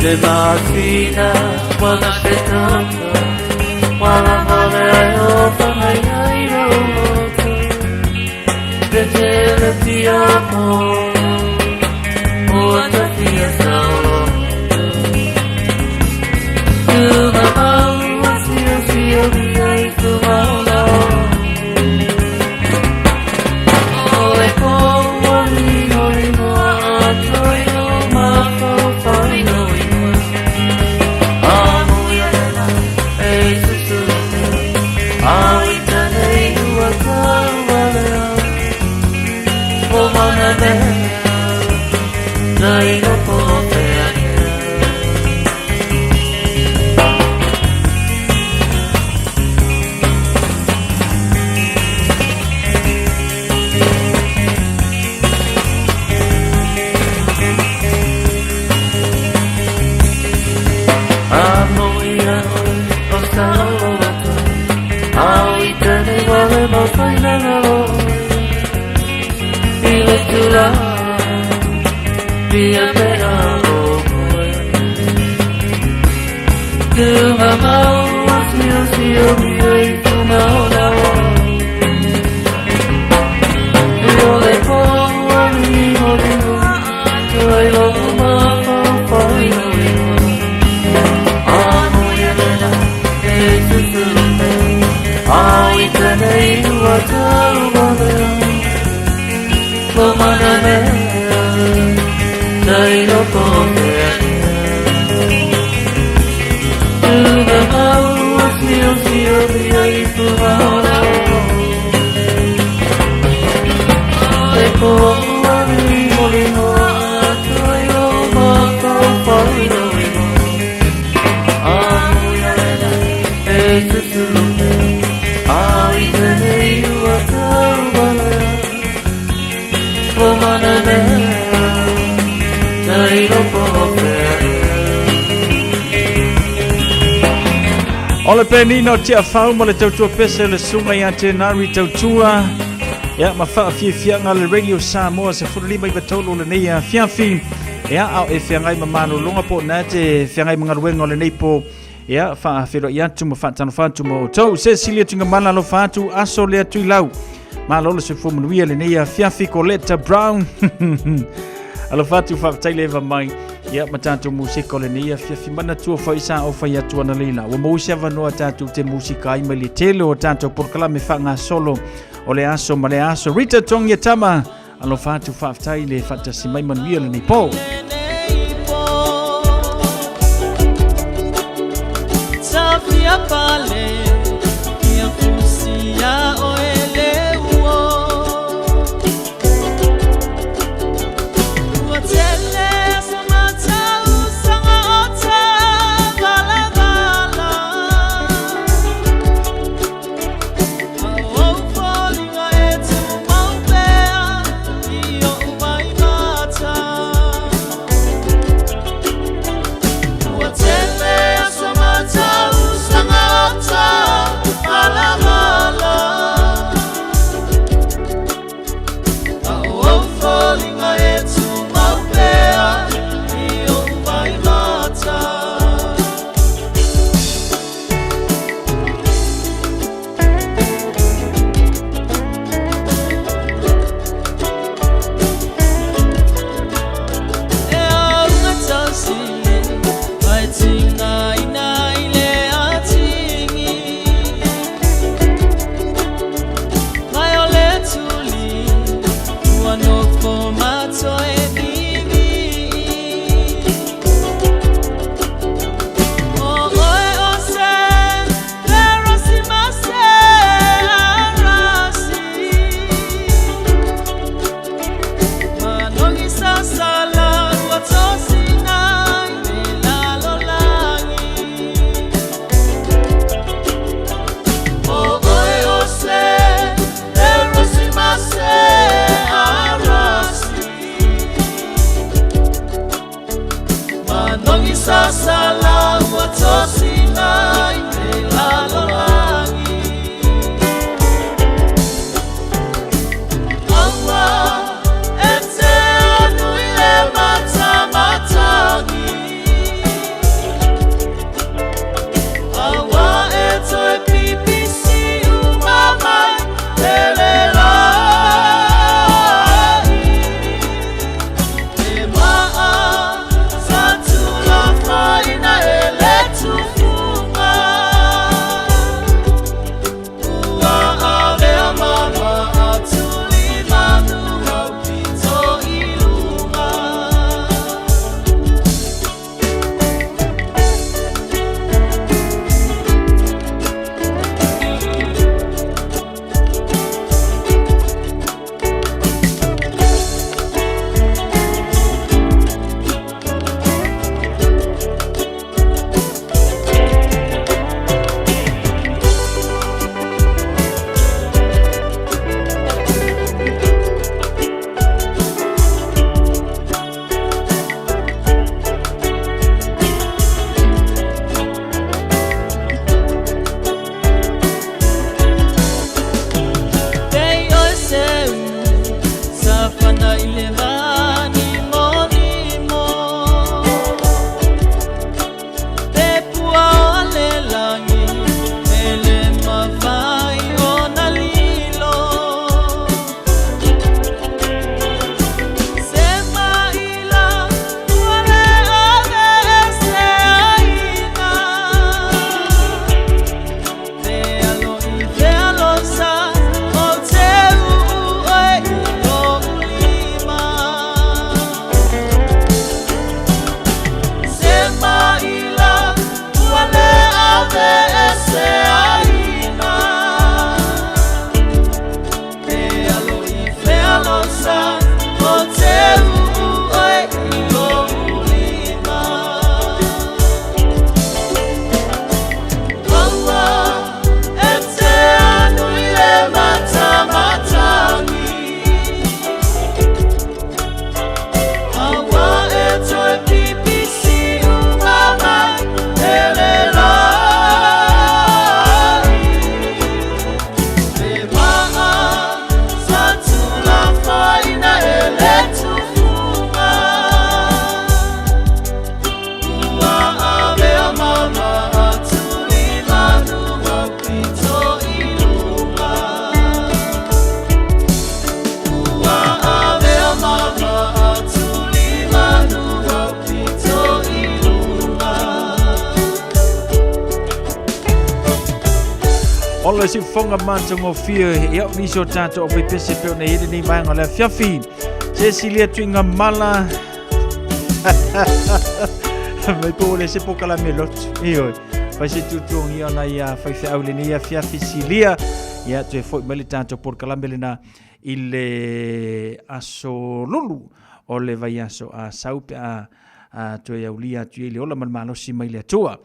[SPEAKER 15] Le masina wana se tata Wala male ai o whangai ai roto Te tele tia po O ata tia saolo Tuna mau sio sio mi ai tu maola O le koa lino lino a toi no mafo whai no ingoa Amo ia lela e susuru pea Au i tane ua taualea O mana mea Nai loko o te ake. Amo ia oe o saololoto Au i tane wale mawhai nanga oe I le tula Pia pea o koe Tunga mau sio sio mi ai tunga ola o I o le poa limo limo Tuai lo mawhai no ingoa Amo ia lela e susuru pea Au i tane ua taualea Lo mana mea Nai loko o te ake. Tunga mau sio sio mi ai tunga ola o.
[SPEAKER 9] O le penina o Tiafau ma le tautua pese o le susuga ia Tenari Tautua. Ia, ma faafiafiaga le Radio Samoa 15 93 o lenei afiafi. Ia, a o e feagai ma malologa po o na te feagai ma galuega o lenei po. Ia, faafeiloai atu ma faatalofa atu ma outou. Se sili atu nga mala alofa atu, aso le atu i lau. Malo le soifua manuia lenei afiafi Coletta Brown. Alofa atu faafetai le eva mai. Ia ma tatou musika o lenei afiafi manatua foi sa o fai atu ana leila. Ua maua se avanoa tatou te musika ai mai le tele o tatou polokalame faagasolo o le aso ma le aso. Rita Tongia Tama, alofa atu faafetai le faatasi mai manuia lenei po.
[SPEAKER 15] Safia pale ia fusia o ele uo Ua tele sa matau sanga o te vala vala Au foliga e tu mau pea i o mai mata Ua tele sa matau sanga o te vala vala Au foliga e tu mau pea i o mai mata E auga tausile ai tinga ina i le atigi Mai o le tuli ua nofo matoe vivi O oe o se verosi ma se arasi Manogi sasala ua tosina i le lalolagi O oe o se verosi ma se arasi Manogi sasala ua tosina i le lalolagi Aua e te anu i le matamatagi Aua e toe pipisi uma mai le lai E maa sa tulafaina e le tufuga Ua avea mama atuli manu au pito i luga. Pei o seu safana i le vani monimo Te pua o le lagi e le mawhai o na lilo Se maila ua le ave e se aina Te alo i te alosa o te uu e i o ulima.
[SPEAKER 9] le siufoga matagofie ia o nisi o tatou aufaipese pei ona i ai lenei vaega o le afiafi. Se silia tuiga mala mai po o le se pokalame lotu. Ioe. Fai se tutuogia o nai faifeau i lenei afiafi silia. Ia toe foi mai le tatou polokalame lena i le aso lulu o le vaiaso a sau pe a toe aulia atu i ai le ola ma le malosi mai le Atua.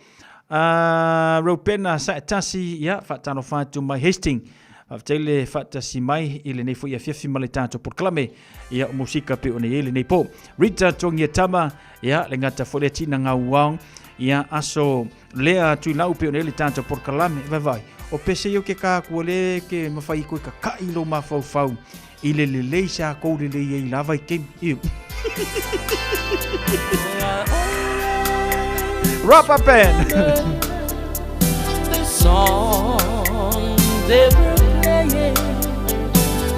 [SPEAKER 9] Ropena Saetasi, ia, faatalofa atu mai Hastings. Faafetai le faatasi mai i lenei foi afiafi ma le tatou polokalame. Ia, o musika pei ona i ai lenei po. Rita Togiatama, ia, le gata foi lea tina gauao. Ia, aso lea tuilau pei ona i ai le tatou polokalame. Vai vai, o pese ia o ke kākua le ke mawhai koe kaka'i lo mafaufau i le lelei sa kou lelei ai la vai kemi. Iu. Rubber band.
[SPEAKER 15] The song they were playing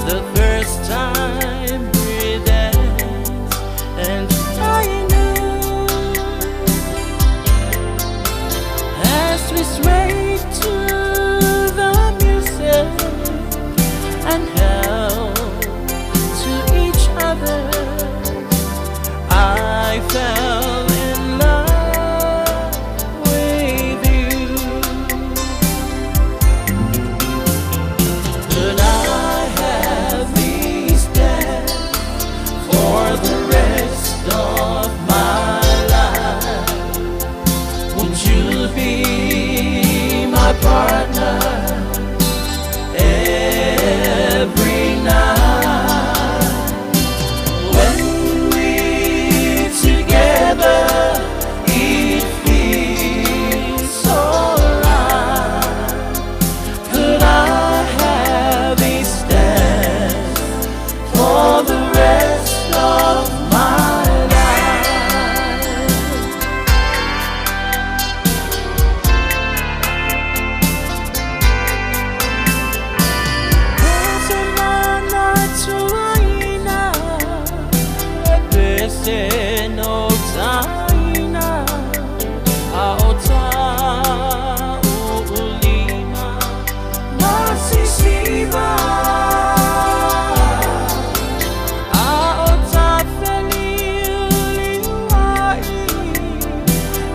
[SPEAKER 15] the first time we danced, and I knew as we swayed to the music and held to each other, I fell in love with you. Could I have this dance for the rest of my life? Would you be my partner every night? When we're together, it feels so right. Could I have this dance for the rest of my life? Se no taina a o ta ulima masisiva a o ta feliuliuai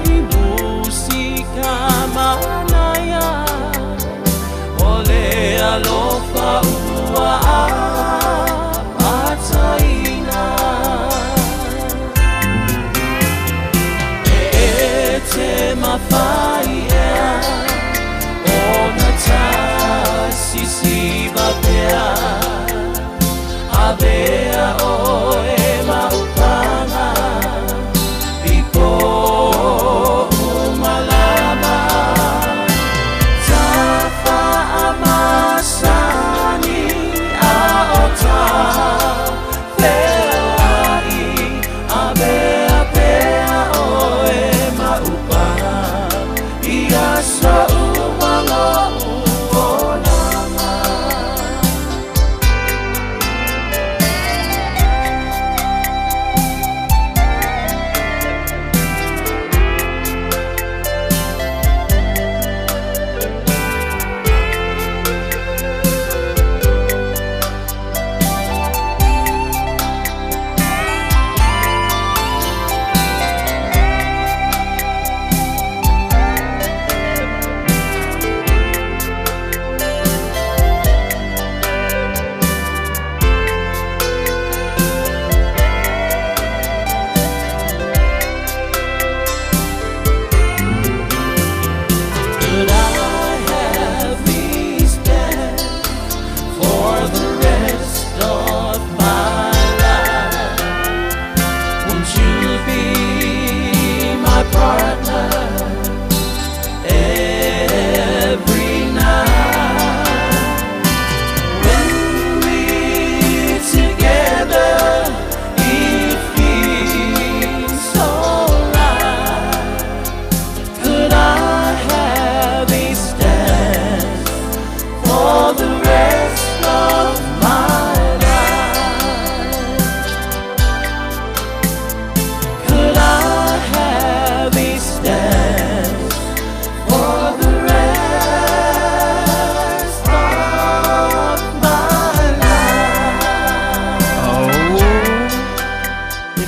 [SPEAKER 15] i musika manaia o le alofa ua amataina.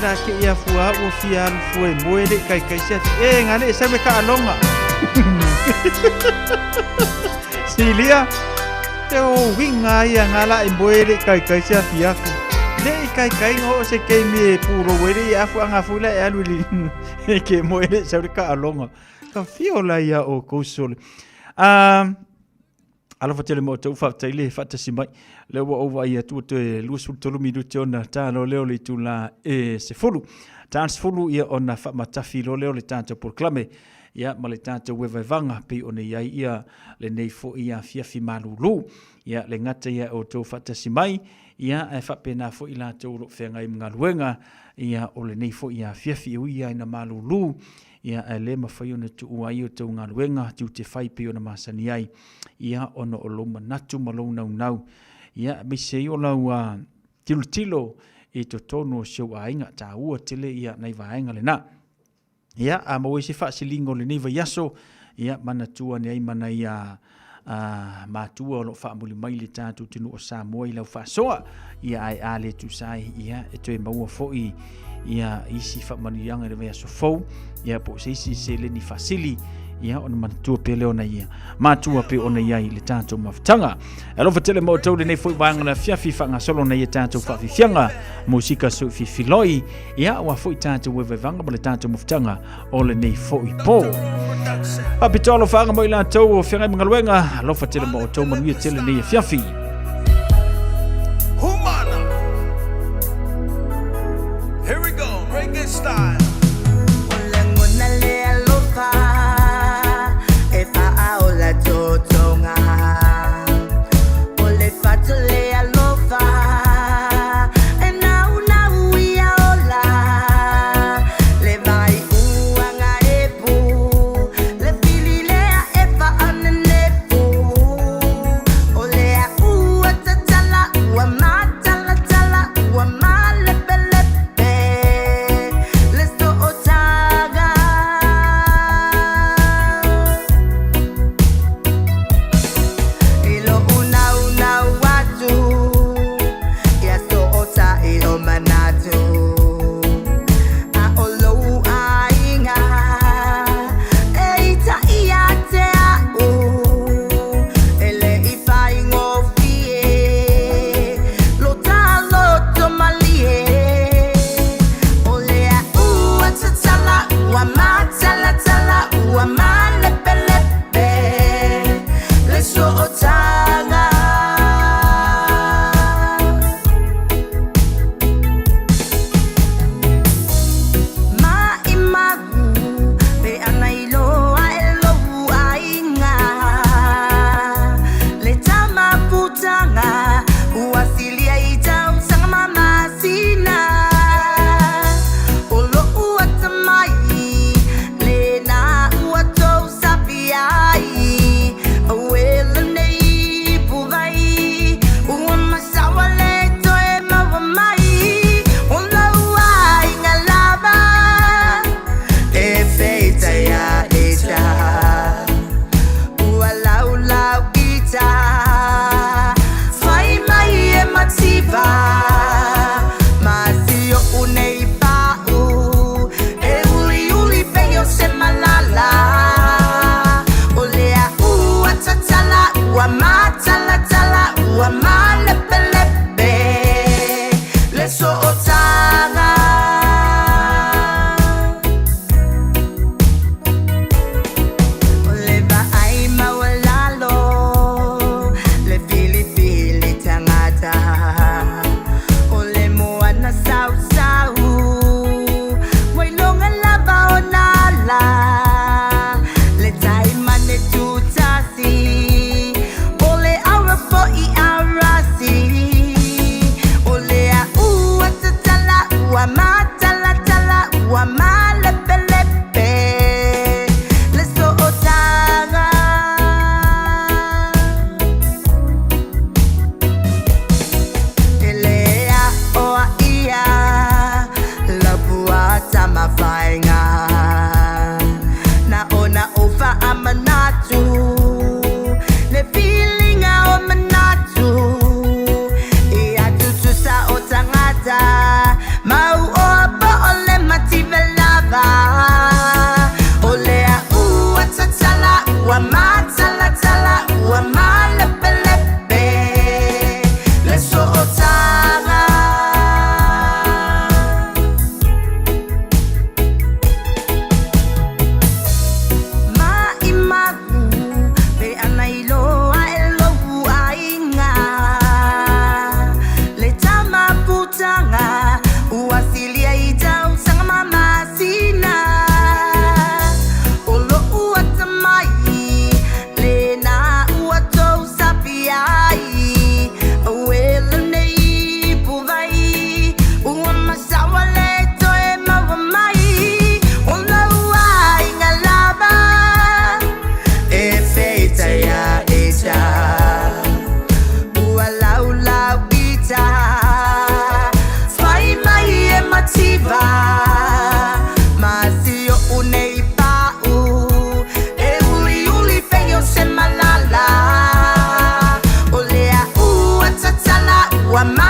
[SPEAKER 9] la ke ia fua ua fia alu fua e moe le kai kai se afi. E ngā le e sau le kaaloga. Silia, te o winga ia ngā la e moe le kai kai se afi afi. Le i kai kai ngō o se keimi e pūro wele i afu anga fula e alu li e ke moe le sau le kaaloga. Ka fio la ia o kousole. Alofa tele mo outou, faafetai le faatasi mai. Lea ua ou vaai atu ua toe 23 minute ona ta loa lea o le itula e 10. Ta 10 ia ona faamatafi loa lea o le tatou polokalame ia ma le tatou evaevaga pei ona i ai ia lenei foi afiafi malulu. Ia le gata ia e outou faatasi mai ia ae faapena foi latou o lo o feagai ma galuega ia o lenei foi afiafi e ui lava ina malulu Ia, ae le mafai ona tuua ai outou galuega tiute fai pei ona masani ai, ia, ona o lou manatu ma lou naunau, ia, aemaise ai o lau tilotilo i totonu o si ou aiga. Taua tele ia nai vaega lena. Ia, a maua ai se faasiliga o lenei vaiaso, ia, manatua ane ai ma nai a, a, matua o lo o faamuli mai le tatou atunuu o Samoa i lau faasoa, ia ae a le tusa ai, ia e toe maua foi ia isi faamanuiaga i le vaiaso fou, ia po o se isi seleni faasili, ia ona manatua pea lea ona ia matua pei ona i ai le tatou mafutaga. E alofa tele ma outou lenei foi vaega o le afiafi faagasolo na ia tatou faafiafiaga musika soififiloi, ia aua foi tatou evaevaga ma le tatou mafutaga o lenei foi po. Faapitoa alofaaga mo i latou o feagai ma galuega, alofa tele ma outou manuia tele nei afiafi.
[SPEAKER 18] Humana. Here we go, reggae style.
[SPEAKER 20] O lagona le alofa e faaola totoga. O le fatu le alofa e naunau ia ola. Le vai uaga epu le fili lea e faanenefu. O le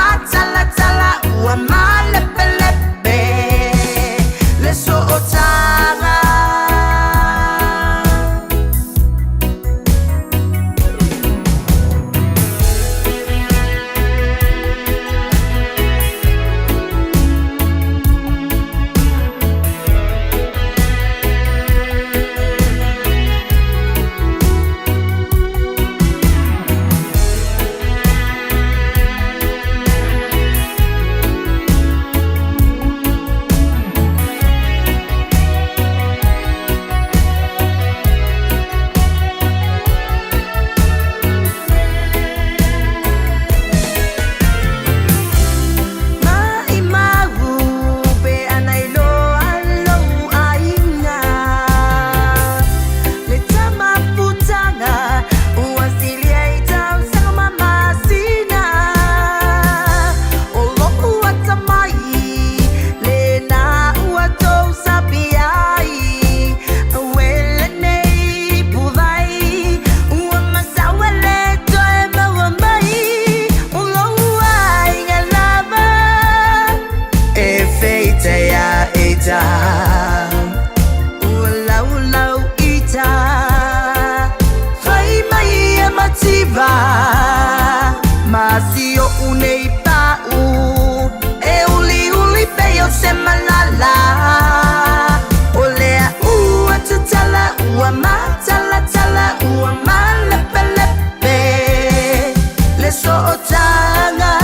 [SPEAKER 20] matalatala ua malepelepe le sootaga. Maimau pe anai loa lou aiga le tamafutaga ua silia i tausaga ma masina o lou atamai lena ua tou sapi ai ue lenei puvai ua masau e le toe maua mai o lou aiga lava e feita ia ita ua laulau ita fai mai e mativa ma si o'u nei pa'u e uliuli pei o se malala o lea ua tatala ua matalatala ua malepelepe le sootaga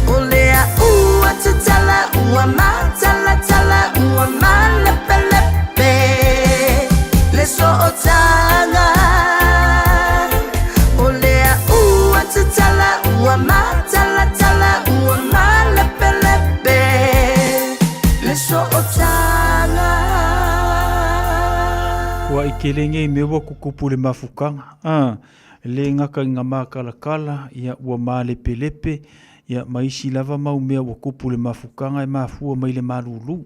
[SPEAKER 20] o lea ua tatala ua matalatala ua malepelepe le sootaga o lea ua tatala ua matalatala ua malepelepe le sootaga.
[SPEAKER 9] Ua i kelenge i mea ua kukupu le mafukaga. A, le gaka i ngā mākalakala, ia ua mālepelepe, ia ma isi lava mau mea ua kupu le mafukaga e mafua mai le malūlū.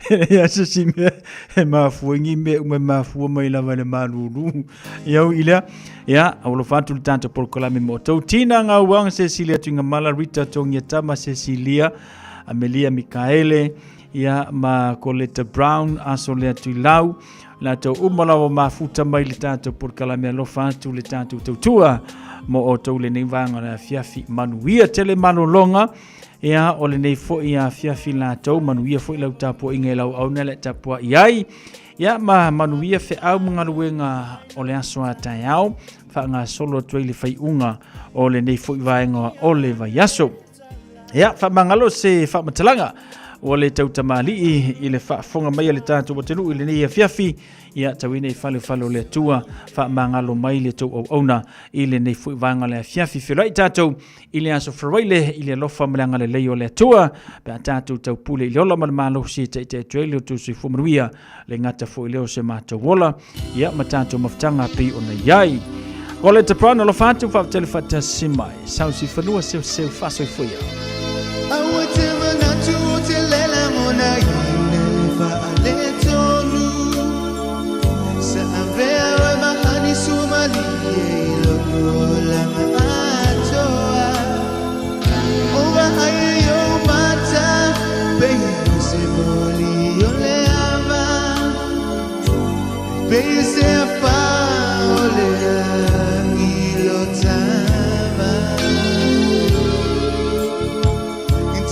[SPEAKER 9] E leai se isi mea e mafua ai ni mea uma e mafua mai lava i le malūlū. Ia ui i lea, ia, alofa atu le tatou polokalame mo outou. Tina Gauaga, Cecilia Tuigamala, Rita Togiatama, Cecilia, Amelia Mikaele, ia ma Coletta Brown, Aso Lea Tuilau, latou uma lava mafuta mai le tatou polokalame alofa atu le tatou tautua mo outou lenei vaega o le afiafi manuia tele malologa ia o lenei foi afiafi latou manuia foi lau tapuaiga i lau auna le tapuai ai ia ma manuia feau ma galuega o le aso a taeao faagasolo atu ai le faiuga o lenei foi vaega o le vaiaso. Ia, faamagalo se faamatalaga ua le tautamalii i le faafofoga mai a le tatou atunuu i lenei afiafi. Ia, tauina i falefale o le Atua, faamagalo mai le tou auauna i lenei foi vaega o le afiafi. Feiloai tatou i le aso Faraile i le alofa ma le agalelei o le Atua, pe a tatou taupule i le ola ma le malosi e taitai atu ai le outou soifua manuia, le gata foi lea o se matou ola, ia ma tatou mafutaga pei ona i ai. O le Brown alofa atu faafetai le faatasi mai. Sausi fanua seuseu faasoifua ia.
[SPEAKER 18] Aua te manatu o te lela mona ina le faaletonu. Sa avea oe mahani suamalie i loko o lama atoa. O vaai i ou mata, pei o se moli o le ava. Pei o se afa o le agilo tava.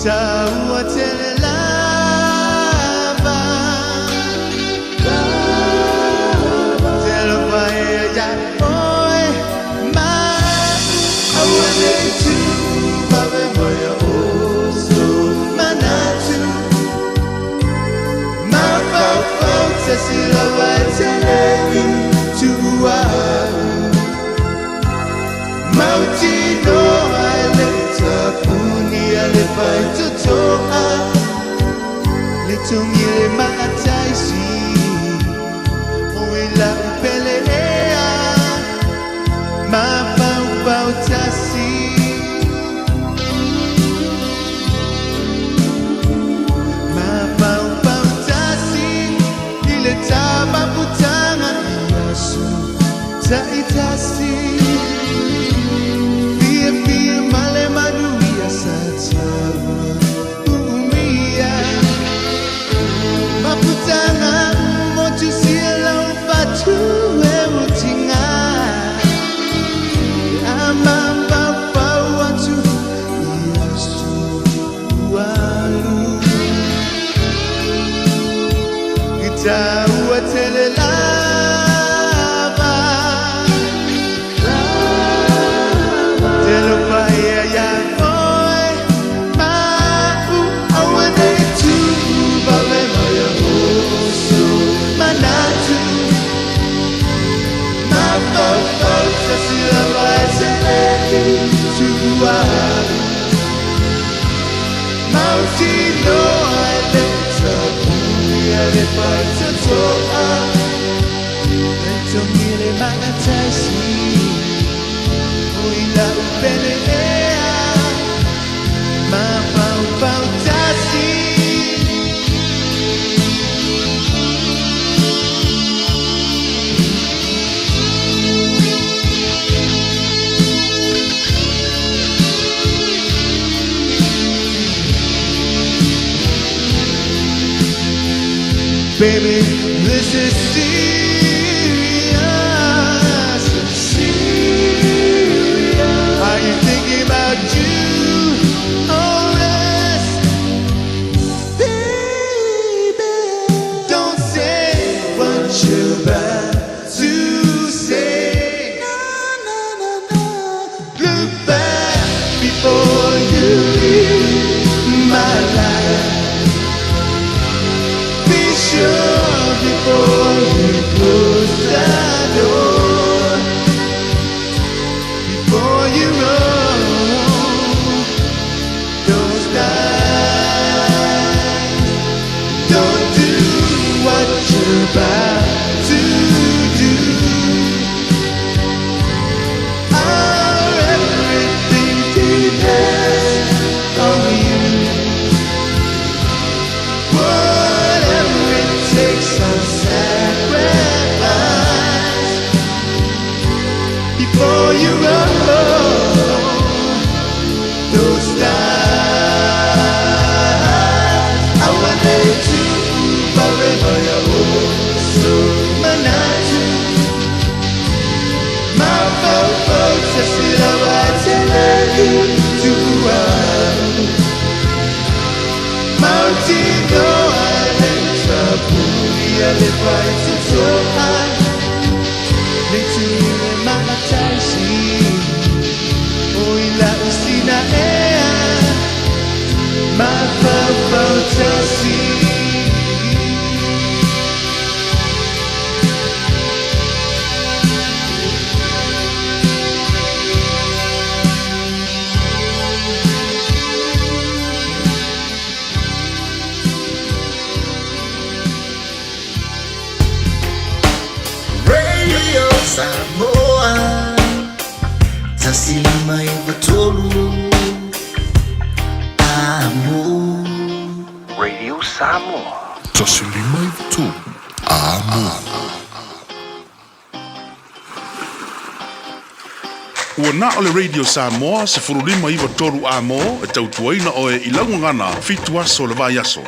[SPEAKER 18] Taua tele lava. Te alofa ea ia oe ma aua nei tu vave mai a oso manatu. Mafaufau tasi lava e tele i tuua. Mautinoa e le tapuni a le faitotoa. Le tongi le maataisi o i lau pele ea. Mafaufau tasi. Mafaufau tasi i le tamaputanga i aso taitasi. Fia Tualu Mautinoa e le tapuia le faitatoa Le togi le magatasi O i lau pele ea Mafaufau tasi. Baby, this is serious. Serious. Are you thinking about you or us? Baby, don't say what you're about to say. No, no, no, no. Look back before you leave my life. Be sure before you close the door. Before you run, don't stop. Don't do what you're about to do. Our everything depends on you. Whatever it takes, I'll sacrifice before you run. Don't stop. I want to forever so manatu. Mafaufau tasi Tualu Mautinoa le tapuia le faitatoa Le tui magatasi O i lau sina ea Mafaufau tasi.
[SPEAKER 4] Radio Samoa 105.3 Amo.
[SPEAKER 19] Radio Samoa.
[SPEAKER 17] 105.3 Amo. Ua na o le Radio Samoa 105.3 amo e tautuaina oe i laugagana 7 aso le vai aso.